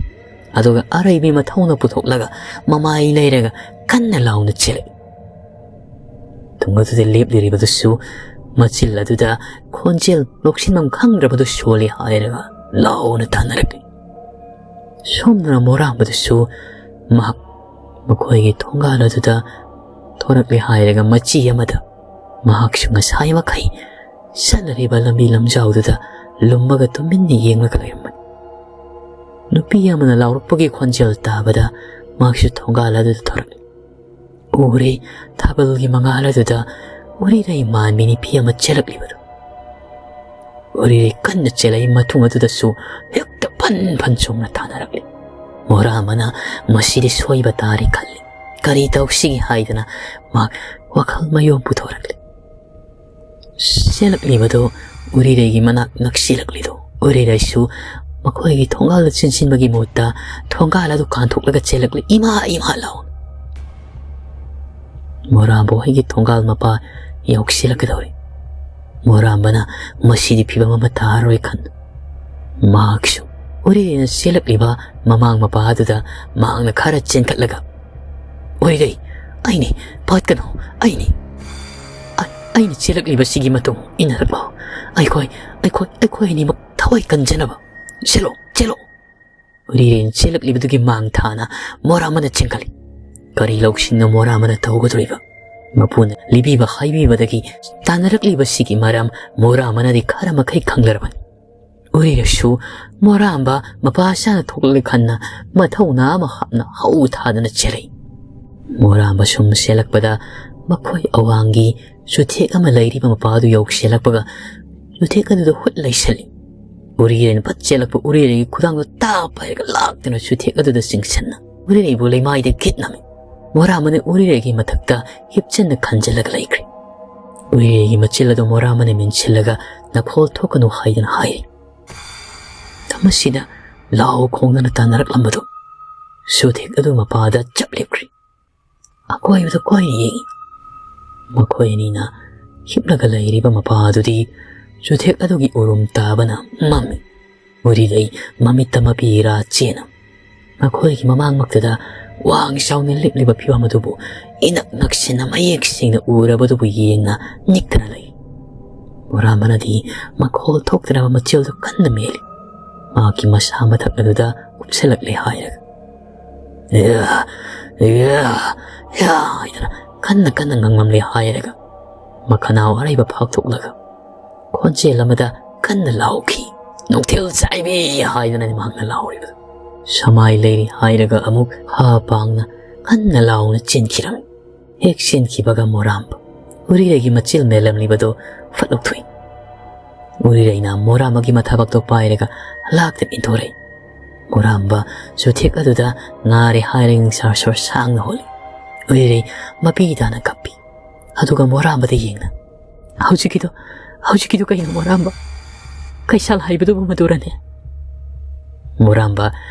ꯑꯗꯨꯒ ꯑꯔꯩꯕꯤ ꯃꯊꯧꯅ ꯄꯨꯊꯣꯛꯂꯒ ꯃꯃꯥꯏ ꯂꯩꯔꯒ ꯀꯟꯅ ꯂꯥꯎꯅ ꯆꯦꯜꯂꯛꯏ꯫ ꯇꯨꯡ ꯑꯗꯨꯗ ꯂꯦꯞꯂꯤꯔꯤꯕꯗꯨꯁꯨ ꯃꯆꯤꯜ ꯑꯗꯨꯗ ꯈꯣꯟꯖꯦꯜ ꯂꯧꯁꯤꯟꯐꯝ ꯈꯪꯗ꯭ꯔꯕꯗꯨ ꯁꯣꯜꯂꯤ ꯍꯥꯏꯔꯒ ꯂꯥꯎꯅ ꯇꯥꯟꯅꯔꯛꯂꯤ꯫ ꯁꯣꯝꯗꯅ ꯃꯣꯔꯥꯝꯕꯗꯨꯁꯨ ꯃꯍꯥꯛ ꯃꯈꯣꯏꯒꯤ ꯊꯣꯡꯒꯥꯜ ꯑꯗꯨꯗ ꯊꯣꯔꯛꯂꯦ ꯍꯥꯏꯔꯒ ꯃꯆꯤ ꯑꯃꯗ ꯃꯍꯥꯛꯁꯨ ꯉꯁꯥꯏ ꯃꯈꯩ ꯆꯠꯅꯔꯤꯕ ꯂꯝꯕꯤ ꯂꯝꯖꯥꯎꯗꯨꯗ ꯂꯨꯝꯃꯒ ꯇꯨꯃꯤꯟꯅ ꯌꯦꯡꯂꯒ ꯂꯩꯔꯝꯕꯅꯤ꯫ ꯅꯨꯄꯤ ꯑꯃꯅ ꯂꯥꯎꯔꯛꯄꯒꯤ ꯈꯣꯟꯖꯦꯜ ꯇꯥꯕꯗ ꯃꯍꯥꯛꯁꯨ ꯊꯣꯡꯒꯥꯜ ꯑꯗꯨꯗ ꯊꯣꯔꯛꯂꯤ꯫ ꯎꯔꯦ, ꯊꯥꯕꯜꯒꯤ ꯃꯉꯥꯜ ꯑꯗꯨꯗ ꯎꯔꯤꯔꯩ ꯃꯥꯟꯕꯤ ꯅꯨꯄꯤ ꯑꯃ ꯆꯦꯜꯂꯛꯂꯤꯕꯗꯨ꯫ ꯎꯔꯤꯔꯩ ꯀꯟꯅ ꯆꯦꯜꯂꯛꯏ, ꯃꯇꯨꯡ ꯑꯗꯨꯗꯁꯨ ꯍꯦꯛꯇ ꯐꯟ ꯐꯟ ꯆꯣꯡꯅ ꯇꯥꯟꯅꯔꯛꯂꯤ꯫ ꯃꯣꯔꯥ ꯑꯃꯅ ꯃꯁꯤꯗꯤ ꯁꯣꯏꯕ ꯇꯥꯔꯦ ꯈꯜꯂꯤ꯫ ꯀꯔꯤ ꯇꯧꯁꯤꯒꯦ ꯍꯥꯏꯗꯅ ꯃꯍꯥꯛ ꯋꯥꯈꯜ ꯃꯌꯣꯝ ꯄꯨꯊꯣꯔꯛꯂꯤ꯫ ꯆꯦꯜꯂꯛꯂꯤꯕꯗꯨ ꯎꯔꯤꯔꯩꯒꯤ ꯃꯅꯥꯛ ꯅꯛꯁꯤꯜꯂꯛꯂꯤꯗꯨ ꯎꯔꯤꯔꯩꯁꯨ ꯃꯈꯣꯏꯒꯤ ꯊꯣꯡꯒꯥꯜꯗ ꯆꯦꯟꯁꯤꯟꯕꯒꯤ ꯃꯍꯨꯠꯇ ꯊꯣꯡꯒꯥꯜ ꯑꯗꯨ ꯀꯥꯟꯊꯣꯛꯂꯒ ꯆꯦꯜꯂꯛꯂꯤ, "ꯏꯃꯥ, ꯏꯃꯥ" ꯂꯥꯎꯅ꯫ ꯃꯣꯔꯥꯝꯕ ꯍꯣꯏꯒꯤ ꯊꯣꯡꯒꯥꯜ ꯃꯄꯥ ꯌꯧꯁꯤꯜꯂꯛꯀꯗꯧꯔꯦ꯫ ꯃꯣꯔꯥꯝꯕꯅ ꯃꯁꯤꯗꯤ ꯐꯤꯕꯝ ꯑꯃ ꯇꯥꯔꯔꯣꯏ ꯈꯟ ꯃꯍꯥꯛꯁꯨ ꯎꯔꯤꯔꯩꯅ ꯆꯦꯜꯂꯛꯂꯤꯕ ꯃꯃꯥꯡ ꯃꯄꯥ ꯑꯗꯨꯗ ꯃꯍꯥꯛꯅ ꯈꯔ ꯆꯦꯟꯈꯠꯂꯒ, "ꯎꯔꯤꯔꯩ, ꯑꯩꯅꯤ, ꯄꯥꯠꯀꯅꯨ, ꯑꯩꯅꯤ꯫ ꯑ-, ꯑꯩꯅ ꯆꯦꯜꯂꯛꯂꯤꯕꯁꯤꯒꯤ ꯃꯇꯨꯡ ꯏꯟꯅꯔꯛꯂꯣ꯫ ꯑꯩꯈꯣꯏ, ꯑꯩꯈꯣꯏ, ꯑꯩꯈꯣꯏ ꯑꯅꯤꯃꯛ ꯊꯋꯥꯏ ꯀꯟꯖꯅꯕ꯫ ꯆꯦꯜꯂꯣ, ꯆꯦꯜꯂꯣ!" ꯎꯔꯤꯔꯩꯅ ꯆꯦꯜꯂꯛꯂꯤꯕꯗꯨꯒꯤ ꯃꯥꯡ ꯊꯥꯅ ꯃꯣꯔꯥꯝꯕꯅ ꯆꯦꯟꯈꯠꯂꯤ꯫ ꯀꯔꯤ ꯂꯧꯁꯤꯡꯅꯣ ꯃꯣꯔꯥꯝꯕꯅ ꯇꯧꯒꯗꯧꯔꯤꯕ? ꯃꯄꯨꯅ ꯂꯤꯕꯤꯕ ꯍꯥꯏꯕꯤꯕꯗꯒꯤ ꯇꯥꯟꯅꯔꯛꯂꯤꯕꯁꯤꯒꯤ ꯃꯔꯝ ꯃꯣꯔꯥꯝꯕꯅꯗꯤ ꯈꯔ ꯃꯈꯩ ꯈꯪꯂꯔꯕꯅꯤ꯫ ꯎꯔꯤꯔꯩꯁꯨ ꯃꯣꯔꯥꯝꯕ ꯃꯄꯥ ꯆꯥꯅ ꯊꯣꯛꯂꯛꯂꯦ ꯈꯟꯅ ꯃꯊꯧꯅꯥ ꯑꯃ ꯍꯥꯞꯅ ꯍꯧ ꯊꯥꯗꯅ ꯆꯦꯜꯂꯛꯏ꯫ ꯃꯣꯔꯥꯝꯕ ꯁꯨꯝ ꯆꯦꯜꯂꯛꯄꯗ ꯃꯈꯣꯏ ꯑꯋꯥꯡꯒꯤ ꯆꯨꯊꯦꯛ ꯑꯃ ꯂꯩꯔꯤꯕ ꯃꯄꯥ ꯑꯗꯨ ꯌꯧꯁꯤꯜꯂꯛꯄꯒ ꯆꯨꯊꯦꯛ ꯑꯗꯨꯗ ꯍꯨꯠ ꯂꯩꯁꯜꯂꯤ꯫ ꯎꯔꯤꯔꯩꯅ ꯐꯠ ꯆꯦꯜꯂꯛꯄ ꯎꯔꯤꯔꯩꯒꯤ ꯈꯨꯗꯥꯡꯗ ꯇꯥꯞ ꯍꯥꯏꯔꯒ ꯂꯥꯛꯇꯨꯅ ꯆꯨꯊꯦꯛ ꯑꯗꯨꯗ ꯆꯤꯡꯁꯤꯟꯅ ꯎꯔꯤꯔꯩꯕꯨ ꯂꯩꯃꯥꯏꯗ ꯒꯤꯠ ꯅꯝꯃꯤ꯫ ꯃꯣꯔꯥꯝꯕꯅ ꯎꯔꯤꯔꯩꯒꯤ ꯃꯊꯛꯇ ꯍꯤꯞꯆꯟꯅ ꯈꯟꯖꯤꯜꯂꯒ ꯂꯩꯈ꯭ꯔꯦ꯫ ꯎꯔꯤꯔꯩꯒꯤ ꯃꯆꯤꯜ ꯑꯗꯨ ꯃꯣꯔꯥꯝꯕꯅ ꯃꯦꯟꯁꯤꯜꯂꯒ ꯅꯈꯣꯜ ꯊꯣꯛꯀꯅꯨ ꯍꯥꯏꯗꯨꯅ ꯍꯥꯏꯔꯤ꯫ ꯃꯁꯤꯗ ꯂꯥꯎ ꯈꯣꯡꯗꯅ ꯇꯥꯟꯅꯔꯛꯂꯝꯕꯗꯨ ꯁꯨꯊꯦꯛ ꯑꯗꯨ ꯃꯄꯥꯗ ꯆꯞ ꯂꯦꯞꯈ꯭ꯔꯤ꯫ ꯑꯀꯣꯏꯕꯗ ꯀꯣꯏꯅ ꯌꯦꯡꯏ꯫ ꯃꯈꯣꯏ ꯑꯅꯤꯅ ꯍꯤꯞꯂꯒ ꯂꯩꯔꯤꯕ ꯃꯄꯥ ꯑꯗꯨꯗꯤ ꯆꯨꯊꯦꯛ ꯑꯗꯨꯒꯤ ꯎꯔꯨꯝ ꯇꯥꯕꯅ ꯃꯝꯃꯤ꯫ ꯎꯔꯤꯔꯩ ꯃꯃꯤꯠꯇ ꯃꯄꯤ ꯏꯔꯥ ꯆꯦꯅ ꯃꯈꯣꯏꯒꯤ ꯃꯃꯥꯡꯃꯛꯇꯗ ꯋꯥꯡ ꯆꯥꯎꯅ ꯂꯦꯞꯂꯤꯕ ꯐꯤꯕꯝ ꯑꯗꯨꯕꯨ ꯏꯅꯛ ꯅꯛꯁꯤꯟꯅ ꯃꯌꯦꯛ ꯁꯦꯡꯅ ꯎꯔꯕꯗꯨꯕꯨ ꯌꯦꯡꯅ ꯅꯤꯛꯇꯅ ꯂꯩ꯫ ꯃꯣꯔꯥꯝꯕꯅꯗꯤ ꯃꯈꯣꯜ ꯊꯣꯛꯇꯅꯕ ꯃꯆꯤꯜꯗꯨ ꯀꯟꯅ ꯃꯦꯜꯂꯤ꯫ ꯃꯍꯥꯛꯀꯤ ꯃꯁꯥ ꯃꯊꯛ ꯑꯗꯨꯗ ꯀꯨꯞꯁꯤꯜꯂꯛꯂꯦ ꯍꯥꯏꯔꯒ, "ꯌꯥ, ꯌꯥ, ꯌꯥ" ꯍꯥꯏꯗꯅ ꯀꯟꯅ ꯀꯟꯅ ꯉꯥꯡꯂꯝꯂꯦ ꯍꯥꯏꯔꯒ ꯃꯈꯅꯥꯎ ꯑꯔꯩꯕ ꯐꯥꯛꯊꯣꯛꯂꯒ ꯈꯣꯟꯖꯦꯜ ꯑꯃꯗ ꯀꯟꯅ ꯂꯥꯎꯈꯤ꯫ "ꯅꯨꯡꯊꯤꯜ ꯆꯥꯏꯕꯤ" ꯍꯥꯏꯗꯅꯅꯤ ꯃꯍꯥꯛꯅ ꯂꯥꯎꯔꯤꯕꯗꯨ꯫ ꯁꯃꯥꯏ ꯂꯩꯔꯤ ꯍꯥꯏꯔꯒ ꯑꯃꯨꯛ ꯍꯥ ꯄꯥꯡꯅ ꯀꯟꯅ ꯂꯥꯎꯅ ꯆꯦꯟꯈꯤꯔꯝꯃꯤ꯫ ꯍꯦꯛ ꯆꯦꯟꯈꯤꯕꯒ ꯃꯣꯔꯥꯝꯕ ꯎꯔꯤꯔꯩꯒꯤ ꯃꯆꯤꯜ ꯃꯦꯜꯂꯝꯂꯤꯕꯗꯨ ꯐꯠ ꯂꯧꯊꯣꯛꯏ꯫ ꯎꯔꯤꯔꯩꯅ ꯃꯣꯔꯥꯝꯕꯒꯤ ꯃꯊꯥꯕꯛꯇꯣ ꯄꯥꯏꯔꯒ ꯂꯥꯛꯇ ꯏꯟꯊꯣꯔꯛꯏ꯫ ꯃꯣꯔꯥꯝꯕ ꯆꯨꯊꯦꯛ ꯑꯗꯨꯗ ꯉꯥꯔꯦ ꯍꯥꯏꯔꯒ ꯅꯤꯡꯁꯥ ꯁꯣꯔ ꯁꯥꯡꯅ ꯍꯣꯜꯂꯤ꯫ ꯎꯔꯤꯔꯩ ꯃꯄꯤ ꯇꯥꯅ ꯀꯞꯄꯤ꯫ ꯑꯗꯨꯒ ꯃꯣꯔꯥꯝꯕꯗ ꯌꯦꯡꯅ, "ꯍꯧꯖꯤꯛꯀꯤꯗꯣ, ꯍꯧꯖꯤꯛꯀꯤꯗꯣ ꯀꯩꯅꯣ ꯃꯣꯔꯥꯝꯕ? ꯀꯩꯁꯥꯜ ꯍꯥꯏꯕꯗꯨꯕꯨ ꯃꯗꯨꯔꯅꯦ?" ꯃꯣꯔꯥꯝꯕ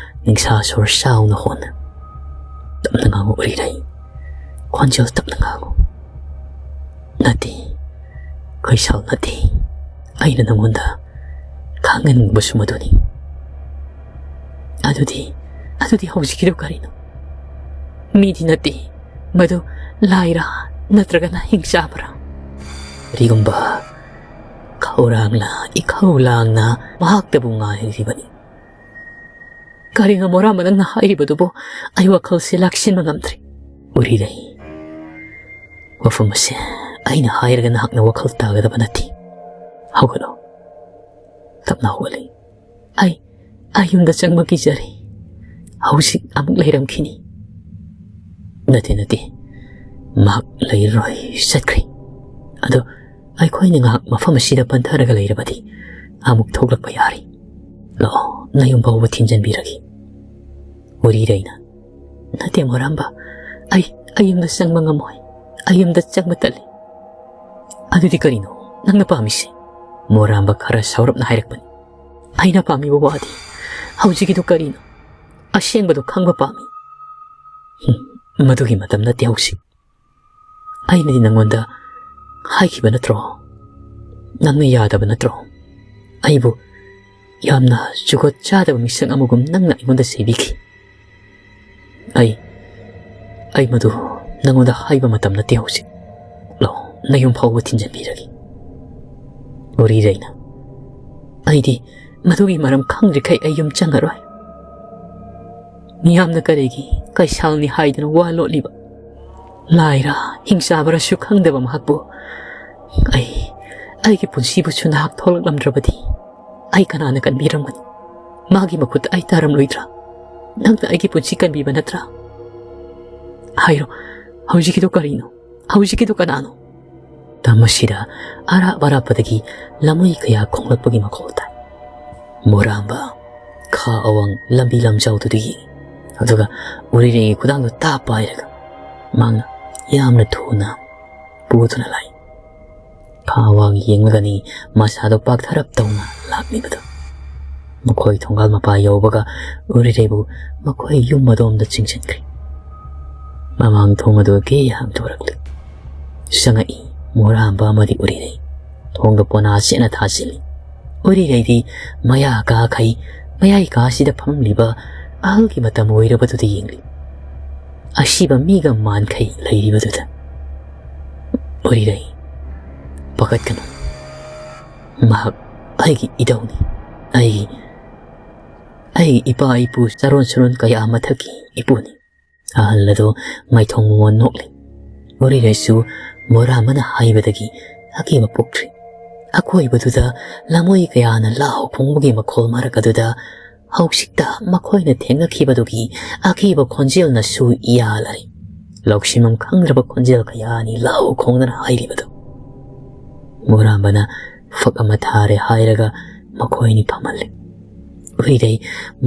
ꯅꯤꯡꯁꯥ ꯁꯣꯔ ꯆꯥꯎꯅ ꯍꯣꯟꯅ, "ꯇꯞꯅ ꯉꯥꯡꯉꯨ ꯎꯔꯤꯔꯩ, ꯈꯣꯟꯖꯦꯜ ꯇꯞꯅ ꯉꯥꯡꯉꯨ꯫ ꯅꯠꯇꯦ, ꯀꯩꯁꯥꯜ ꯅꯠꯇꯦ꯫ ꯑꯩꯅ ꯅꯉꯣꯟꯗ ꯈꯪꯍꯟꯅꯤꯡꯕꯁꯨ ꯃꯗꯨꯅꯤ꯫" "ꯑꯗꯨꯗꯤ, ꯑꯗꯨꯗꯤ ꯍꯧꯖꯤꯛꯀꯤꯗꯨ ꯀꯔꯤꯅꯣ? ꯃꯤꯗꯤ ꯅꯠꯇꯦ, ꯃꯗꯨ ꯂꯥꯏꯔ ꯅꯠꯇ꯭ꯔꯒꯅ ꯍꯤꯡꯆꯥꯕꯔ?" ꯀꯔꯤꯒꯨꯝꯕ ꯈꯧꯔꯥꯡꯅ ꯏꯈꯧ ꯂꯥꯡꯅ ꯃꯍꯥꯛꯇꯕꯨ ꯉꯥꯏꯔꯤꯕꯅꯤ꯫ "ꯀꯔꯤꯅꯣ ꯃꯣꯔꯥꯝꯕ ꯅꯪꯅ ꯍꯥꯏꯔꯤꯕꯗꯨꯕꯨ? ꯑꯩ ꯋꯥꯈꯜꯁꯦ ꯂꯥꯛꯁꯤꯟꯕ ꯉꯝꯗ꯭ꯔꯦ꯫" "ꯎꯔꯤꯔꯩ, ꯋꯥꯐꯝ ꯑꯁꯦ ꯑꯩꯅ ꯍꯥꯏꯔꯒ ꯅꯍꯥꯛꯅ ꯋꯥꯈꯜ ꯇꯥꯒꯗꯕ ꯅꯠꯇꯦ꯫ ꯍꯧꯒꯠꯂꯣ, ꯇꯞꯅ ꯍꯧꯒꯠꯂꯤ꯫ ꯑꯩ, ꯑꯩ ꯌꯨꯝꯗ ꯆꯪꯕ ꯀꯤꯖꯔꯦ꯫ ꯍꯧꯖꯤꯛ ꯑꯃꯨꯛ ꯂꯩꯔꯝꯈꯤꯅꯤ꯫" "ꯅꯠꯇꯦ, ꯅꯠꯇꯦ, ꯃꯍꯥꯛ ꯂꯩꯔꯔꯣꯏ, ꯆꯠꯈ꯭ꯔꯦ꯫ ꯑꯗꯣ ꯑꯩꯈꯣꯏꯅ ꯉꯥꯏꯍꯥꯛ ꯃꯐꯝ ꯑꯁꯤꯗ ꯄꯟꯊꯔꯒ ꯂꯩꯔꯕꯗꯤ ꯑꯃꯨꯛ ꯊꯣꯛꯂꯛꯄ ꯌꯥꯔꯤ꯫ ꯂꯥꯛꯑꯣ, ꯅꯌꯨꯝ ꯐꯥꯎꯕ ꯊꯤꯟꯖꯟꯕꯤꯔꯒꯦ꯫" ꯎꯔꯤꯔꯩꯅ, "ꯅꯠꯇꯦ ꯃꯣꯔꯥꯝꯕ, ꯑꯩ, ꯑꯩ ꯌꯨꯝꯗ ꯆꯪꯕ ꯉꯝꯃꯣꯏ꯫ ꯑꯩ ꯌꯨꯝꯗ ꯆꯪꯕ ꯇꯜꯂꯤ꯫" "ꯑꯗꯨꯗꯤ ꯀꯔꯤꯅꯣ ꯅꯪꯅ ꯄꯥꯝꯃꯤꯁꯦ?" ꯃꯣꯔꯥꯝꯕ ꯈꯔ ꯁꯥꯎꯔꯞꯅ ꯍꯥꯏꯔꯛꯄꯅꯤ꯫ "ꯑꯩꯅ ꯄꯥꯝꯃꯤꯕ ꯋꯥꯗꯤ ꯍꯧꯖꯤꯛꯀꯤꯗꯨ ꯀꯔꯤꯅꯣ? ꯑꯁꯦꯡꯕꯗꯨ ꯈꯪꯕ ꯄꯥꯝꯃꯤ꯫" "ꯍꯨꯝ, ꯃꯗꯨꯒꯤ ꯃꯇꯝ ꯅꯠꯇꯦ ꯍꯧꯖꯤꯛ꯫ ꯑꯩꯅꯗꯤ ꯅꯪꯉꯣꯟꯗ ꯍꯥꯏꯈꯤꯕ ꯅꯠꯇ꯭ꯔꯣ? ꯅꯪꯅ ꯌꯥꯗꯕ ꯅꯠꯇ꯭ꯔꯣ? ꯑꯩꯕꯨ ꯌꯥꯝꯅ ꯖꯨꯒꯣꯠ ꯆꯥꯗꯕ ꯃꯤꯁꯛ ꯑꯃꯒꯨꯝ ꯅꯪꯅ ꯑꯩꯉꯣꯟꯗ ꯆꯩꯕꯤꯈꯤ꯫ ꯑꯩ, ꯑꯩ ꯃꯗꯨ ꯅꯪꯉꯣꯟꯗ ꯍꯥꯏꯕ ꯃꯇꯝ ꯅꯠꯇꯦ ꯍꯧꯖꯤꯛ꯫ ꯂꯥꯛꯑꯣ, ꯅꯌꯨꯝ ꯐꯥꯎꯕ ꯊꯤꯟꯖꯤꯟꯕꯤꯔꯒꯦ꯫" ꯎꯔꯤꯔꯩꯅ, "ꯑꯩꯗꯤ ꯃꯗꯨꯒꯤ ꯃꯔꯝ ꯈꯪꯗ꯭ꯔꯤꯈꯩ ꯑꯩ ꯌꯨꯝ ꯆꯪꯉꯔꯣꯏ꯫ ꯃꯤꯌꯥꯝꯅ ꯀꯔꯤꯒꯤ ꯀꯩꯁꯥꯜꯅꯤ ꯍꯥꯏꯗꯨꯅ ꯋꯥ ꯂꯣꯠꯂꯤꯕ? ꯂꯥꯏꯔ ꯍꯤꯡꯆꯥꯕꯔꯁꯨ ꯈꯪꯗꯕ ꯃꯍꯥꯛꯄꯨ ꯑꯩ, ꯑꯩꯒꯤ ꯄꯨꯟꯁꯤꯕꯨꯁꯨ ꯅꯍꯥꯛ ꯊꯣꯛꯂꯛꯂꯝꯗ꯭ꯔꯕꯗꯤ ꯑꯩ ꯀꯅꯥꯅ ꯀꯟꯕꯤꯔꯝꯒꯅꯤ? ꯃꯥꯒꯤ ꯃꯈꯨꯠꯇ ꯑꯩ ꯇꯥꯔꯝꯂꯣꯏꯗ꯭ꯔꯥ? ꯅꯪꯅ ꯑꯩꯒꯤ ꯄꯨꯟꯁꯤ ꯀꯟꯕꯤꯕ ꯅꯠꯇ꯭ꯔꯥ? ꯍꯥꯏꯔꯣ, ꯍꯧꯖꯤꯛꯀꯤꯗꯣ ꯀꯔꯤꯅꯣ? ꯍꯧꯖꯤꯛꯀꯤꯗꯣ ꯀꯅꯥꯅꯣ?" ꯇꯝ ꯑꯁꯤꯗ ꯑꯔꯥꯞ ꯑꯔꯥꯞꯄꯗꯒꯤ ꯂꯝꯃꯩ ꯀꯌꯥ ꯈꯣꯡꯂꯛꯄꯒꯤ ꯃꯈꯣꯜ ꯇꯥꯏ꯫ ꯃꯣꯔꯥꯝꯕ ꯈꯥ ꯑꯋꯥꯡ ꯂꯝꯕꯤ ꯂꯝꯖꯥꯎꯗꯨꯗ ꯌꯦꯡꯉꯤ꯫ ꯑꯗꯨꯒ ꯎꯔꯤꯔꯩꯒꯤ ꯈꯨꯗꯥꯡꯗꯨ ꯇꯥ ꯄꯥꯏꯔꯒ ꯃꯍꯥꯛꯅ ꯌꯥꯝꯅ ꯊꯨꯅ ꯄꯨꯗꯨꯅ ꯂꯥꯛꯏ꯫ ꯈꯥ ꯑꯋꯥꯡ ꯌꯦꯡꯂꯒꯅꯤ ꯃꯁꯥꯗꯣ ꯄꯥꯛꯊꯔꯞ ꯇꯧꯅ ꯂꯥꯛꯂꯤꯕꯗꯨ꯫ ꯃꯈꯣꯏ ꯊꯣꯡꯒꯥꯜ ꯃꯄꯥ ꯌꯧꯕꯒ ꯎꯔꯤꯔꯩꯕꯨ ꯃꯈꯣꯏ ꯌꯨꯝ ꯑꯗꯣꯝꯗ ꯆꯤꯡꯁꯤꯟꯈ꯭ꯔꯦ꯫ ꯃꯃꯥꯡ ꯊꯣꯡ ꯑꯗꯨ ꯒꯦ ꯍꯥꯡꯗꯣꯔꯛꯂꯤ꯫ ꯆꯪꯉꯛꯏ ꯃꯣꯔꯥꯝꯕ ꯑꯃꯗꯤ ꯎꯔꯤꯔꯩ꯫ ꯊꯣꯡꯗ ꯄꯣꯅꯥ ꯁꯦꯠꯅ ꯊꯥꯖꯤꯜꯂꯤ꯫ ꯎꯔꯤꯔꯩꯗꯤ ꯃꯌꯥ ꯀꯥꯈꯩ ꯃꯌꯥꯏ ꯀꯥꯁꯤꯗ ꯐꯝꯂꯤꯕ ꯑꯍꯜꯒꯤ ꯃꯇꯝ ꯑꯣꯏꯔꯕꯗꯨꯗ ꯌꯦꯡꯂꯤ꯫ ꯑꯁꯤꯕ ꯃꯤꯒ ꯃꯥꯟꯈꯩ ꯂꯩꯔꯤꯕꯗꯨꯗ꯫ ꯎꯔꯤꯔꯩ, ꯄꯥꯈꯠꯀꯅꯨ꯫ ꯃꯍꯥꯛ ꯑꯩꯒꯤ ꯏꯙꯧꯅꯤ꯫ ꯑꯩꯒꯤ, ꯑꯩꯒꯤ ꯏꯄꯥ ꯏꯄꯨ ꯆꯥꯔꯣꯟ ꯁꯨꯔꯣꯟ ꯀꯌꯥ ꯃꯊꯛꯀꯤ ꯏꯄꯨꯅꯤ꯫ ꯑꯍꯜ ꯑꯗꯨ ꯃꯥꯏꯊꯣꯡ ꯃꯉꯣꯟ ꯅꯣꯛꯂꯤ꯫ ꯎꯔꯤꯔꯩꯁꯨ ꯃꯣꯔꯥꯝꯕꯅ ꯍꯥꯏꯕꯗꯒꯤ ꯑꯀꯤꯕ ꯄꯣꯛꯇ꯭ꯔꯤ꯫ ꯑꯀꯣꯏꯕꯗꯨꯗ ꯂꯝꯃꯣꯏ ꯀꯌꯥꯅ ꯂꯥꯎ ꯈꯣꯡꯕꯒꯤ ꯃꯈꯣꯜ ꯃꯔꯛ ꯑꯗꯨꯗ ꯍꯧꯖꯤꯛꯇ ꯃꯈꯣꯏꯅ ꯊꯦꯡꯅꯈꯤꯕꯗꯨꯒꯤ ꯑꯀꯤꯕ ꯈꯣꯟꯖꯦꯜꯅꯁꯨ ꯌꯥꯜꯂꯔꯤ꯫ ꯂꯧꯁꯤꯟꯐꯝ ꯈꯪꯗ꯭ꯔꯕ ꯈꯣꯟꯖꯦꯜ ꯀꯌꯥꯅꯤ ꯂꯥꯎ ꯈꯣꯡꯗꯅ ꯍꯥꯏꯔꯤꯕꯗꯨ꯫ ꯃꯣꯔꯥꯝꯕꯅ ꯐꯛ ꯑꯃ ꯊꯥꯔꯦ ꯍꯥꯏꯔꯒ ꯃꯈꯣꯏꯅꯤ ꯐꯝꯍꯜꯂꯤ꯫ ꯎꯔꯤꯔꯩ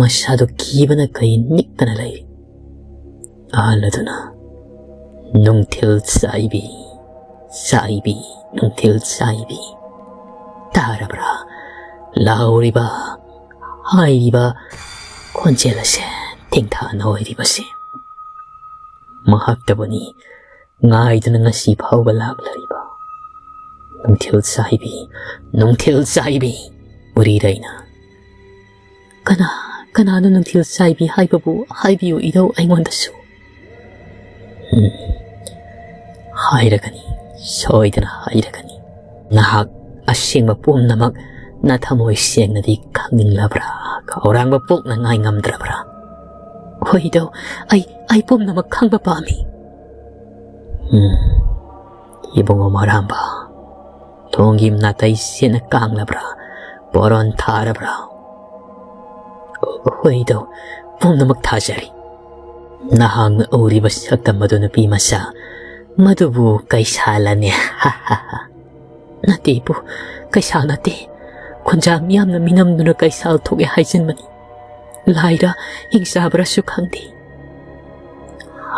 ꯃꯁꯥꯗꯨ ꯀꯤꯕꯅ ꯀꯩ ꯅꯤꯛꯇꯅ ꯂꯩꯔꯤ꯫ ꯑꯍꯜ ꯑꯗꯨꯅ, "ꯅꯨꯡꯊꯤꯜ ꯆꯥꯏꯕꯤ, ꯆꯥꯏꯕꯤ" ꯅꯨꯡꯊꯤꯜ ꯆꯥꯏꯕꯤ꯫ ꯇꯥꯔꯕ꯭ꯔꯥ? ꯂꯥꯎꯔꯤꯕ, ꯍꯥꯏꯔꯤꯕ ꯈꯣꯟꯖꯦꯜ ꯑꯁꯦ ꯊꯦꯡꯊꯥ ꯅꯣꯏꯔꯤꯕꯁꯦ꯫ ꯃꯍꯥꯛꯇꯕꯨꯅꯤ ꯉꯥꯏꯗꯨꯅ ꯉꯁꯤ ꯐꯥꯎꯕ ꯂꯥꯛꯂꯔꯤꯕ꯫ ꯅꯨꯡꯊꯤꯜ ꯆꯥꯏꯕꯤ, ꯅꯨꯡꯊꯤꯜ ꯆꯥꯏꯕꯤ꯫ ꯎꯔꯤꯔꯩꯅ, "ꯀꯅꯥ, ꯀꯅꯥꯅꯣ ꯅꯨꯡꯊꯤꯜ ꯆꯥꯏꯕꯤ ꯍꯥꯏꯕꯕꯨ? ꯍꯥꯏꯕꯤꯌꯨ ꯏꯙꯧ ꯑꯩꯉꯣꯟꯗꯁꯨ꯫" "ꯎꯝ, ꯍꯥꯏꯔꯒꯅꯤ, ꯁꯣꯏꯗꯅ ꯍꯥꯏꯔꯒꯅꯤ꯫ ꯅꯍꯥꯛ ꯑꯁꯦꯡꯕ ꯄꯨꯝꯅꯃꯛ ꯅꯊꯃꯣꯏ ꯁꯦꯡꯅꯗꯤ ꯈꯪꯅꯤꯡꯂꯕ꯭ꯔꯥ? ꯈꯧꯔꯥꯡꯕ ꯄꯣꯛꯅꯉꯥꯏ ꯉꯝꯗ꯭ꯔꯕ꯭ꯔꯥ?" "ꯍꯣꯏ ꯏꯙꯧ, ꯑꯩ, ꯑꯩ ꯄꯨꯝꯅꯃꯛ ꯈꯪꯕ ꯄꯥꯝꯃꯤ꯫" "ꯎꯝ, ꯏꯕꯨꯡꯉꯣ ꯃꯔꯥꯝꯕ, ꯊꯣꯡꯒꯤ ꯅꯥꯇꯩ ꯁꯦꯠꯅ ꯀꯥꯡꯂꯕ꯭ꯔꯥ? ꯄꯣꯔꯣꯟ ꯊꯥꯔꯕ꯭ꯔꯥ?" "ꯍꯣꯏ ꯏꯙꯧ, ꯄꯨꯝꯅꯃꯛ ꯊꯥꯖꯔꯤ꯫" "ꯅꯍꯥꯛꯅ ꯎꯔꯤꯕ ꯁꯛꯇꯝ ꯑꯗꯨ, ꯅꯨꯄꯤ ꯃꯆꯥ, ꯃꯗꯨꯕꯨ ꯀꯩꯁꯥꯜꯂꯅꯦ?" "ꯅꯠꯇꯦ ꯏꯄꯨ, ꯀꯩꯁꯥꯜ ꯅꯠꯇꯦ꯫ ꯈꯨꯟꯖꯥ ꯃꯤꯌꯥꯝꯅ ꯃꯤꯅꯝꯗꯨꯅ ꯀꯩꯁꯥꯜ ꯊꯣꯛꯑꯦ ꯍꯥꯏꯖꯟꯕꯅꯤ꯫ ꯂꯥꯏꯔ ꯍꯤꯡꯆꯥꯕ꯭ꯔꯥꯁꯨ ꯈꯪꯗꯦ꯫"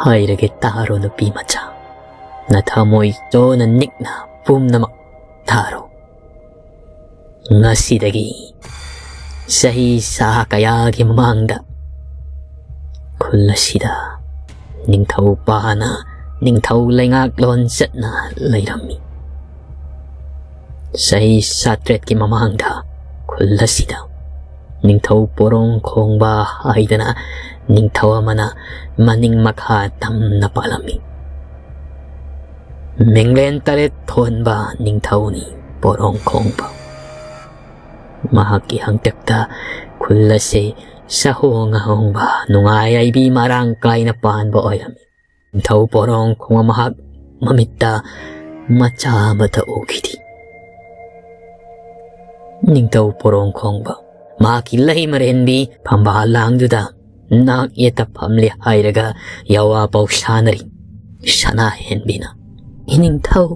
"ꯍꯥꯏꯔꯒꯦ ꯇꯥꯔꯣ, ꯅꯨꯄꯤ ꯃꯆꯥ꯫ ꯅꯊꯃꯣꯏ ꯆꯣꯅ ꯅꯤꯛꯅ ꯄꯨꯝꯅꯃꯛ ꯇꯥꯔꯣ꯫ ꯉꯁꯤꯗꯒꯤ ꯆꯍꯤ ꯆꯥ ꯀꯌꯥꯒꯤ ꯃꯃꯥꯡꯗ ꯈꯨꯜ ꯑꯁꯤꯗ ꯅꯤꯡꯊꯧ ꯄꯥꯅ ꯅꯤꯡꯊꯧ ꯂꯩꯉꯥꯛꯂꯣꯟ ꯆꯠꯅ ꯂꯩꯔꯝꯃꯤ꯫ ꯆꯍꯤ ꯆꯥꯇ꯭ꯔꯦꯠꯀꯤ ꯃꯃꯥꯡꯗ ꯈꯨꯜ ꯑꯁꯤꯗ ꯅꯤꯡꯊꯧ ꯄꯣꯔꯣꯡ ꯈꯣꯡꯕ ꯍꯥꯏꯗꯅ ꯅꯤꯡꯊꯧ ꯑꯃꯅ ꯃꯅꯤꯡ ꯃꯈꯥ ꯇꯝꯅ ꯄꯥꯜꯂꯝꯃꯤ꯫ ꯃꯤꯡꯂꯦꯟ ꯇꯔꯦꯠ ꯊꯣꯟꯕ ꯅꯤꯡꯊꯧꯅꯤ ꯄꯣꯔꯣꯡ ꯈꯣꯡꯕ꯫ ꯃꯍꯥꯛꯀꯤ ꯍꯥꯛꯇꯛꯇ ꯈꯨꯜ ꯑꯁꯤ ꯆꯥꯍꯣꯡ ꯉꯥꯍꯣꯡꯕ, ꯅꯨꯡꯉꯥꯏ ꯌꯥꯏꯕꯤ ꯃꯔꯥꯡ ꯀꯥꯏꯅ ꯄꯥꯟꯕ ꯑꯣꯏꯔꯝꯃꯤ꯫ ꯅꯤꯡꯊꯧ ꯄꯣꯔꯣꯡ ꯈꯣꯡꯕ ꯃꯍꯥꯛ ꯃꯃꯤꯠꯇ ꯃꯆꯥ ꯑꯃꯠꯇ ꯎꯈꯤꯗꯦ꯫ ꯅꯤꯡꯊꯧ ꯄꯣꯔꯣꯡ ꯈꯣꯡꯕ ꯃꯍꯥꯛꯀꯤ ꯂꯩꯃꯔꯦꯟꯕꯤ ꯐꯝꯕꯥꯜ ꯂꯥꯡꯗꯨꯗ ꯅꯥꯛ ꯌꯦꯠꯇ ꯐꯝꯂꯦ ꯍꯥꯏꯔꯒ ꯌꯥꯋꯥ ꯄꯥꯎ ꯁꯥꯅꯔꯤ ꯁꯅꯥ ꯍꯦꯟꯕꯤꯅ꯫ "ꯏꯅꯤꯡꯊꯧ,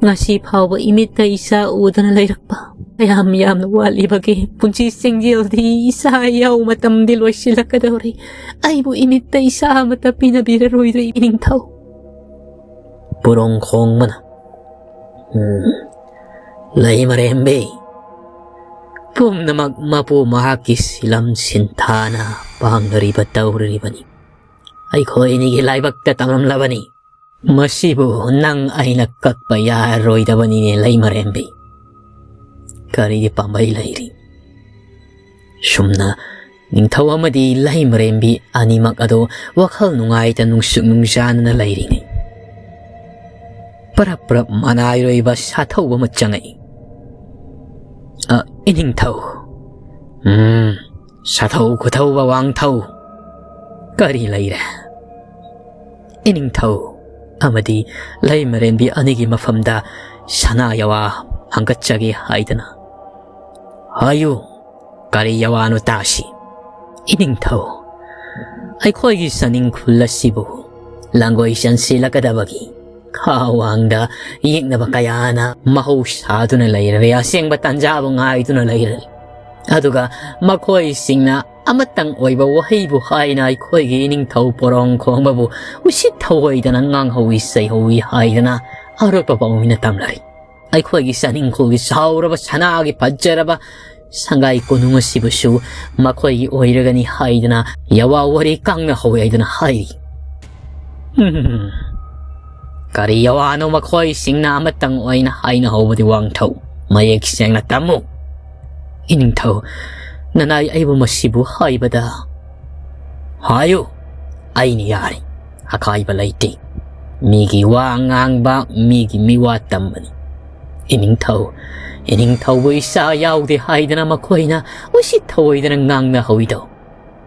ꯉꯁꯤ ꯐꯥꯎꯕ ꯏꯃꯤꯠꯇ ꯏꯆꯥ ꯎꯗꯅ ꯂꯩꯔꯛꯄ ꯀꯌꯥꯝ ꯌꯥꯝꯅ ꯋꯥꯠꯂꯤꯕꯒꯦ? ꯄꯨꯟꯁꯤ ꯆꯦꯡꯖꯦꯜꯗꯤ ꯏꯆꯥ ꯌꯥꯎ ꯃꯇꯝꯗꯤ ꯂꯣꯏꯁꯤꯜꯂꯛꯀꯗꯧꯔꯦ꯫ ꯑꯩꯕꯨ ꯏꯃꯤꯠꯇ ꯏꯆꯥ ꯑꯃꯠꯇ ꯄꯤꯅꯕꯤꯔꯔꯣꯏꯗ꯭ꯔ ꯏꯅꯤꯡꯊꯧ?" ꯄꯣꯔꯣꯡ ꯈꯣꯡꯕꯅ ꯎꯝ, ꯂꯩꯃꯔꯦꯝꯕꯤ, ꯄꯨꯝꯅꯃꯛ ꯃꯄꯨ ꯃꯍꯥꯛꯀꯤ ꯁꯤꯂꯝ ꯁꯤꯟꯊꯥꯅ ꯄꯥꯡꯅꯔꯤꯕ ꯇꯧꯔꯤꯕꯅꯤ꯫ ꯑꯩꯈꯣꯏ ꯑꯅꯤꯒꯤ ꯂꯥꯏꯕꯛꯇ ꯇꯝꯂꯝꯂꯕꯅꯤ꯫ ꯃꯁꯤꯕꯨ ꯅꯪ ꯑꯩꯅ ꯀꯛꯄ ꯌꯥꯔꯔꯣꯏꯗꯕꯅꯤꯅꯦ, ꯂꯩꯃꯔꯦꯝꯕꯤ꯫ ꯀꯔꯤꯒꯤ ꯄꯥꯝꯕꯩ ꯂꯩꯔꯤ? ꯁꯨꯝꯅ ꯅꯤꯡꯊꯧ ꯑꯃꯗꯤ ꯂꯩꯃꯔꯦꯝꯕꯤ ꯑꯅꯤꯃꯛ ꯑꯗꯨ ꯋꯥꯈꯜ ꯅꯨꯡꯉꯥꯏꯇ ꯅꯨꯡꯁꯨꯛ ꯅꯨꯡꯖꯥꯅꯅ ꯂꯩꯔꯤꯉꯩ, ꯄꯔꯞ ꯄꯔꯞ ꯃꯅꯥꯏꯔꯣꯏꯕ ꯁꯥꯊꯧꯕ ꯑꯃ ꯆꯪꯉꯛꯏ꯫ "ꯑ, ꯏꯅꯤꯡꯊꯧ꯫" "ꯎꯝ, ꯁꯥꯊꯧ ꯈꯨꯊꯧꯕ ꯋꯥꯡꯊꯧ, ꯀꯔꯤ ꯂꯩꯔꯦ?" "ꯏꯅꯤꯡꯊꯧ ꯑꯃꯗꯤ ꯂꯩꯃꯔꯦꯝꯕꯤ ꯑꯅꯤꯒꯤ ꯃꯐꯝꯗ ꯁꯅꯥ ꯌꯥꯋꯥ ꯍꯪꯒꯠꯆꯒꯦ ꯍꯥꯏꯗꯅ꯫" "ꯍꯥꯏꯌꯨ, ꯀꯔꯤ ꯌꯥꯋꯥꯅꯣ ꯇꯥꯁꯤ꯫" "ꯏꯅꯤꯡꯊꯧ, ꯑꯩꯈꯣꯏꯒꯤ ꯆꯥꯅꯤꯡ ꯈꯨꯜ ꯑꯁꯤꯕꯨ ꯂꯥꯡꯒꯣꯏ ꯆꯟꯁꯤꯜꯂꯛꯀꯗꯕꯒꯤ ꯈꯥ ꯋꯥꯡꯗ ꯌꯦꯛꯅꯕ ꯀꯌꯥꯅ ꯃꯍꯧ ꯁꯥꯗꯨꯅ ꯂꯩꯔꯦ, ꯑꯁꯦꯡꯕ ꯇꯥꯟꯖꯥꯕꯨ ꯉꯥꯏꯗꯨꯅ ꯂꯩꯔꯦ꯫ ꯑꯗꯨꯒ ꯃꯈꯣꯏꯁꯤꯡꯅ ꯑꯃꯇꯪ ꯑꯣꯏꯕ ꯋꯥꯍꯩꯕꯨ ꯍꯥꯏꯅ ꯑꯩꯈꯣꯏꯒꯤ ꯏꯅꯤꯡꯊꯧ ꯄꯣꯔꯣꯡ ꯈꯣꯡꯕꯕꯨ ꯎꯁꯤꯠ ꯊꯑꯣꯏꯗꯅ ꯉꯥꯡꯍꯧꯋꯤ ꯆꯩꯍꯧꯋꯤ ꯍꯥꯏꯗꯅ ꯑꯔꯣꯠꯄ ꯄꯥꯎꯃꯤꯅ ꯇꯝꯂꯔꯤ꯫ ꯑꯩꯈꯣꯏꯒꯤ ꯆꯥꯅꯤꯡꯈꯣꯜꯒꯤ ꯁꯥꯎꯔꯕ ꯁꯅꯥꯒꯤ ꯐꯖꯔꯕ ꯁꯪꯒꯥꯏ ꯀꯣꯅꯨꯡ ꯑꯁꯤꯕꯨꯁꯨ ꯃꯈꯣꯏꯒꯤ ꯑꯣꯏꯔꯒꯅꯤ ꯍꯥꯏꯗꯅ ꯌꯥꯋꯥ ꯋꯥꯔꯤ ꯀꯪꯅ ꯍꯧꯋꯦ ꯍꯥꯏꯗꯅ ꯍꯥꯏꯔꯤ꯫" "ꯎꯝ, ꯀꯔꯤ ꯌꯥꯋꯥꯅꯣ ꯃꯈꯣꯏꯁꯤꯡꯅ ꯑꯃꯇꯪ ꯑꯣꯏꯅ ꯍꯥꯏꯅ ꯍꯧꯕꯗꯤ ꯋꯥꯡꯊꯧ? ꯃꯌꯦꯛ ꯁꯦꯡꯅ ꯇꯝꯃꯨ꯫" "ꯏꯅꯤꯡꯊꯧ, ꯅꯅꯥꯏ ꯑꯩꯕꯨ ꯃꯁꯤꯕꯨ ꯍꯥꯏꯕꯗ꯫" "ꯍꯥꯏꯌꯨ, ꯑꯩꯅ ꯌꯥꯔꯦ, ꯑꯀꯥꯏꯕ ꯂꯩꯇꯦ꯫ ꯃꯤꯒꯤ ꯋꯥ ꯉꯥꯡꯕ, ꯃꯤꯒꯤ ꯃꯤꯋꯥ ꯇꯝꯕꯅꯤ꯫ ꯏꯅꯤꯡꯊꯧ, ꯏꯅꯤꯡꯊꯧꯕꯨ ꯏꯆꯥ ꯌꯥꯎꯗꯦ ꯍꯥꯏꯗꯅ ꯃꯈꯣꯏꯅ ꯎꯁꯤꯠ ꯊꯑꯣꯏꯗꯅ ꯉꯥꯡꯅ ꯍꯧꯏꯗꯣ,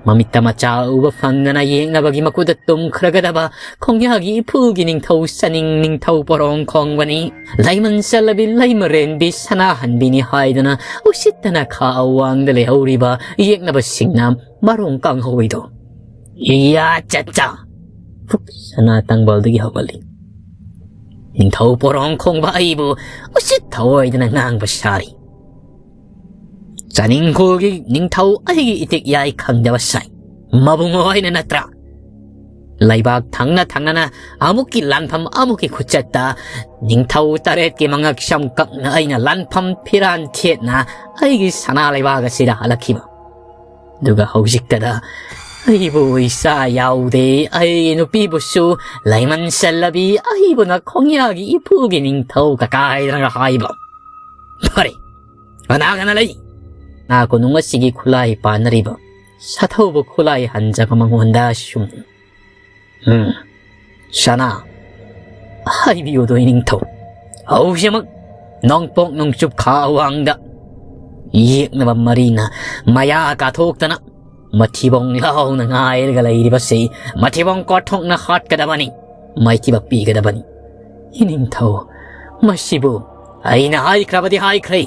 ꯃꯃꯤꯠꯇ ꯃꯆꯥ ꯎꯕ ꯐꯪꯗꯅ ꯌꯦꯛꯅꯕꯒꯤ ꯃꯈꯨꯠꯇ ꯇꯨꯝꯈ꯭ꯔꯒꯗꯕ ꯈꯣꯡꯌꯥꯒꯤ ꯏꯐꯨꯜꯒꯤ ꯅꯤꯡꯊꯧ ꯆꯥꯅꯤꯡ ꯅꯤꯡꯊꯧ ꯄꯣꯔꯣꯡ ꯈꯣꯡꯕꯅꯤ꯫ ꯂꯩꯃꯟ ꯆꯜꯂꯕꯤ ꯂꯩꯃꯔꯦꯟꯕꯤ ꯁꯅꯥꯍꯟꯕꯤꯅꯤ ꯍꯥꯏꯗꯅ ꯎꯁꯤꯠꯇꯅ ꯈꯥ ꯋꯥꯡꯗ ꯂꯩꯍꯧꯔꯤꯕ ꯌꯦꯛꯅꯕꯁꯤꯡꯅ ꯃꯔꯣꯡ ꯀꯥꯡꯍꯧꯏꯗꯣ꯫ ꯏꯌꯥ ꯆꯠꯆꯥ!" ꯐꯨꯛ ꯁꯅꯥ ꯇꯥꯡꯕꯜꯗꯒꯤ ꯍꯧꯒꯠꯂꯤ꯫ "ꯅꯤꯡꯊꯧ ꯄꯣꯔꯣꯡ ꯈꯣꯡꯕ ꯑꯩꯕꯨ ꯎꯁꯤꯠ ꯊꯑꯣꯏꯗꯅ ꯉꯥꯡꯕ ꯁꯥꯔꯤ꯫ ꯆꯥꯅꯤꯡꯈꯣꯜꯒꯤ ꯅꯤꯡꯊꯧ ꯑꯩꯒꯤ ꯏꯇꯤꯛ ꯌꯥꯏ ꯈꯪꯗꯕ ꯁꯥꯏ꯫ ꯃꯕꯨꯡ ꯍꯣꯏꯅ ꯅꯠꯇ꯭ꯔꯥ? ꯂꯩꯕꯥꯛ ꯊꯪꯅ ꯊꯪꯅꯅ ꯑꯃꯨꯛꯀꯤ ꯂꯥꯟꯐꯝ ꯑꯃꯨꯛꯀꯤ ꯈꯨꯆꯠꯇ ꯅꯤꯡꯊꯧ ꯇꯔꯦꯠꯀꯤ ꯃꯉꯛ ꯁꯝ ꯀꯛꯅ ꯑꯩꯅ ꯂꯥꯟꯐꯝ ꯐꯤꯔꯥꯟ ꯊꯦꯠꯅ ꯑꯩꯒꯤ ꯁꯅꯥ ꯂꯩꯕꯥꯛ ꯑꯁꯤꯗ ꯍꯜꯂꯛꯈꯤꯕ꯫ ꯑꯗꯨꯒ ꯍꯧꯖꯤꯛꯇꯗ ꯑꯩꯕꯨ ꯏꯆꯥ ꯌꯥꯎꯗꯦ, ꯑꯩ ꯅꯨꯄꯤꯕꯨꯁꯨ ꯂꯩꯃꯟ ꯆꯜꯂꯕꯤ, ꯑꯩꯕꯨꯅ ꯈꯣꯡꯌꯥꯒꯤ ꯏꯄꯨꯒꯤ ꯅꯤꯡꯊꯧ ꯀꯀꯥ ꯍꯥꯏꯗꯅꯒ ꯍꯥꯏꯕ꯫ ꯐꯔꯦ, ꯀꯅꯥ ꯀꯅꯥ ꯂꯩ? ꯅꯥ ꯀꯣꯅꯨꯡ ꯑꯁꯤꯒꯤ ꯈꯨꯠꯂꯥꯏ ꯄꯥꯟꯅꯔꯤꯕ ꯁꯥꯊꯧꯕ ꯈꯨꯠꯂꯥꯏ ꯍꯟꯖꯕ ꯃꯉꯣꯟꯗ ꯁꯨꯝ, "ꯎꯝ, ꯁꯅꯥ, ꯍꯥꯏꯕꯤꯌꯨꯗꯣ ꯏꯅꯤꯡꯊꯧ, ꯍꯧꯖꯤꯛꯃꯛ ꯅꯣꯡꯄꯣꯛ ꯅꯣꯡꯆꯨꯞ ꯈꯥ ꯋꯥꯡꯗ ꯌꯦꯛꯅꯕ ꯃꯔꯤꯅ ꯃꯌꯥ ꯀꯥꯊꯣꯛꯇꯅ ꯃꯊꯤꯕꯣꯡ ꯂꯥꯎꯅ ꯉꯥꯏꯔꯒ ꯂꯩꯔꯤꯕꯁꯤ ꯃꯊꯤꯕꯣꯡ ꯀꯣꯠꯊꯣꯛꯅ ꯍꯥꯠꯀꯗꯕꯅꯤ, ꯃꯥꯏꯊꯤꯕ ꯄꯤꯒꯗꯕꯅꯤ꯫ ꯏꯅꯤꯡꯊꯧ, ꯃꯁꯤꯕꯨ ꯑꯩꯅ ꯍꯥꯏꯈ꯭ꯔꯕꯗꯤ ꯍꯥꯏꯈ꯭ꯔꯦ,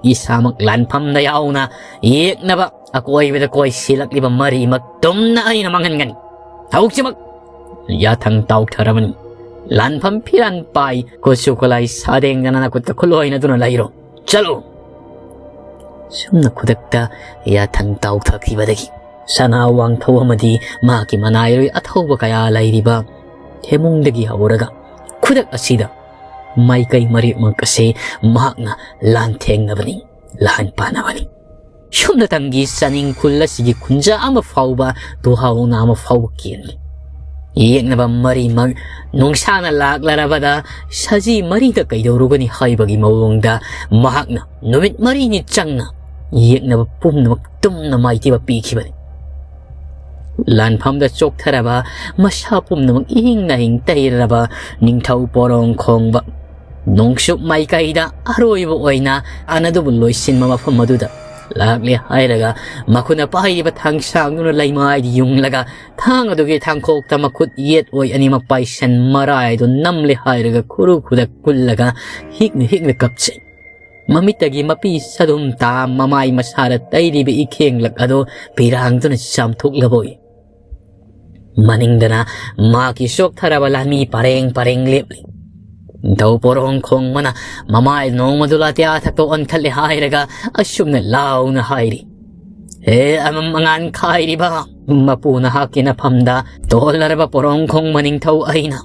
ꯏꯁꯥꯃꯛ ꯂꯥꯟꯐꯝꯗ ꯌꯥꯎꯅ ꯌꯦꯛꯅꯕ ꯑꯀꯣꯏꯕꯗ ꯀꯣꯏ ꯁꯤꯜꯂꯛꯂꯤꯕ ꯃꯔꯤꯃꯛ ꯇꯨꯝꯅ ꯑꯩꯅ ꯃꯥꯡꯍꯟꯒꯅꯤ꯫ ꯍꯧꯖꯤꯛꯃꯛ ꯌꯥꯊꯪ ꯇꯥꯎꯊꯔꯕꯅꯤ꯫ ꯂꯥꯟꯐꯝ ꯐꯤꯔꯥꯟ ꯄꯥꯏ, ꯈꯨꯠꯁꯨ ꯈꯨꯠꯂꯥꯏ ꯁꯥꯗꯦꯡꯗꯅ ꯅꯈꯨꯠꯇ ꯈꯨꯠꯂꯣꯏꯅꯗꯨꯅ ꯂꯩꯔꯣ꯫ ꯆꯠꯂꯣ!" ꯁꯨꯝꯅ ꯈꯨꯗꯛꯇ ꯌꯥꯊꯪ ꯇꯥꯎꯊꯈꯤꯕꯗꯒꯤ ꯁꯅꯥ ꯋꯥꯡꯊꯧ ꯑꯃꯗꯤ ꯃꯍꯥꯛꯀꯤ ꯃꯅꯥꯏꯔꯣꯏ ꯑꯊꯧꯕ ꯀꯌꯥ ꯂꯩꯔꯤꯕ ꯍꯦꯃꯨꯡꯗꯒꯤ ꯍꯧꯔꯒ ꯈꯨꯗꯛ ꯑꯁꯤꯗ ꯃꯥꯏꯀꯩ ꯃꯔꯤꯃꯛ ꯑꯁꯤ ꯃꯍꯥꯛꯅ ꯂꯥꯟꯊꯦꯡꯅꯕꯅꯤ, ꯂꯥꯟ ꯄꯥꯟꯅꯕꯅꯤ꯫ ꯁꯨꯞꯅꯇꯪꯒꯤ ꯆꯥꯅꯤꯡ ꯈꯨꯜ ꯑꯁꯤꯒꯤ ꯈꯨꯟꯖꯥ ꯑꯃ ꯐꯥꯎꯕ, ꯇꯨꯍꯥꯎꯅ ꯑꯃ ꯐꯥꯎꯕ ꯀꯦꯟꯗꯦ꯫ ꯌꯦꯛꯅꯕ ꯃꯔꯤꯃꯛ ꯅꯨꯡꯁꯥꯅ ꯂꯥꯛꯂꯔꯕꯗ ꯁꯖꯤ ꯃꯔꯤꯗ ꯀꯩꯗꯧꯔꯨꯒꯅꯤ ꯍꯥꯏꯕꯒꯤ ꯃꯑꯣꯡꯗ ꯃꯍꯥꯛꯅ ꯅꯨꯃꯤꯠ ꯃꯔꯤꯅꯤ ꯆꯪꯅ ꯌꯦꯛꯅꯕ ꯄꯨꯝꯅꯃꯛ ꯇꯨꯝꯅ ꯃꯥꯏꯊꯤꯕ ꯄꯤꯈꯤꯕꯅꯤ꯫ ꯂꯥꯟꯐꯝꯗ ꯆꯣꯛꯊꯔꯕ, ꯃꯁꯥ ꯄꯨꯝꯅꯃꯛ ꯏꯍꯤꯡ ꯅꯥꯍꯤꯡ ꯇꯩꯔꯔꯕ ꯅꯤꯡꯊꯧ ꯄꯣꯔꯣꯡ ꯈꯣꯡꯕ ꯅꯣꯡꯆꯨꯞ ꯃꯥꯏꯀꯩꯗ ꯑꯔꯣꯏꯕ ꯑꯣꯏꯅ ꯑꯅ ꯑꯗꯨꯕꯨ ꯂꯣꯏꯁꯤꯟꯕ ꯃꯐꯝ ꯑꯗꯨꯗ ꯂꯥꯛꯂꯦ ꯍꯥꯏꯔꯒ ꯃꯈꯨꯠꯅ ꯄꯥꯏꯔꯤꯕ ꯊꯥꯡꯁꯥꯡꯗꯨꯅ ꯂꯩꯃꯥꯏꯗ ꯌꯨꯡꯂꯒ ꯊꯥꯡ ꯑꯗꯨꯒꯤ ꯊꯥꯡꯈꯣꯛꯇ ꯃꯈꯨꯠ ꯌꯦꯠ ꯑꯣꯏ ꯑꯅꯤꯃꯛ ꯄꯥꯏꯁꯟ ꯃꯔꯥꯏꯗꯨ ꯅꯝꯂꯦ ꯍꯥꯏꯔꯒ ꯈꯨꯔꯨ ꯈꯨꯗꯛ ꯀꯨꯜꯂꯒ ꯍꯤꯛꯅ ꯍꯤꯛꯅ ꯀꯞꯆꯩ꯫ ꯃꯃꯤꯠꯇꯒꯤ ꯃꯄꯤ ꯁꯗꯨꯝ ꯇꯥ ꯃꯃꯥꯏ ꯃꯁꯥꯗ ꯇꯩꯔꯤꯕ ꯏꯈꯦꯡꯂꯛ ꯑꯗꯨ ꯄꯤꯔꯥꯡꯗꯨꯅ ꯆꯥꯝꯊꯣꯛꯂꯕꯣꯏ꯫ ꯃꯅꯤꯡꯗꯅ ꯃꯍꯥꯛꯀꯤ ꯆꯣꯛꯊꯔꯕ ꯂꯥꯟꯃꯤ ꯄꯔꯦꯡ ꯄꯔꯦꯡ ꯂꯦꯞꯂꯤ꯫ ꯅꯤꯡꯊꯧ ꯄꯣꯔꯣꯡ ꯈꯣꯡꯕꯅ ꯃꯃꯥꯏ ꯅꯣꯡꯃꯗꯨ ꯂꯥꯇꯤꯌꯥ ꯊꯛꯇ ꯑꯣꯟꯈꯠꯂꯦ ꯍꯥꯏꯔꯒ ꯑꯁꯨꯝꯅ ꯂꯥꯎꯅ ꯍꯥꯏꯔꯤ, ꯑꯦ, ꯑꯃꯝ ꯑꯉꯥꯟ ꯈꯥꯏꯔꯤꯕ ꯃꯄꯨ ꯅꯍꯥꯛꯀꯤ ꯅꯐꯝꯗ ꯇꯣꯜꯂꯔꯕ ꯄꯣꯔꯣꯡ ꯈꯣꯡꯕ ꯅꯤꯡꯊꯧ ꯑꯩꯅ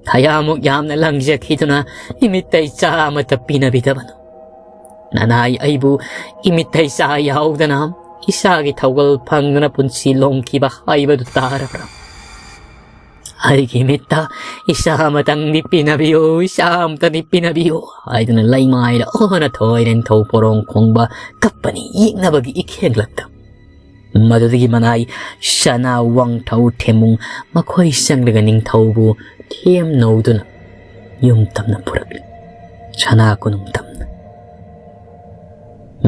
ꯀꯌꯥꯃꯨꯛ ꯌꯥꯝꯅ ꯂꯪꯖꯈꯤꯗꯨꯅ ꯏꯃꯤꯠꯇꯩ ꯆꯥ ꯑꯃꯠꯇ ꯄꯤꯅꯕꯤꯗꯕꯅꯣ? ꯅꯅꯥꯏ ꯑꯩꯕꯨ ꯏꯃꯤꯠꯇꯩ ꯆꯥ ꯌꯥꯎꯗꯅ ꯏꯁꯥꯒꯤ ꯊꯧꯒꯜ ꯐꯪꯗꯅ ꯄꯨꯟꯁꯤ ꯂꯣꯡꯈꯤꯕ ꯍꯥꯏꯕꯗꯨ ꯇꯥꯔꯕ꯭ꯔꯥ? ꯑꯩꯒꯤ ꯃꯤꯠꯇ ꯏꯆꯥ ꯑꯃꯇꯪꯗꯤ ꯄꯤꯅꯕꯤꯌꯨ, ꯏꯆꯥ ꯑꯃꯇꯪꯗꯤ ꯄꯤꯅꯕꯤꯌꯨ ꯍꯥꯏꯗꯨꯅ ꯂꯩꯃꯥꯏꯗ ꯑꯣꯟꯅ ꯊꯣꯏꯔꯦꯟ ꯊꯧ ꯄꯣꯔꯣꯡ ꯈꯣꯡꯕ ꯀꯞꯄꯅꯤ ꯌꯦꯛꯅꯕꯒꯤ ꯏꯈꯦꯡꯂꯛꯇ꯫ ꯃꯗꯨꯗꯒꯤ ꯃꯅꯥꯏ ꯁꯅꯥ, ꯋꯥꯡꯊꯧ, ꯊꯦꯝꯃꯨꯡ ꯃꯈꯣꯏ ꯆꯪꯂꯒ ꯅꯤꯡꯊꯧꯕꯨ ꯊꯦꯝꯅꯧꯗꯨꯅ ꯌꯨꯝ ꯇꯝꯅ ꯄꯨꯔꯛꯂꯤ꯫ ꯁꯅꯥ ꯀꯣꯅꯨꯡ ꯇꯝꯅ꯫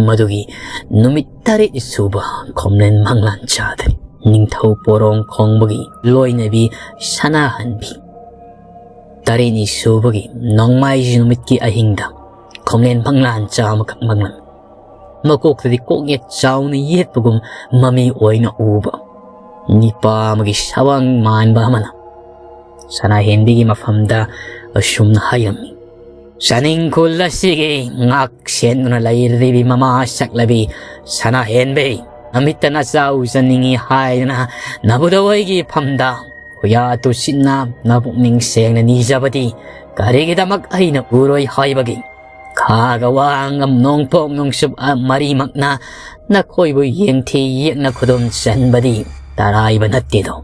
ꯃꯗꯨꯒꯤ ꯅꯨꯃꯤꯠ ꯇꯔꯦꯠꯅꯤ ꯁꯨꯕ ꯈꯣꯝꯂꯦꯟ ꯃꯪꯂꯥꯟ ꯆꯥꯗꯅꯤ ꯅꯤꯡꯊꯧ ꯄꯣꯔꯣꯡ ꯈꯣꯡꯕꯒꯤ ꯂꯣꯏꯅꯕꯤ ꯁꯅꯥꯍꯟꯕꯤ꯫ ꯇꯔꯦꯠꯅꯤ ꯁꯨꯕꯒꯤ ꯅꯣꯡꯃꯥꯏꯖꯤꯡ ꯅꯨꯃꯤꯠꯀꯤ ꯑꯍꯤꯡꯗ ꯈꯣꯝꯂꯦꯟ ꯃꯪꯂꯥꯟ ꯆꯥ ꯑꯃꯈꯛ ꯃꯪꯂꯝꯃꯤ꯫ ꯃꯀꯣꯛꯇꯗꯤ ꯀꯣꯛꯌꯦꯠ ꯆꯥꯎꯅ ꯌꯦꯠꯄꯒꯨꯝ ꯃꯃꯤ ꯑꯣꯏꯅ ꯎꯕ ꯅꯤꯄꯥ ꯑꯃꯒꯤ ꯁꯋꯥꯡ ꯃꯥꯟꯕ ꯑꯃꯅ ꯁꯅꯥꯍꯦꯟꯕꯤꯒꯤ ꯃꯐꯝꯗ ꯑꯁꯨꯝꯅ ꯍꯥꯏꯔꯝꯃꯤ: "ꯆꯥꯅꯤꯡ ꯈꯨꯜ ꯑꯁꯤꯒꯤ ꯉꯥꯛ ꯁꯦꯟꯗꯨꯅ ꯂꯩꯔꯤꯕꯤ ꯃꯃꯥ ꯁꯛꯂꯕꯤ ꯁꯅꯥꯍꯦꯟꯕꯤ, ꯅꯃꯤꯠꯇ ꯅꯆꯥ ꯎꯖꯅꯤꯡꯏ ꯍꯥꯏꯗꯅ ꯅꯕꯨꯙ ꯍꯣꯏꯒꯤ ꯐꯝꯗ ꯈꯨꯌꯥ ꯇꯨꯁꯤꯟꯅ ꯅꯄꯨꯛꯅꯤꯡ ꯁꯦꯡꯅ ꯅꯤꯖꯕꯗꯤ ꯀꯔꯤꯒꯤꯗꯃꯛ ꯑꯩꯅ ꯎꯔꯣꯏ ꯍꯥꯏꯕꯒꯤ? ꯈꯥꯒ ꯋꯥꯡꯒ ꯅꯣꯡꯄꯣꯛ ꯅꯣꯡꯆꯨꯞ ꯃꯔꯤꯃꯛꯅ ꯅꯈꯣꯏꯕꯨ ꯌꯦꯡꯊꯤ ꯌꯦꯛꯅ ꯈꯨꯗꯨꯝ ꯆꯟꯕꯗꯤ ꯇꯔꯥꯏꯕ ꯅꯠꯇꯦꯗꯣ꯫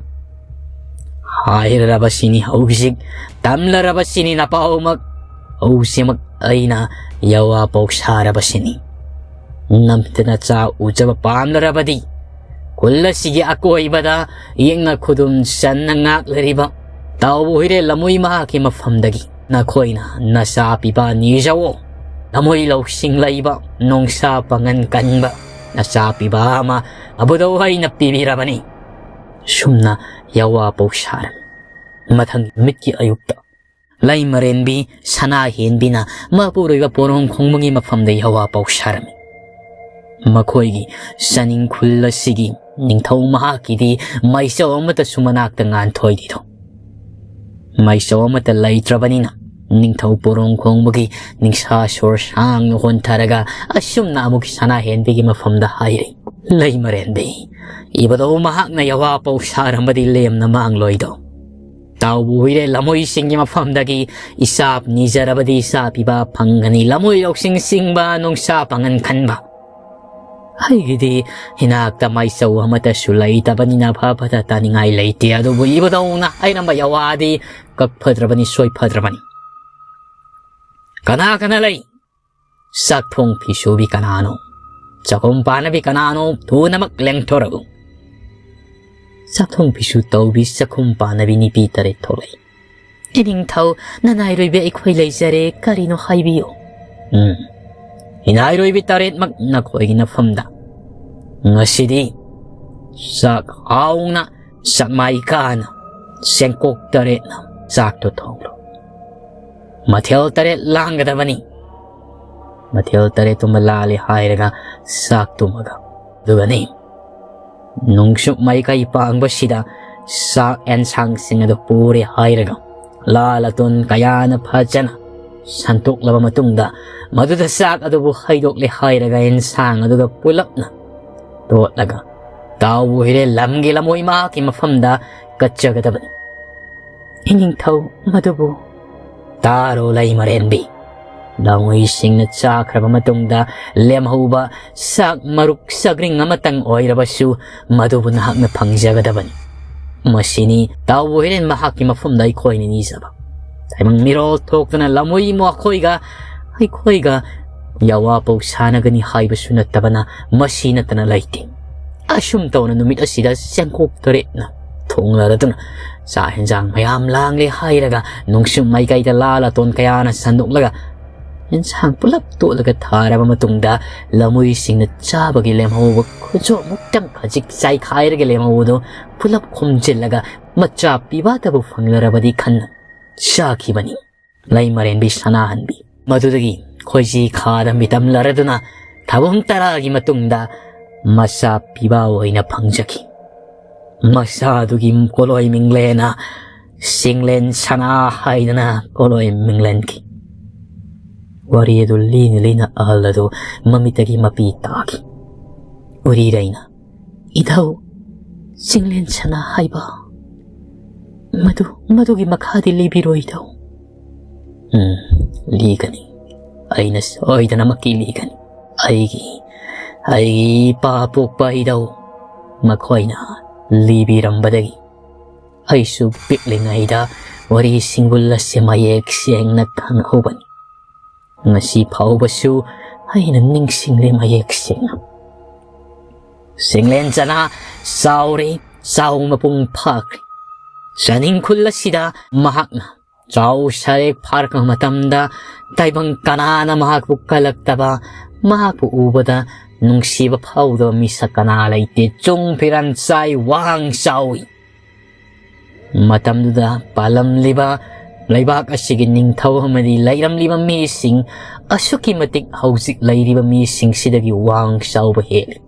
ꯍꯥꯏꯔꯔꯕꯁꯤꯅꯤ ꯍꯧꯖꯤꯛ, ꯇꯝꯂꯔꯕꯁꯤꯅꯤ ꯅꯄꯥꯎꯃꯛ, ꯍꯧꯖꯤꯛꯃꯛ ꯑꯩꯅ ꯌꯋꯥ ꯄꯧꯁꯥꯔꯕꯁꯤꯅꯤ꯫ ꯅꯝꯇꯅ ꯆꯥ ꯎꯖꯕ ꯄꯥꯝꯂꯔꯕꯗꯤ ꯈꯨꯜ ꯑꯁꯤꯒꯤ ꯑꯀꯣꯏꯕꯗ ꯌꯦꯛꯅ ꯈꯨꯗꯨꯝ ꯆꯟꯅ ꯉꯥꯛꯂꯔꯤꯕ ꯇꯥꯎꯕ ꯍꯨꯏꯔꯦꯜ ꯂꯃꯨꯏ ꯃꯍꯥꯛꯀꯤ ꯃꯐꯝꯗꯒꯤ ꯅꯈꯣꯏꯅ ꯅꯆꯥ ꯄꯤꯕ ꯅꯤꯖꯧꯑꯣ꯫ ꯂꯃꯨꯏ ꯂꯧꯁꯤꯡ ꯂꯩꯕ, ꯅꯣꯡꯁꯥ ꯄꯥꯡꯒꯟ ꯀꯟꯕ ꯅꯆꯥ ꯄꯤꯕ ꯑꯃ ꯑꯕꯨꯗꯧ ꯑꯩꯅ ꯄꯤꯕꯤꯔꯕꯅꯤ꯫" ꯁꯨꯝꯅ ꯌꯋꯥ ꯄꯧꯁꯥꯔꯝꯃꯤ꯫ ꯃꯊꯪꯒꯤ ꯅꯨꯃꯤꯠꯀꯤ ꯑꯌꯨꯛꯇ ꯂꯩꯃꯔꯦꯟꯕꯤ ꯁꯅꯥꯍꯦꯟꯕꯤꯅ ꯃꯄꯨꯔꯣꯏꯕ ꯄꯣꯔꯣꯡ ꯈꯣꯡꯕꯒꯤ ꯃꯐꯝꯗ ꯌꯋꯥ ꯄꯧꯁꯥꯔꯝꯃꯤ꯫ ꯃꯈꯣꯏꯒꯤ ꯆꯥꯅꯤꯡ ꯈꯨꯜ ꯑꯁꯤꯒꯤ ꯅꯤꯡꯊꯧ ꯃꯍꯥꯛꯀꯤꯗꯤ ꯃꯩꯆꯧ ꯑꯃꯠꯇꯁꯨ ꯃꯅꯥꯛꯇ ꯉꯥꯟꯊꯣꯏꯗꯦꯗꯣ꯫ ꯃꯩꯆꯧ ꯑꯃꯠꯇ ꯂꯩꯇ꯭ꯔꯕꯅꯤꯅ ꯅꯤꯡꯊꯧ ꯄꯣꯔꯣꯡ ꯈꯣꯡꯕꯒꯤ ꯅꯤꯡꯁꯥ ꯁꯣꯔ ꯁꯥꯡꯅ ꯍꯣꯟꯊꯔꯒ ꯑꯁꯨꯝꯅ ꯑꯃꯨꯛ ꯁꯅꯥꯍꯦꯟꯕꯤꯒꯤ ꯃꯐꯝꯗ ꯍꯥꯏꯔꯤ: ꯂꯩꯃꯔꯦꯟꯕꯤ, ꯏꯕꯨꯙꯧ ꯃꯍꯥꯛꯅ ꯌꯋꯥ ꯄꯧꯁꯥꯔꯝꯕꯗꯤ ꯂꯦꯝꯅ ꯃꯥꯡꯂꯣꯏꯗꯣ꯫ ꯇꯥꯎꯕꯨ ꯍꯨꯏꯔꯦ ꯂꯃꯣꯏꯁꯤꯡꯒꯤ ꯃꯐꯝꯗꯒꯤ ꯏꯆꯥꯞ ꯅꯤꯖꯔꯕꯗꯤ ꯏꯆꯥ ꯄꯤꯕ ꯐꯪꯒꯅꯤ, ꯂꯃꯣꯏ ꯂꯧꯁꯤꯡ ꯆꯤꯡꯕ ꯅꯨꯡꯁꯥ ꯄꯥꯡꯒꯟ ꯈꯟꯕ꯫ ꯑꯩꯒꯤꯗꯤ ꯏꯅꯥꯛꯇ ꯃꯥꯏꯆꯧ ꯑꯃꯠꯇꯁꯨ ꯂꯩꯇꯕꯅꯤꯅ ꯐ ꯐꯠꯇ ꯇꯥꯅꯤꯡꯉꯥꯏ ꯂꯩꯇꯦ, ꯑꯗꯨꯕꯨ ꯏꯕꯨꯙꯧꯅ ꯍꯥꯏꯔꯝꯕ ꯌꯋꯥꯗꯤ ꯀꯛꯐꯗ꯭ꯔꯕꯅꯤ, ꯁꯣꯏꯐꯗ꯭ꯔꯕꯅꯤ꯫ ꯀꯅꯥ ꯀꯅꯥ ꯂꯩ? ꯆꯥꯛꯊꯣꯡ ꯐꯤꯁꯨꯕꯤ ꯀꯅꯥꯅꯣ? ꯆꯥꯛꯈꯨꯝ ꯄꯥꯟꯅꯕꯤ ꯀꯅꯥꯅꯣ? ꯊꯨꯅꯃꯛ ꯂꯦꯡꯊꯣꯔꯛꯎ꯫ ꯆꯥꯛꯊꯣꯡ ꯐꯤꯁꯨ ꯇꯧꯕꯤ ꯆꯥꯛꯈꯨꯝ ꯄꯥꯟꯅꯕꯤ ꯅꯨꯄꯤ ꯇꯔꯦꯠ ꯊꯣꯛꯂꯛꯏ꯫ "ꯏꯅꯤꯡꯊꯧ, ꯅꯅꯥꯏꯔꯣꯏꯕꯤ ꯑꯩꯈꯣꯏ ꯂꯩꯖꯔꯦ, ꯀꯔꯤꯅꯣ ꯍꯥꯏꯕꯤꯌꯨ?" "ꯎꯝ, ꯏꯅꯥꯏꯔꯣꯏꯕꯤ ꯇꯔꯦꯠꯃꯛ ꯅꯈꯣꯏꯒꯤ ꯅꯐꯝꯗ꯫ ꯉꯁꯤꯗꯤ ꯆꯥꯛ ꯍꯥꯎꯅ, ꯆꯥꯛꯃꯥꯏ ꯀꯥꯅ, ꯆꯦꯡꯀꯣꯛ ꯇꯔꯦꯠꯅ ꯆꯥꯛꯇꯣ ꯊꯣꯡꯂꯣ꯫ ꯃꯊꯦꯜ ꯇꯔꯦꯠ ꯂꯥꯡꯒꯗꯕꯅꯤ꯫ ꯃꯊꯦꯜ ꯇꯔꯦꯠꯇꯨꯃ ꯂꯥꯜꯂꯦ ꯍꯥꯏꯔꯒ ꯆꯥꯛꯇꯨꯃꯒ, ꯑꯗꯨꯒꯅꯤ, ꯅꯨꯡꯁꯨꯛ ꯃꯥꯏꯀꯩ ꯄꯥꯡꯕꯁꯤꯗ ꯆꯥꯛ ꯑꯦꯟꯁꯥꯡꯁꯤꯡ ꯑꯗꯨ ꯄꯨꯔꯦ ꯍꯥꯏꯔꯒ ꯂꯥ ꯂꯇꯣꯟ ꯀꯌꯥꯅ ꯐꯖꯅ ꯁꯟꯇꯣꯛꯂꯕ ꯃꯇꯨꯡꯗ ꯃꯗꯨꯗ ꯆꯥꯛ ꯑꯗꯨꯕꯨ ꯍꯩꯗꯣꯛꯂꯦ ꯍꯥꯏꯔꯒ ꯑꯦꯟꯁꯥꯡ ꯑꯗꯨꯒ ꯄꯨꯂꯞꯅ ꯇꯣꯠꯂꯒ ꯇꯥꯎꯕ ꯍꯨꯏꯔꯦ ꯂꯝꯒꯤ ꯂꯃꯣꯏ ꯃꯍꯥꯛꯀꯤ ꯃꯐꯝꯗ ꯀꯠꯆꯒꯗꯕꯅꯤ꯫ ꯏꯅꯤꯡꯊꯧ, ꯃꯗꯨꯕꯨ ꯇꯥꯔꯣ ꯂꯩꯃꯔꯦꯟꯕꯤ꯫ ꯂꯃꯣꯏꯁꯤꯡꯅ ꯆꯥꯈ꯭ꯔꯕ ꯃꯇꯨꯡꯗ ꯂꯦꯝꯍꯧꯕ ꯆꯥꯛ ꯃꯔꯨꯛ ꯆꯒ꯭ꯔꯤꯡ ꯑꯃꯇꯪ ꯑꯣꯏꯔꯕꯁꯨ ꯃꯗꯨꯕꯨ ꯅꯍꯥꯛꯅ ꯐꯪꯖꯒꯗꯕꯅꯤ꯫ ꯃꯁꯤꯅꯤ ꯇꯥꯎꯕ ꯍꯨꯏꯔꯦꯟ ꯃꯍꯥꯛꯀꯤ ꯃꯐꯝꯗ ꯑꯩꯈꯣꯏꯅ ꯅꯤꯖꯕ꯫ ꯇꯥꯏꯕꯪ ꯃꯤꯔꯣꯜ ꯊꯣꯛꯇꯨꯅ ꯂꯃꯣꯏ ꯃꯈꯣꯏꯒ ꯑꯩꯈꯣꯏꯒ ꯌꯥꯋꯥ ꯄꯧ ꯁꯥꯟꯅꯒꯅꯤ ꯍꯥꯏꯕꯁꯨ ꯅꯠꯇꯕꯅ ꯃꯁꯤ ꯅꯠꯇꯅ ꯂꯩꯇꯦ꯫ ꯑꯁꯨꯝ ꯇꯧꯅ ꯅꯨꯃꯤꯠ ꯑꯁꯤꯗ ꯆꯦꯡꯀꯣꯛ ꯇꯔꯦꯠꯅ ꯊꯣꯡꯂꯗꯨꯅ ꯆꯥꯛ ꯍꯦꯟꯖꯥꯡ ꯃꯌꯥꯝ ꯂꯥꯡꯂꯦ ꯍꯥꯏꯔꯒ ꯅꯨꯡꯁꯨꯝ ꯃꯥꯏꯀꯩꯗ ꯂꯥ ꯂꯇꯣꯟ ꯀꯌꯥꯅ ꯁꯟꯗꯣꯛꯂꯒ ꯌꯦꯟꯁꯥꯡ ꯄꯨꯂꯞ ꯇꯣꯠꯂꯒ ꯊꯥꯔꯕ ꯃꯇꯨꯡꯗ ꯂꯃꯣꯏꯁꯤꯡꯅ ꯆꯥꯕꯒꯤ ꯂꯦꯝꯍꯧꯕ ꯈꯨꯖꯣꯞꯃꯨꯛꯇꯪ ꯈꯖꯤꯛ ꯆꯥꯏꯈꯥꯏꯔꯒ ꯂꯦꯝꯍꯧꯕꯗꯨ ꯄꯨꯂꯞ ꯈꯣꯝꯖꯤꯜꯂꯒ ꯃꯆꯥ ꯄꯤꯕꯥꯇꯕꯨ ꯐꯪꯂꯔꯕꯗꯤ ꯈꯟꯅ ꯆꯥꯈꯤꯕꯅꯤ꯫ ꯂꯩꯃꯔꯦꯟꯕꯤ ꯁꯅꯥꯍꯟꯕꯤ꯫ ꯃꯗꯨꯗꯒꯤ ꯈꯣꯏꯖꯤ ꯈꯥꯗ ꯃꯤꯇꯝ ꯂꯔꯗꯨꯅ ꯊꯥꯕꯨꯝ ꯇꯔꯥꯒꯤ ꯃꯇꯨꯡꯗ ꯃꯆꯥ ꯄꯤꯕ ꯑꯣꯏꯅ ꯐꯪꯖꯈꯤ꯫ ꯃꯆꯥꯗꯨꯒꯤ ꯀꯣꯂꯣꯏ ꯃꯤꯡꯂꯦꯟꯅ ꯆꯤꯡꯂꯦꯟ ꯁꯅꯥ ꯍꯥꯏꯗꯅ ꯀꯣꯂꯣꯏ ꯃꯤꯡꯂꯦꯟꯈꯤ꯫ ꯋꯥꯔꯤ ꯑꯗꯨ ꯂꯤꯅ ꯂꯤꯅ ꯑꯍꯜ ꯑꯗꯨ ꯃꯃꯤꯠꯇꯒꯤ ꯃꯄꯤ ꯇꯥꯈꯤ꯫ ꯎꯔꯤꯔꯩꯅ, "ꯏꯙꯧ, ꯆꯤꯡꯂꯦꯟ ꯁꯅꯥ ꯍꯥꯏꯕ, ꯃꯗꯨ, ꯃꯗꯨꯒꯤ ꯃꯈꯥꯗꯤ ꯂꯤꯕꯤꯔꯣꯏ ꯏꯙꯧ?" "ꯎꯝ, ꯂꯤꯒꯅꯤ꯫ ꯑꯩꯅ ꯁꯣꯏꯗꯅꯃꯛꯀꯤ ꯂꯤꯒꯅꯤ꯫ ꯑꯩꯒꯤ, ꯑꯩꯒꯤ ꯏꯄꯥ ꯄꯣꯛꯄ ꯏꯙꯧ ꯃꯈꯣꯏꯅ ꯂꯤꯕꯤꯔꯝꯕꯗꯒꯤ ꯑꯩꯁꯨ ꯄꯤꯛꯂꯤꯉꯩꯗ ꯋꯥꯔꯤ ꯁꯤꯡꯕꯨꯜ ꯑꯁꯤ ꯃꯌꯦꯛ ꯁꯦꯡꯅ ꯈꯪꯍꯧꯕꯅꯤ꯫ ꯉꯁꯤ ꯐꯥꯎꯕꯁꯨ ꯑꯩꯅ ꯅꯤꯡꯁꯤꯡꯂꯤ ꯃꯌꯦꯛ ꯁꯦꯡꯅ꯫ ꯆꯤꯡꯂꯦꯟ ꯆꯅꯥ ꯆꯥꯎꯔꯦ, ꯆꯥꯎ ꯃꯄꯨꯡ ꯐꯥꯈ꯭ꯔꯦ꯫ ꯆꯥꯅꯤꯡꯈꯨꯜ ꯑꯁꯤꯗ ꯃꯍꯥꯛꯅ ꯆꯥꯎ ꯁꯔꯦꯛ ꯐꯥꯔꯛꯄ ꯃꯇꯝꯗ ꯇꯥꯏꯕꯪ ꯀꯅꯥꯅ ꯃꯍꯥꯛꯄꯨ ꯀꯜꯂꯛꯇꯕ, ꯃꯍꯥꯛꯄꯨ ꯎꯕꯗ ꯅꯨꯡꯁꯤꯕ ꯐꯥꯎꯗꯕ ꯃꯤꯁꯛ ꯀꯅꯥ ꯂꯩꯇꯦ꯫ ꯆꯨꯡ ꯐꯤꯔꯥꯟ ꯆꯥꯏ, ꯋꯥꯡ ꯆꯥꯎꯏ꯫ ꯃꯇꯝꯗꯨꯗ ꯄꯥꯜꯂꯝꯂꯤꯕ ꯂꯩꯕꯥꯛ ꯑꯁꯤꯒꯤ ꯅꯤꯡꯊꯧ ꯑꯃꯗꯤ ꯂꯩꯔꯝꯂꯤꯕ ꯃꯤꯁꯤꯡ ꯑꯁꯨꯛꯀꯤ ꯃꯇꯤꯛ ꯍꯧꯖꯤꯛ ꯂꯩꯔꯤꯕ ꯃꯤꯁꯤꯡꯁꯤꯗꯒꯤ ꯋꯥꯡ ꯆꯥꯎꯕ ꯍꯦꯜꯂꯤ꯫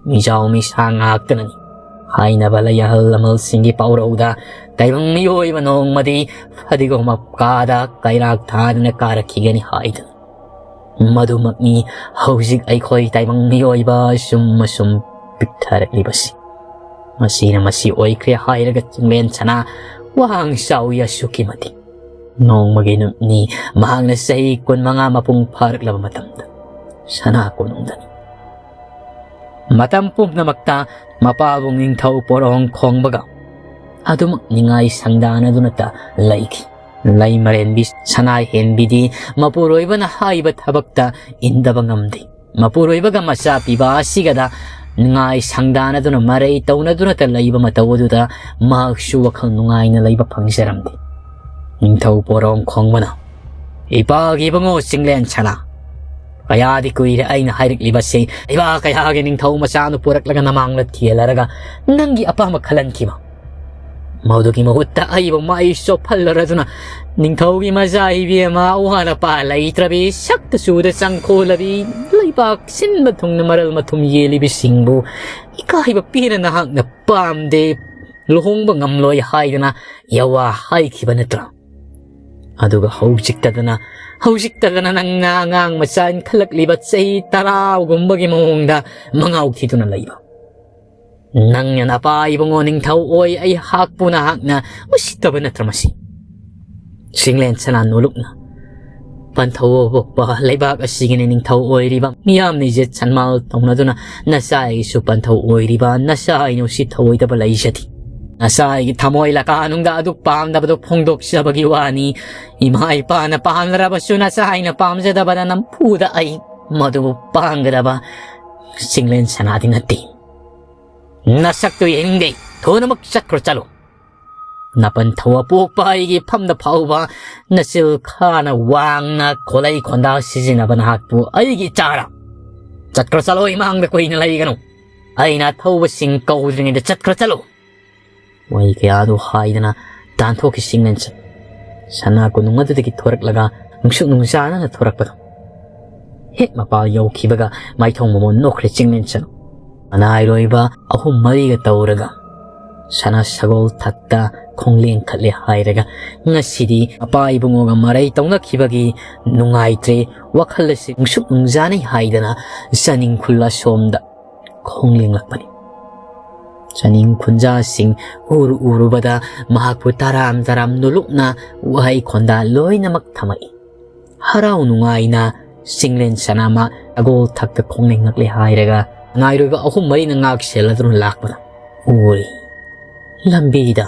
ꯃꯤꯖꯥꯎ ꯃꯤꯁꯥ ꯉꯥꯛꯇꯅꯅꯤ꯫ ꯍꯥꯏꯅꯕ ꯂꯩ ꯑꯍꯜ ꯂꯃꯟꯁꯤꯡꯒꯤ ꯄꯥꯎꯔꯧꯗ, "ꯇꯥꯏꯕꯪ ꯃꯤꯑꯣꯏꯕ ꯅꯣꯡꯃꯗꯤ ꯐꯗꯤꯒꯣꯝ ꯃꯀꯥꯗ ꯀꯩꯔꯥꯛ ꯊꯥꯗꯨꯅ ꯀꯥꯔꯛꯈꯤꯒꯅꯤ" ꯍꯥꯏꯗꯨꯅ꯫ ꯃꯗꯨꯃꯛꯅꯤ ꯍꯧꯖꯤꯛ ꯑꯩꯈꯣꯏ ꯇꯥꯏꯕꯪ ꯃꯤꯑꯣꯏꯕ ꯑꯁꯨꯝ ꯑꯁꯨꯝ ꯄꯤꯛꯊꯔꯛꯂꯤꯕꯁꯤ꯫ ꯃꯁꯤꯅ ꯃꯁꯤ ꯑꯣꯏꯈ꯭ꯔꯦ ꯍꯥꯏꯔꯒ ꯆꯤꯡꯂꯦꯟ ꯁꯅꯥ ꯋꯥꯡ ꯆꯥꯎꯏ ꯑꯁꯨꯛꯀꯤ ꯃꯇꯤꯛ꯫ ꯅꯣꯡꯃꯒꯤ ꯅꯨꯃꯤꯠꯅꯤ, ꯃꯍꯥꯛꯅ ꯆꯍꯤ ꯀꯨꯟꯃꯉꯥ ꯃꯄꯨꯡ ꯐꯥꯔꯛꯂꯕ ꯃꯇꯝꯗ ꯁꯅꯥ ꯀꯣꯅꯨꯡꯗꯅꯤ꯫ ꯃꯇꯝ ꯄꯨꯝꯅꯃꯛꯇ ꯃꯄꯥꯕꯨꯡ ꯅꯤꯡꯊꯧ ꯄꯣꯔꯣꯡ ꯈꯣꯡꯕꯒ ꯑꯗꯨꯃꯛ ꯅꯤꯡꯉꯥꯏ ꯁꯪꯗꯥꯅꯗꯨꯅꯇ ꯂꯩꯈꯤ꯫ ꯂꯩꯃꯔꯦꯟꯕꯤ ꯁꯅꯥꯍꯦꯟꯕꯤꯗꯤ ꯃꯄꯨꯔꯣꯏꯕꯅ ꯍꯥꯏꯕ ꯊꯕꯛꯇ ꯏꯟꯗꯕ ꯉꯝꯗꯦ꯫ ꯃꯄꯨꯔꯣꯏꯕꯒ ꯃꯆꯥ ꯄꯤꯕ ꯑꯁꯤꯒꯗ ꯅꯤꯡꯉꯥꯏ ꯁꯪꯗꯥꯅꯗꯨꯅ ꯃꯔꯩ ꯇꯧꯅꯗꯨꯅꯇ ꯂꯩꯕ ꯃꯇꯧ ꯑꯗꯨꯗ ꯃꯍꯥꯛꯁꯨ ꯋꯥꯈꯜ ꯅꯨꯡꯉꯥꯏꯅ ꯂꯩꯕ ꯐꯪꯖꯔꯝꯗꯦ꯫ ꯅꯤꯡꯊꯧ ꯄꯣꯔꯣꯡ ꯈꯣꯡꯕꯅ, "ꯏꯄꯥꯒꯤ ꯏꯕꯨꯡꯉꯣ ꯆꯤꯡꯂꯦꯟ ꯁꯅꯥ, ꯀꯌꯥꯗꯤ ꯀꯨꯏꯔꯦ ꯑꯩꯅ ꯍꯥꯏꯔꯛꯂꯤꯕꯁꯤ, ꯂꯩꯕꯥꯛ ꯀꯌꯥꯒꯤ ꯅꯤꯡꯊꯧ ꯃꯆꯥꯅ ꯄꯨꯔꯛꯂꯒ ꯅꯃꯥꯡꯗ ꯊꯤꯍꯜꯂꯔꯒ ꯅꯪꯒꯤ ꯑꯄꯥꯝꯕ ꯈꯜꯍꯟꯈꯤꯕ꯫ ꯃꯗꯨꯒꯤ ꯃꯍꯨꯠꯇ ꯑꯩꯕꯨ ꯃꯥꯏ ꯆꯣꯞꯍꯜꯂꯔꯗꯨꯅ ꯅꯤꯡꯊꯧꯒꯤ ꯃꯆꯥ ꯏꯕꯦꯝꯃ ꯑꯋꯥ ꯑꯄꯥ ꯂꯩꯇ꯭ꯔꯕꯤ, ꯁꯛꯇ ꯆꯨꯗ ꯆꯪꯈꯣꯜꯂꯕꯤ, ꯂꯩꯕꯥꯛ ꯁꯤꯟꯕ ꯊꯨꯡꯅ ꯃꯔꯜ ꯃꯊꯨꯝ ꯌꯦꯜꯂꯤꯕꯤꯁꯤꯡꯕꯨ ꯏꯀꯥꯏꯕ ꯄꯤꯅ ꯅꯍꯥꯛꯅ ꯄꯥꯝꯗꯦ, ꯂꯨꯍꯣꯡꯕ ꯉꯝꯂꯣꯏ ꯍꯥꯏꯗꯅ ꯌꯥꯋꯥ ꯍꯥꯏꯈꯤꯕ ꯅꯠꯇ꯭ꯔꯥ?" ꯑꯗꯨꯒ ꯍꯧꯖꯤꯛꯇꯗꯅ, ꯍꯧꯖꯤꯛꯇꯗꯅ ꯅꯪꯅ ꯑꯉꯥꯡ ꯃꯆꯥ ꯏꯟꯈꯠꯂꯛꯂꯤꯕ ꯆꯍꯤ ꯇꯔꯥꯒꯨꯝꯕꯒꯤ ꯃꯑꯣꯡꯗ ꯃꯉꯥꯎ ꯊꯤꯗꯨꯅ ꯂꯩꯕ꯫ ꯅꯪꯅ ꯅꯄꯥ ꯏꯕꯨꯡꯉꯣ ꯅꯤꯡꯊꯧ ꯑꯣꯏ, ꯑꯩꯍꯥꯛꯄꯨ ꯅꯍꯥꯛꯅ ꯎꯁꯤꯠꯇꯕ ꯅꯠꯇ꯭ꯔ ꯃꯁꯤ? ꯆꯤꯡꯂꯦꯟ ꯁꯅꯥ ꯅꯣꯂꯨꯛꯅ, ꯄꯟꯊꯧ ꯄꯣꯛꯄ ꯂꯩꯕꯥꯛ ꯑꯁꯤꯒꯤ ꯅꯤꯡꯊꯧ ꯑꯣꯏꯔꯤꯕ ꯃꯤꯌꯥꯝꯅ ꯏꯖꯠ ꯁꯟꯃꯥꯜ ꯇꯧꯅꯗꯨꯅ ꯅꯆꯥ ꯑꯩꯒꯤꯁꯨ ꯄꯟꯊꯧ ꯑꯣꯏꯔꯤꯕ ꯅꯆꯥ ꯑꯩꯅ ꯎꯁꯤꯠ ꯊꯧꯑꯣꯏꯗꯕ ꯂꯩꯖꯗꯦ꯫ ꯅꯆꯥ ꯑꯩꯒꯤ ꯊꯃꯣꯏ ꯂꯀꯥꯅꯨꯡꯗ ꯑꯗꯨꯛ ꯄꯥꯝꯗꯕꯗꯨ ꯐꯣꯡꯗꯣꯛꯆꯕꯒꯤ ꯋꯥꯅꯤ꯫ ꯏꯃꯥ ꯏꯄꯥꯅ ꯄꯥꯝꯅꯔꯕꯁꯨ ꯅꯆꯥ ꯑꯩꯅ ꯄꯥꯝꯖꯗꯕꯗ ꯅꯝꯐꯨꯗ ꯑꯩ ꯃꯗꯨꯕꯨ ꯄꯥꯡꯒꯗꯕ ꯆꯤꯡꯂꯦꯟ ꯁꯅꯥꯗꯤ ꯅꯠꯇꯦ꯫ ꯅꯁꯛꯇꯨ ꯌꯦꯡꯅꯤꯡꯗꯦ꯫ ꯊꯨꯅꯃꯛ ꯆꯠꯈ꯭ꯔꯣ ꯆꯠꯂꯣ꯫ ꯅꯄꯟ ꯊꯧ ꯑꯄꯣꯛꯄ ꯑꯩꯒꯤ ꯐꯝꯗ ꯐꯥꯎꯕ ꯅꯆꯤꯜ ꯈꯥꯅ ꯋꯥꯡꯅ ꯈꯣꯂꯩ ꯈꯣꯟꯗꯥ ꯁꯤꯖꯤꯟꯅꯕ ꯅꯍꯥꯛꯄꯨ ꯑꯩꯒꯤ ꯏꯆꯥꯔ? ꯆꯠꯈ꯭ꯔꯣ ꯆꯠꯂꯣ, ꯏꯃꯥꯡꯗ ꯀꯨꯏꯅ ꯂꯩꯒꯅꯨ꯫ ꯑꯩꯅ ꯑꯊꯧꯕꯁꯤꯡ ꯀꯧꯗ꯭ꯔꯤꯉꯩꯗ ꯆꯠꯈ꯭ꯔꯣ ꯆꯠꯂꯣ꯫ ꯋꯥꯍꯩ ꯀꯌꯥꯗꯨ ꯍꯥꯏꯗꯅ ꯇꯥꯟꯊꯣꯛꯈꯤ ꯆꯤꯡꯂꯦꯟꯁꯟ꯫ ꯁꯅꯥ ꯀꯣꯅꯨꯡ ꯑꯗꯨꯗꯒꯤ ꯊꯣꯔꯛꯂꯒ ꯅꯨꯡꯁꯨꯛ ꯅꯨꯡꯖꯥꯅꯅ ꯊꯣꯔꯛꯄꯗꯣ ꯍꯦꯛ ꯃꯄꯥ ꯌꯧꯈꯤꯕꯒ ꯃꯥꯏꯊꯣꯡ ꯃꯃꯣꯟ ꯅꯣꯛꯈ꯭ꯔꯦ ꯆꯤꯡꯂꯦꯟꯁꯟ꯫ ꯃꯅꯥꯏꯔꯣꯏꯕ ꯑꯍꯨꯝ ꯃꯔꯤꯒ ꯇꯧꯔꯒ ꯁꯅꯥ ꯁꯒꯣꯜ ꯊꯛꯇ ꯈꯣꯡꯂꯦꯟ ꯈꯠꯂꯦ ꯍꯥꯏꯔꯒ ꯉꯁꯤꯗꯤ ꯃꯄꯥ ꯏꯕꯨꯡꯉꯣꯒ ꯃꯔꯩ ꯇꯧꯅꯈꯤꯕꯒꯤ ꯅꯨꯡꯉꯥꯏꯇ꯭ꯔꯦ, ꯋꯥꯈꯜ ꯑꯁꯤ ꯅꯨꯡꯁꯨꯛ ꯅꯨꯡꯖꯥꯅꯩ ꯍꯥꯏꯗꯅ ꯆꯥꯅꯤꯡ ꯈꯨꯜ ꯑꯁꯣꯝꯗ ꯈꯣꯡꯂꯦꯡꯂꯛꯄꯅꯤ꯫ ꯆꯥꯅꯤꯡ ꯈꯨꯟꯖꯥꯁꯤꯡ ꯎꯔꯨ ꯎꯔꯨꯕꯗ ꯃꯍꯥꯛꯄꯨ ꯇꯔꯥꯝ ꯇꯔꯥꯝ ꯅꯣꯂꯨꯛꯅ ꯋꯥꯍꯩ ꯈꯣꯟꯗꯥ ꯂꯣꯏꯅꯃꯛ ꯊꯝꯃꯛꯏ꯫ ꯍꯔꯥꯎ ꯅꯨꯡꯉꯥꯏꯅ ꯆꯤꯡꯂꯦꯟ ꯁꯅꯥꯃ ꯁꯒꯣꯜ ꯊꯛꯇ ꯈꯣꯡꯅꯤꯡꯂꯛꯂꯦ ꯍꯥꯏꯔꯒ ꯅꯥꯏꯔꯣꯏꯕ ꯑꯍꯨꯝ ꯃꯔꯤꯅ ꯉꯥꯛ ꯁꯦꯜꯂꯗꯨꯅ ꯂꯥꯛꯄꯗ ꯎꯔꯤ꯫ ꯂꯝꯕꯤꯗ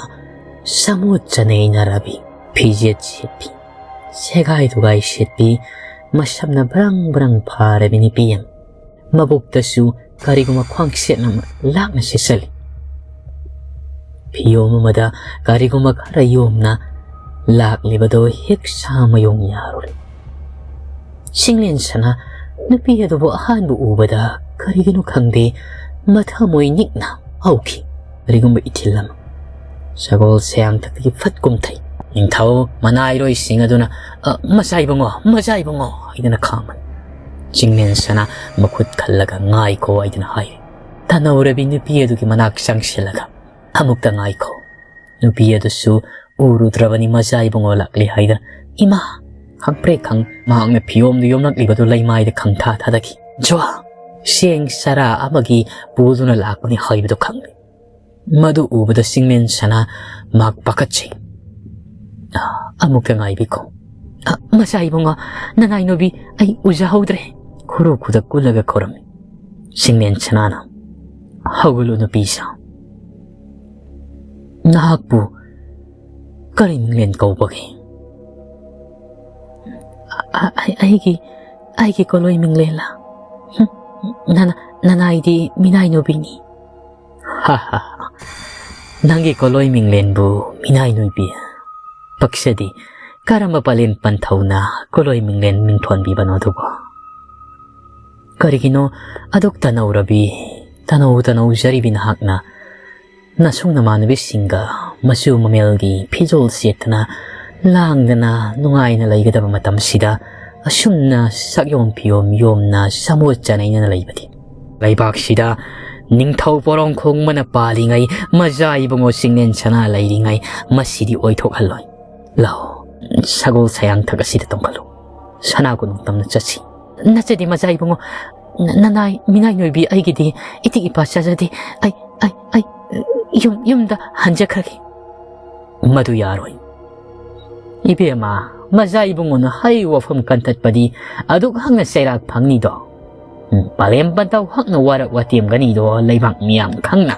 ꯁꯃꯨ ꯆꯅꯩꯅꯔꯕꯤ, ꯐꯤꯖꯦꯠ ꯁꯦꯠꯄꯤ, ꯁꯦꯒꯥꯏ ꯇꯨꯒꯥꯏ ꯁꯦꯠꯄꯤ, ꯃꯁꯝꯅ ꯕ꯭ꯔꯪ ꯕ꯭ꯔꯪ ꯐꯥꯔꯕꯤ ꯅꯨꯄꯤ ꯑꯃ꯫ ꯃꯕꯨꯛꯇꯁꯨ ꯀꯔꯤꯒꯨꯝꯕ ꯈ꯭ꯋꯥꯡꯁꯦꯠ ꯑꯃ ꯂꯥꯛꯅ ꯁꯦꯠꯆꯜꯂꯤ꯫ ꯐꯤꯌꯣꯝ ꯑꯃꯗ ꯀꯔꯤꯒꯨꯝꯕ ꯈꯔ ꯌꯣꯝꯅ ꯂꯥꯛꯂꯤꯕꯗꯨ ꯍꯦꯛ ꯁꯥ ꯃꯌꯣꯡ ꯌꯥꯔꯨꯔꯦ꯫ ꯆꯤꯡꯂꯦꯟ ꯁꯅꯥ ꯅꯨꯄꯤ ꯑꯗꯨꯕꯨ ꯑꯍꯥꯟꯕ ꯎꯕꯗ ꯀꯔꯤꯒꯤꯅꯣ ꯈꯪꯗꯦ, ꯃꯊꯃꯣꯏ ꯅꯤꯛꯅ ꯍꯧꯈꯤ꯫ ꯀꯔꯤꯒꯨꯝꯕ ꯏꯊꯤꯜ ꯑꯃ꯫ ꯁꯒꯣꯜ ꯁꯌꯥꯡꯊꯛꯇꯒꯤ ꯐꯠ ꯀꯨꯝꯊꯩ꯫ ꯅꯤꯡꯊꯧ ꯃꯅꯥꯏꯔꯣꯏꯁꯤꯡ ꯑꯗꯨꯅ, "ꯑ, ꯃꯆꯥ ꯏꯕꯨꯡꯉꯣ, ꯃꯆꯥ ꯏꯕꯨꯡꯉꯣ" ꯍꯥꯏꯗꯨꯅ ꯈꯥꯝꯃꯤ꯫ ꯆꯤꯡꯂꯦꯟ ꯁꯅꯥ ꯃꯈꯨꯠ ꯈꯜꯂꯒ "ꯉꯥꯏꯈꯣ" ꯍꯥꯏꯗꯨꯅ ꯍꯥꯏꯔꯤ꯫ ꯇꯥꯟꯅꯧꯔꯕꯤ ꯅꯨꯄꯤ ꯑꯗꯨꯒꯤ ꯃꯅꯥꯛ ꯆꯪꯁꯤꯜꯂꯒ, "ꯑꯃꯨꯛꯇ ꯉꯥꯏꯈꯣ"꯫ ꯅꯨꯄꯤ ꯑꯗꯨꯁꯨ ꯎꯔꯨꯗ꯭ꯔꯕꯅꯤ ꯃꯆꯥ ꯏꯕꯨꯡꯉꯣ ꯂꯥꯛꯂꯤ ꯍꯥꯏꯗꯅ꯫ ꯏꯃꯥ! ꯈꯪꯄ꯭ꯔꯦꯛ ꯈꯪ ꯃꯍꯥꯛꯅ ꯐꯤꯌꯣꯝꯗꯨ ꯌꯣꯝꯂꯛꯂꯤꯕꯗꯨ ꯂꯩꯃꯥꯏꯗ ꯈꯪꯊꯥ ꯊꯥꯗꯈꯤ꯫ ꯖ꯭ꯋꯥ! ꯆꯦꯡ ꯆꯔꯥ ꯑꯃꯒꯤ ꯄꯨꯗꯨꯅ ꯂꯥꯛꯄꯅꯤ ꯍꯥꯏꯕꯗꯨ ꯈꯪꯂꯦ꯫ ꯃꯗꯨ ꯎꯕꯗ ꯆꯤꯡꯂꯦꯟ ꯁꯅꯥ ꯃꯍꯥꯛ ꯄꯥꯈꯠꯆꯩ꯫ "ꯑꯃꯨꯛꯇ ꯉꯥꯏꯕꯤꯈꯣ꯫ ꯑ, ꯃꯆꯥ ꯏꯕꯨꯡꯉꯣ, ꯅꯅꯥꯏ ꯅꯨꯕꯤ ꯑꯩ ꯎꯖꯍꯧꯗ꯭ꯔꯦ"꯫ ꯈꯨꯔꯨ ꯈꯨꯗꯛ ꯀꯨꯜꯂꯒ ꯈꯨꯔꯝꯃꯤ꯫ ꯆꯤꯡꯂꯦꯟ ꯁꯅꯥꯅ, "ꯍꯧꯒꯠꯂꯨ ꯅꯨꯄꯤꯁꯥ꯫ ꯅꯍꯥꯛꯄꯨ ꯀꯔꯤ ꯃꯤꯡꯂꯦꯟ ꯀꯧꯕꯒꯦ?" "ꯑ-, ꯑ-, ꯑꯩꯒꯤ, ꯑꯩꯒꯤ ꯀꯣꯂꯣꯏ ꯃꯤꯡꯂꯦꯟꯂ? ꯍꯨꯝ, ꯅꯅ-, ꯅꯅꯥꯏꯗꯤ ꯃꯤꯅꯥꯏ ꯅꯨꯕꯤꯅꯤ"꯫ "ꯍꯥ ꯍꯥ ꯍꯥ꯫ ꯅꯪꯒꯤ ꯀꯣꯂꯣꯏ ꯃꯤꯡꯂꯦꯟꯕꯨ ꯃꯤꯅꯥꯏ ꯅꯨꯕꯤ? ꯄꯛꯆꯗꯦ꯫ ꯀꯔꯝꯕ ꯄꯂꯦꯟ ꯄꯟꯊꯧꯅ ꯀꯣꯂꯣꯏ ꯃꯤꯡꯂꯦꯟ ꯃꯤꯡꯊꯣꯟꯕꯤꯕꯅꯣ ꯑꯗꯨꯕꯨ? ꯀꯔꯤꯒꯤꯅꯣ ꯑꯗꯨꯛ ꯇꯅꯧꯔꯕꯤ, ꯇꯅꯧ ꯇꯅꯧꯖꯔꯤꯕꯤ ꯅꯍꯥꯛꯅ ꯅꯁꯨꯡ ꯅꯃꯥꯟꯅꯕꯤꯁꯤꯡꯒ ꯃꯆꯨ ꯃꯃꯦꯜꯒꯤ ꯐꯤꯖꯣꯜ ꯁꯦꯠꯇꯅ, ꯂꯥꯡꯗꯅ, ꯅꯨꯡꯉꯥꯏꯅ ꯂꯩꯒꯗꯕ ꯃꯇꯝꯁꯤꯗ ꯑꯁꯨꯝꯅ ꯁꯛꯌꯣꯝ ꯐꯤꯌꯣꯝ ꯌꯣꯝꯅ ꯁꯥꯃꯨ ꯆꯅꯩꯅꯅ ꯂꯩꯕꯗꯤ? ꯂꯩꯕꯥꯛꯁꯤꯗ ꯅꯤꯡꯊꯧ ꯄꯣꯔꯣꯡ ꯈꯣꯡꯕꯅ ꯄꯥꯜꯂꯤꯉꯩ, ꯃꯖꯥ ꯏꯕꯨꯡꯉꯣ ꯆꯤꯡꯂꯦꯟ ꯁꯅꯥ ꯂꯩꯔꯤꯉꯩ, ꯃꯁꯤꯗꯤ ꯑꯣꯏꯊꯣꯛꯍꯜꯂꯣꯏ꯫ ꯂꯥꯛꯑꯣ, ꯁꯒꯣꯜ ꯁꯌꯥꯡꯊꯛ ꯑꯁꯤꯗ ꯇꯣꯡꯈꯠꯂꯨ꯫ ꯁꯅꯥ ꯀꯣꯅꯨꯡ ꯇꯝꯅ ꯆꯠꯁꯤ꯫ ꯅꯠꯆꯗꯦ ꯃꯖꯥ ꯏꯕꯨꯡꯉꯣ, ꯅ-, ꯅꯅꯥꯏ ꯃꯤꯅꯥꯏ ꯅꯣꯏꯕꯤ ꯑꯩꯒꯤꯗꯤ ꯏꯇꯤꯛ ꯏꯄꯥ ꯆꯥꯖꯗꯦ꯫ ꯑꯩ, ꯑꯩ, ꯑꯩ ꯌꯨꯝ, ꯌꯨꯝꯗ ꯍꯟꯖꯈ꯭ꯔꯒꯦ꯫ ꯃꯗꯨ ꯌꯥꯔꯣꯏ꯫ ꯏꯕꯦꯝꯃ, ꯃꯖꯥ ꯏꯕꯨꯡꯉꯣꯅ ꯍꯥꯏꯔꯤꯕ ꯋꯥꯐꯝ ꯀꯟꯊꯠꯄꯗꯤ ꯑꯗꯨꯛ ꯍꯛꯅ ꯆꯩꯔꯥꯛ ꯐꯪꯅꯤꯗꯣ꯫ ꯎꯝ, ꯄꯂꯦꯝ ꯄꯟꯊꯧ ꯍꯛꯅ ꯋꯥꯔꯛ ꯋꯥꯇꯦꯝꯒꯅꯤꯗꯣ ꯂꯩꯕꯥꯛ ꯃꯤꯌꯥꯝ ꯈꯪꯅ꯫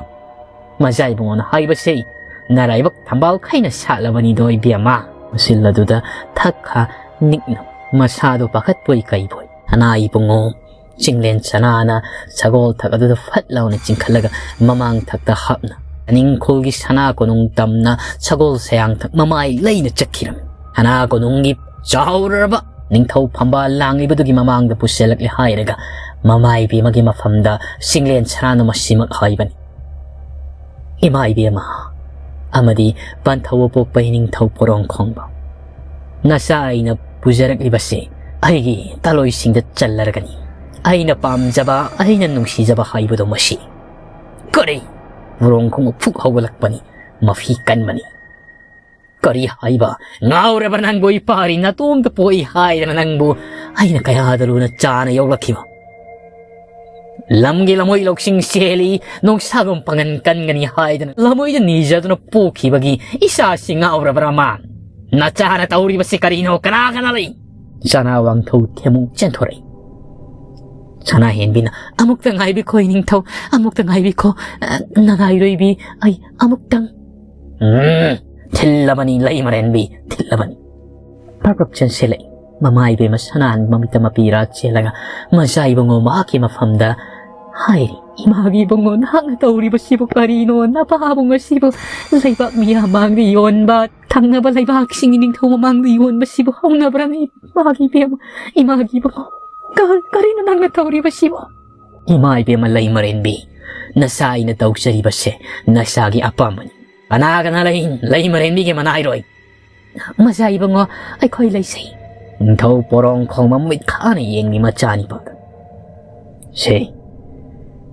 ꯃꯖꯥ ꯏꯕꯨꯡꯉꯣꯅ ꯍꯥꯏꯕꯁꯤ ꯅꯔꯥꯏꯕꯛ ꯊꯝꯕꯥꯜ ꯈꯩꯅ ꯁꯥꯠꯂꯕꯅꯤꯗꯣ ꯏꯕꯦꯝꯃ꯫ ꯃꯁꯤꯜ ꯑꯗꯨꯗ ꯊꯛ ꯈꯥ ꯅꯤꯛꯅ ꯃꯁꯥꯗꯣ ꯄꯥꯈꯠꯄꯣꯏ ꯀꯩꯕꯣꯏ꯫ ꯁꯅꯥ ꯏꯕꯨꯡꯉꯣ, ꯆꯤꯡꯂꯦꯟ ꯁꯅꯥꯅ ꯁꯒꯣꯜ ꯊꯛ ꯑꯗꯨꯗ ꯐꯠ ꯂꯥꯎꯅ ꯆꯤꯡꯈꯠꯂꯒ ꯃꯃꯥꯡ ꯊꯛꯇ ꯍꯥꯞꯅ ꯅꯤꯡꯈꯣꯜꯒꯤ ꯁꯅꯥ ꯀꯣꯅꯨꯡ ꯇꯝꯅ ꯁꯒꯣꯜ ꯁꯌꯥꯡꯊꯛ ꯃꯃꯥꯏ ꯂꯩꯅ ꯆꯠꯈꯤꯔꯝꯃꯤ꯫ ꯁꯅꯥ ꯀꯣꯅꯨꯡꯒꯤ ꯆꯥꯎꯔꯕ ꯅꯤꯡꯊꯧ ꯐꯝꯕꯥꯜ ꯂꯥꯡꯂꯤꯕꯗꯨꯒꯤ ꯃꯃꯥꯡꯗ ꯄꯨꯁꯤꯜꯂꯛꯂꯦ ꯍꯥꯏꯔꯒ ꯃꯃꯥꯏꯕꯤ ꯑꯃꯒꯤ ꯃꯐꯝꯗ ꯆꯤꯡꯂꯦꯟ ꯁꯅꯥꯅ ꯃꯁꯤꯃꯛ ꯍꯥꯏꯕꯅꯤ꯫ ꯏꯃꯥ ꯏꯕꯦꯝꯃ ꯑꯃꯗꯤ ꯄꯟꯊꯧ ꯄꯣꯛꯄ ꯏꯅꯤꯡꯊꯧ ꯄꯣꯔꯣꯡ ꯈꯣꯡꯕ, ꯅꯆꯥ ꯑꯩꯅ ꯄꯨꯖꯔꯛꯂꯤꯕꯁꯤ ꯑꯩꯒꯤ ꯇꯥꯂꯣꯏꯁꯤꯡꯗ ꯆꯜꯂꯔꯒꯅꯤ꯫ ꯑꯩꯅ ꯄꯥꯝꯖꯕ, ꯑꯩꯅ ꯅꯨꯡꯁꯤꯖꯕ ꯍꯥꯏꯕꯗꯣ ꯃꯁꯤ꯫ ꯀꯔꯤ? ꯄꯣꯔꯣꯡ ꯈꯣꯡꯕ ꯐꯨꯛ ꯍꯧꯒꯠꯂꯛꯄꯅꯤ, ꯃꯐꯤ ꯀꯟꯕꯅꯤ꯫ ꯀꯔꯤ ꯍꯥꯏꯕ? ꯉꯥꯎꯔꯕ ꯅꯪꯕꯨ? ꯏꯄꯥꯔꯤ ꯅꯇꯣꯝꯇ ꯄꯣꯛꯏ ꯍꯥꯏꯗꯅ ꯅꯪꯕꯨ ꯑꯩꯅ ꯀꯌꯥꯗ ꯂꯨꯅ ꯆꯥꯅ ꯌꯣꯛꯂꯛꯈꯤꯕ꯫ ꯂꯝꯒꯤ ꯂꯝꯑꯣꯏ ꯂꯧꯁꯤꯡ ꯆꯦꯜꯂꯤ, ꯅꯣꯡꯁꯥꯒꯨꯝ ꯄꯥꯡꯒꯟ ꯀꯟꯒꯅꯤ ꯍꯥꯏꯗꯅ ꯂꯝꯑꯣꯏꯗ ꯅꯤꯖꯗꯨꯅ ꯄꯣꯛꯈꯤꯕꯒꯤ ꯏꯆꯥꯁꯤ ꯉꯥꯎꯔꯕ꯭ꯔꯥ ꯃꯥ? ꯅꯆꯥꯅ ꯇꯧꯔꯤꯕꯁꯤ ꯀꯔꯤꯅꯣ? ꯀꯅꯥ ꯀꯅꯥ ꯂꯩ? ꯆꯅꯥ ꯋꯥꯡꯊꯧ ꯊꯦꯝꯃꯨ ꯆꯦꯟꯊꯣꯔꯛꯏ꯫ ꯁꯅꯥꯍꯦꯟꯕꯤꯅ, "ꯑꯃꯨꯛꯇ ꯉꯥꯏꯕꯤꯈꯣ ꯏꯅꯤꯡꯊꯧ, ꯑꯃꯨꯛꯇ ꯉꯥꯏꯕꯤꯈꯣ, ꯑ, ꯅꯉꯥꯏꯔꯣꯏꯕꯤ, ꯑꯩ ꯑꯃꯨꯛꯇꯪ"꯫ ꯎꯝ, ꯊꯤꯜꯂꯕꯅꯤ ꯂꯩꯃꯔꯦꯟꯕꯤ, ꯊꯤꯜꯂꯕꯅꯤ꯫ ꯄ꯭ꯔꯞ ꯄ꯭ꯔꯞ ꯆꯦꯟꯁꯤꯜꯂꯛꯏ꯫ ꯃꯃꯥ ꯏꯕꯦꯝꯃ ꯁꯅꯥꯍꯦꯟꯕꯤ ꯃꯃꯤꯠꯇ ꯃꯄꯤ ꯏꯔꯥ ꯆꯦꯜꯂꯒ ꯃꯆꯥ ꯏꯕꯨꯡꯉꯣ ꯃꯍꯥꯛꯀꯤ ꯃꯐꯝꯗ ꯍꯥꯏꯔꯤ, "ꯏꯃꯥꯒꯤ ꯏꯕꯨꯡꯉꯣ, ꯅꯍꯥꯛꯅ ꯇꯧꯔꯤꯕꯁꯤꯕꯨ ꯀꯔꯤꯅꯣ? ꯅꯄꯥꯕꯨ ꯉꯁꯤꯕꯨ ꯂꯩꯕꯥꯛ ꯃꯤꯌꯥꯝ ꯃꯥꯡꯗ ꯌꯣꯟꯕ, ꯊꯪꯅꯕ ꯂꯩꯕꯥꯛꯁꯤꯡꯒꯤ ꯅꯤꯡꯊꯧ ꯃꯃꯥꯡꯗ ꯌꯣꯟꯕꯁꯤꯕꯨ ꯍꯧꯅꯕ꯭ꯔꯅꯤ? ꯏꯃꯥꯒꯤ ꯏꯕꯦꯝꯃ, ꯏꯃꯥꯒꯤ ꯏꯕꯨꯡꯉꯣ, ꯀ-, ꯀꯔꯤꯅꯣ ꯅꯪꯅ ꯇꯧꯔꯤꯕꯁꯤꯕꯨ?" ꯏꯃꯥ ꯏꯕꯦꯝꯃ ꯂꯩꯃꯔꯦꯟꯕꯤ, ꯅꯆꯥ ꯑꯩꯅ ꯇꯧꯖꯔꯤꯕꯁꯦ ꯅꯆꯥꯒꯤ ꯑꯄꯥꯝꯕꯅꯤ꯫ ꯀꯅꯥ ꯀꯅꯥ ꯂꯩ? ꯂꯩꯃꯔꯦꯟꯕꯤꯒꯤ ꯃꯅꯥꯏꯔꯣꯏ꯫ ꯃꯆꯥ ꯏꯕꯨꯡꯉꯣ, ꯑꯩꯈꯣꯏ ꯂꯩꯁꯤ꯫ ꯅꯤꯡꯊꯧ ꯄꯣꯔꯣꯡ ꯈꯣꯡꯕ ꯃꯤꯠ ꯈꯥꯅ ꯌꯦꯡꯂꯤ ꯃꯆꯥꯅꯤꯄꯥꯗ꯫ ꯁꯦ,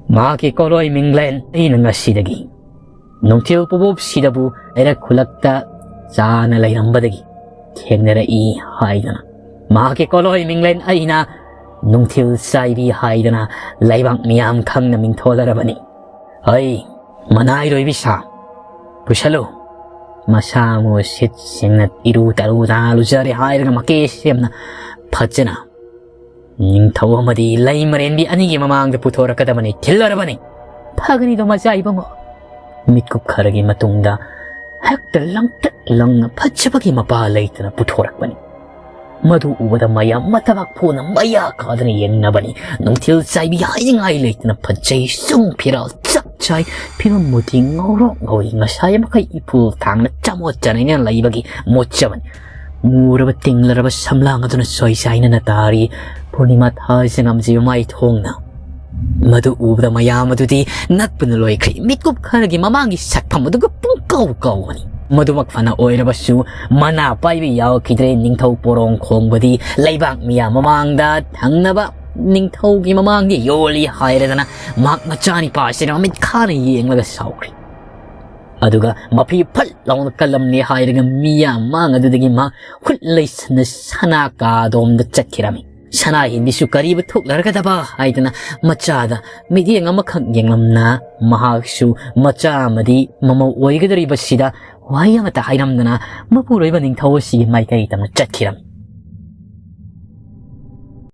ꯃꯍꯥꯛꯀꯤ ꯀꯣꯂꯣꯏ ꯃꯤꯡꯂꯦꯟ ꯑꯩꯅ ꯉꯁꯤꯗꯒꯤ ꯅꯨꯡꯊꯤꯜ ꯄꯨꯕꯨꯞꯁꯤꯗꯕꯨ ꯂꯩꯔꯛ ꯈꯨꯂꯛꯇ ꯆꯥꯅ ꯂꯩꯔꯝꯕꯗꯒꯤ ꯊꯦꯡꯅꯔꯛꯏ ꯍꯥꯏꯗꯅ, ꯃꯍꯥꯛꯀꯤ ꯀꯣꯂꯣꯏ ꯃꯤꯡꯂꯦꯟ ꯑꯩꯅ ꯅꯨꯡꯊꯤꯜ ꯆꯥꯏꯕꯤ ꯍꯥꯏꯗꯅ ꯂꯩꯕꯥꯛ ꯃꯤꯌꯥꯝ ꯈꯪꯅ ꯃꯤꯡꯊꯣꯜꯂꯔꯕꯅꯤ꯫ ꯍꯩ, ꯃꯅꯥꯏꯔꯣꯏꯕꯤ ꯁꯥ, ꯄꯨꯁꯜꯂꯨ꯫ ꯃꯁꯥ ꯃꯎ ꯁꯤꯠ ꯁꯦꯡꯅ ꯏꯔꯨ ꯇꯔꯨ ꯇꯔꯥ ꯂꯨꯖꯔꯦ ꯍꯥꯏꯔꯒ ꯃꯀꯦ ꯁꯦꯝꯅ ꯐꯖꯅ ꯅꯤꯡꯊꯧ ꯑꯃꯗꯤ ꯂꯩꯃꯔꯦꯟꯕꯤ ꯑꯅꯤꯒꯤ ꯃꯃꯥꯡꯗ ꯄꯨꯊꯣꯔꯛꯀꯗꯕꯅꯤ, ꯊꯤꯜꯂꯔꯕꯅꯤ꯫ ꯐꯒꯅꯤꯗꯣ ꯃꯆꯥ ꯏꯕꯨꯡꯉꯣ꯫ ꯃꯤꯠꯀꯨꯞ ꯈꯔꯒꯤ ꯃꯇꯨꯡꯗ ꯍꯦꯛꯇ ꯂꯪꯇ꯭ꯔꯤꯛ ꯂꯪꯅ ꯐꯖꯕꯒꯤ ꯃꯄꯥ ꯂꯩꯇꯅ ꯄꯨꯊꯣꯔꯛꯄꯅꯤ꯫ ꯃꯗꯨ ꯎꯕꯗ ꯃꯌꯥꯝ ꯃꯊꯕꯥꯛ ꯐꯣꯟꯅ ꯃꯌꯥ ꯀꯥꯗꯅ ꯌꯦꯡꯅꯕꯅꯤ꯫ ꯅꯨꯡꯊꯤꯜ ꯆꯥꯏꯕꯤ ꯍꯥꯏꯅꯤꯡꯉꯥꯏ ꯂꯩꯇꯅ ꯐꯖꯩ, ꯁꯨꯝ ꯐꯤꯔꯥꯜ ꯆꯞ ꯆꯥꯏ, ꯐꯤꯕꯝ ꯃꯨꯇꯤ ꯉꯧꯔꯣꯛ ꯉꯧꯏ, ꯉꯁꯥꯏ ꯃꯈꯩ ꯏꯄꯨꯜ ꯊꯥꯡꯅ ꯆꯃꯣꯠ ꯆꯅꯩꯅ ꯂꯩꯕꯒꯤ ꯃꯣꯠꯆꯕꯅꯤ꯫ ꯃꯨꯔꯕ ꯇꯤꯡꯂꯔꯕ ꯁꯝꯂꯥꯡ ꯑꯗꯨꯅ ꯁꯣꯏ ꯆꯥꯏꯅꯅ ꯇꯥꯔꯤ꯫ ꯄꯨꯔꯅꯤꯃꯥ ꯊꯥꯁꯤ ꯉꯝꯖꯤꯕ ꯃꯥꯏꯊꯣꯡꯅ ꯃꯗꯨ ꯎꯕꯗ ꯃꯌꯥꯝ ꯑꯗꯨꯗꯤ ꯅꯠꯄꯅ ꯂꯣꯏꯈ꯭ꯔꯦ꯫ ꯃꯤꯀꯨꯞ ꯈꯔꯒꯤ ꯃꯃꯥꯡꯒꯤ ꯁꯛꯐꯝ ꯑꯗꯨꯒ ꯄꯨꯡꯀꯧ ꯀꯧꯕꯅꯤ꯫ ꯃꯗꯨꯃꯛ ꯐꯅ ꯑꯣꯏꯔꯕꯁꯨ ꯃꯅꯥ ꯄꯥꯏꯕ ꯌꯥꯎꯈꯤꯗ꯭ꯔꯦ꯫ ꯅꯤꯡꯊꯧ ꯄꯣꯔꯣꯡ ꯈꯣꯡꯕꯗꯤ ꯂꯩꯕꯥꯛ ꯃꯤꯌꯥꯝ ꯃꯃꯥꯡꯗ ꯊꯪꯅꯕ ꯅꯤꯡꯊꯧꯒꯤ ꯃꯃꯥꯡꯗ ꯌꯣꯜꯂꯤ ꯍꯥꯏꯔꯗꯅ ꯃꯍꯥꯛ ꯃꯆꯥꯅꯤꯄꯥꯁꯤꯅ ꯃꯃꯤꯠ ꯈꯥꯅ ꯌꯦꯡꯂꯒ ꯁꯥꯎꯈ꯭ꯔꯦ꯫ ꯑꯗꯨꯒ ꯃꯐꯤ ꯐꯠ ꯂꯥꯎꯅ ꯀꯜꯂꯝꯂꯦ ꯍꯥꯏꯔꯒ ꯃꯤꯌꯥꯝ ꯃꯥꯡ ꯑꯗꯨꯗꯒꯤ ꯃꯍꯥꯛ ꯈꯨꯠ ꯂꯩꯁꯤꯟꯅ ꯁꯅꯥ ꯀꯥꯗꯣꯝꯗ ꯆꯠꯈꯤꯔꯝꯃꯤ꯫ ꯁꯅꯥ ꯍꯦꯟꯕꯤꯁꯨ ꯀꯔꯤꯕꯨ ꯊꯣꯛꯂꯔꯒꯗꯕ ꯍꯥꯏꯗꯅ ꯃꯆꯥꯗ ꯃꯤꯠꯌꯦꯡ ꯑꯃꯈꯛ ꯌꯦꯡꯂꯝꯅ ꯃꯍꯥꯛꯁꯨ ꯃꯆꯥ ꯑꯃꯗꯤ ꯃꯃꯧ ꯑꯣꯏꯒꯗꯧꯔꯤꯕꯁꯤꯗ ꯋꯥꯍꯩ ꯑꯃꯠꯇ ꯍꯥꯏꯔꯝꯗꯅ ꯃꯄꯨꯔꯣꯏꯕ ꯅꯤꯡꯊꯧ ꯑꯁꯤꯒꯤ ꯃꯥꯏꯀꯩ ꯇꯝꯅ ꯆꯠꯈꯤꯔꯝꯃꯤ꯫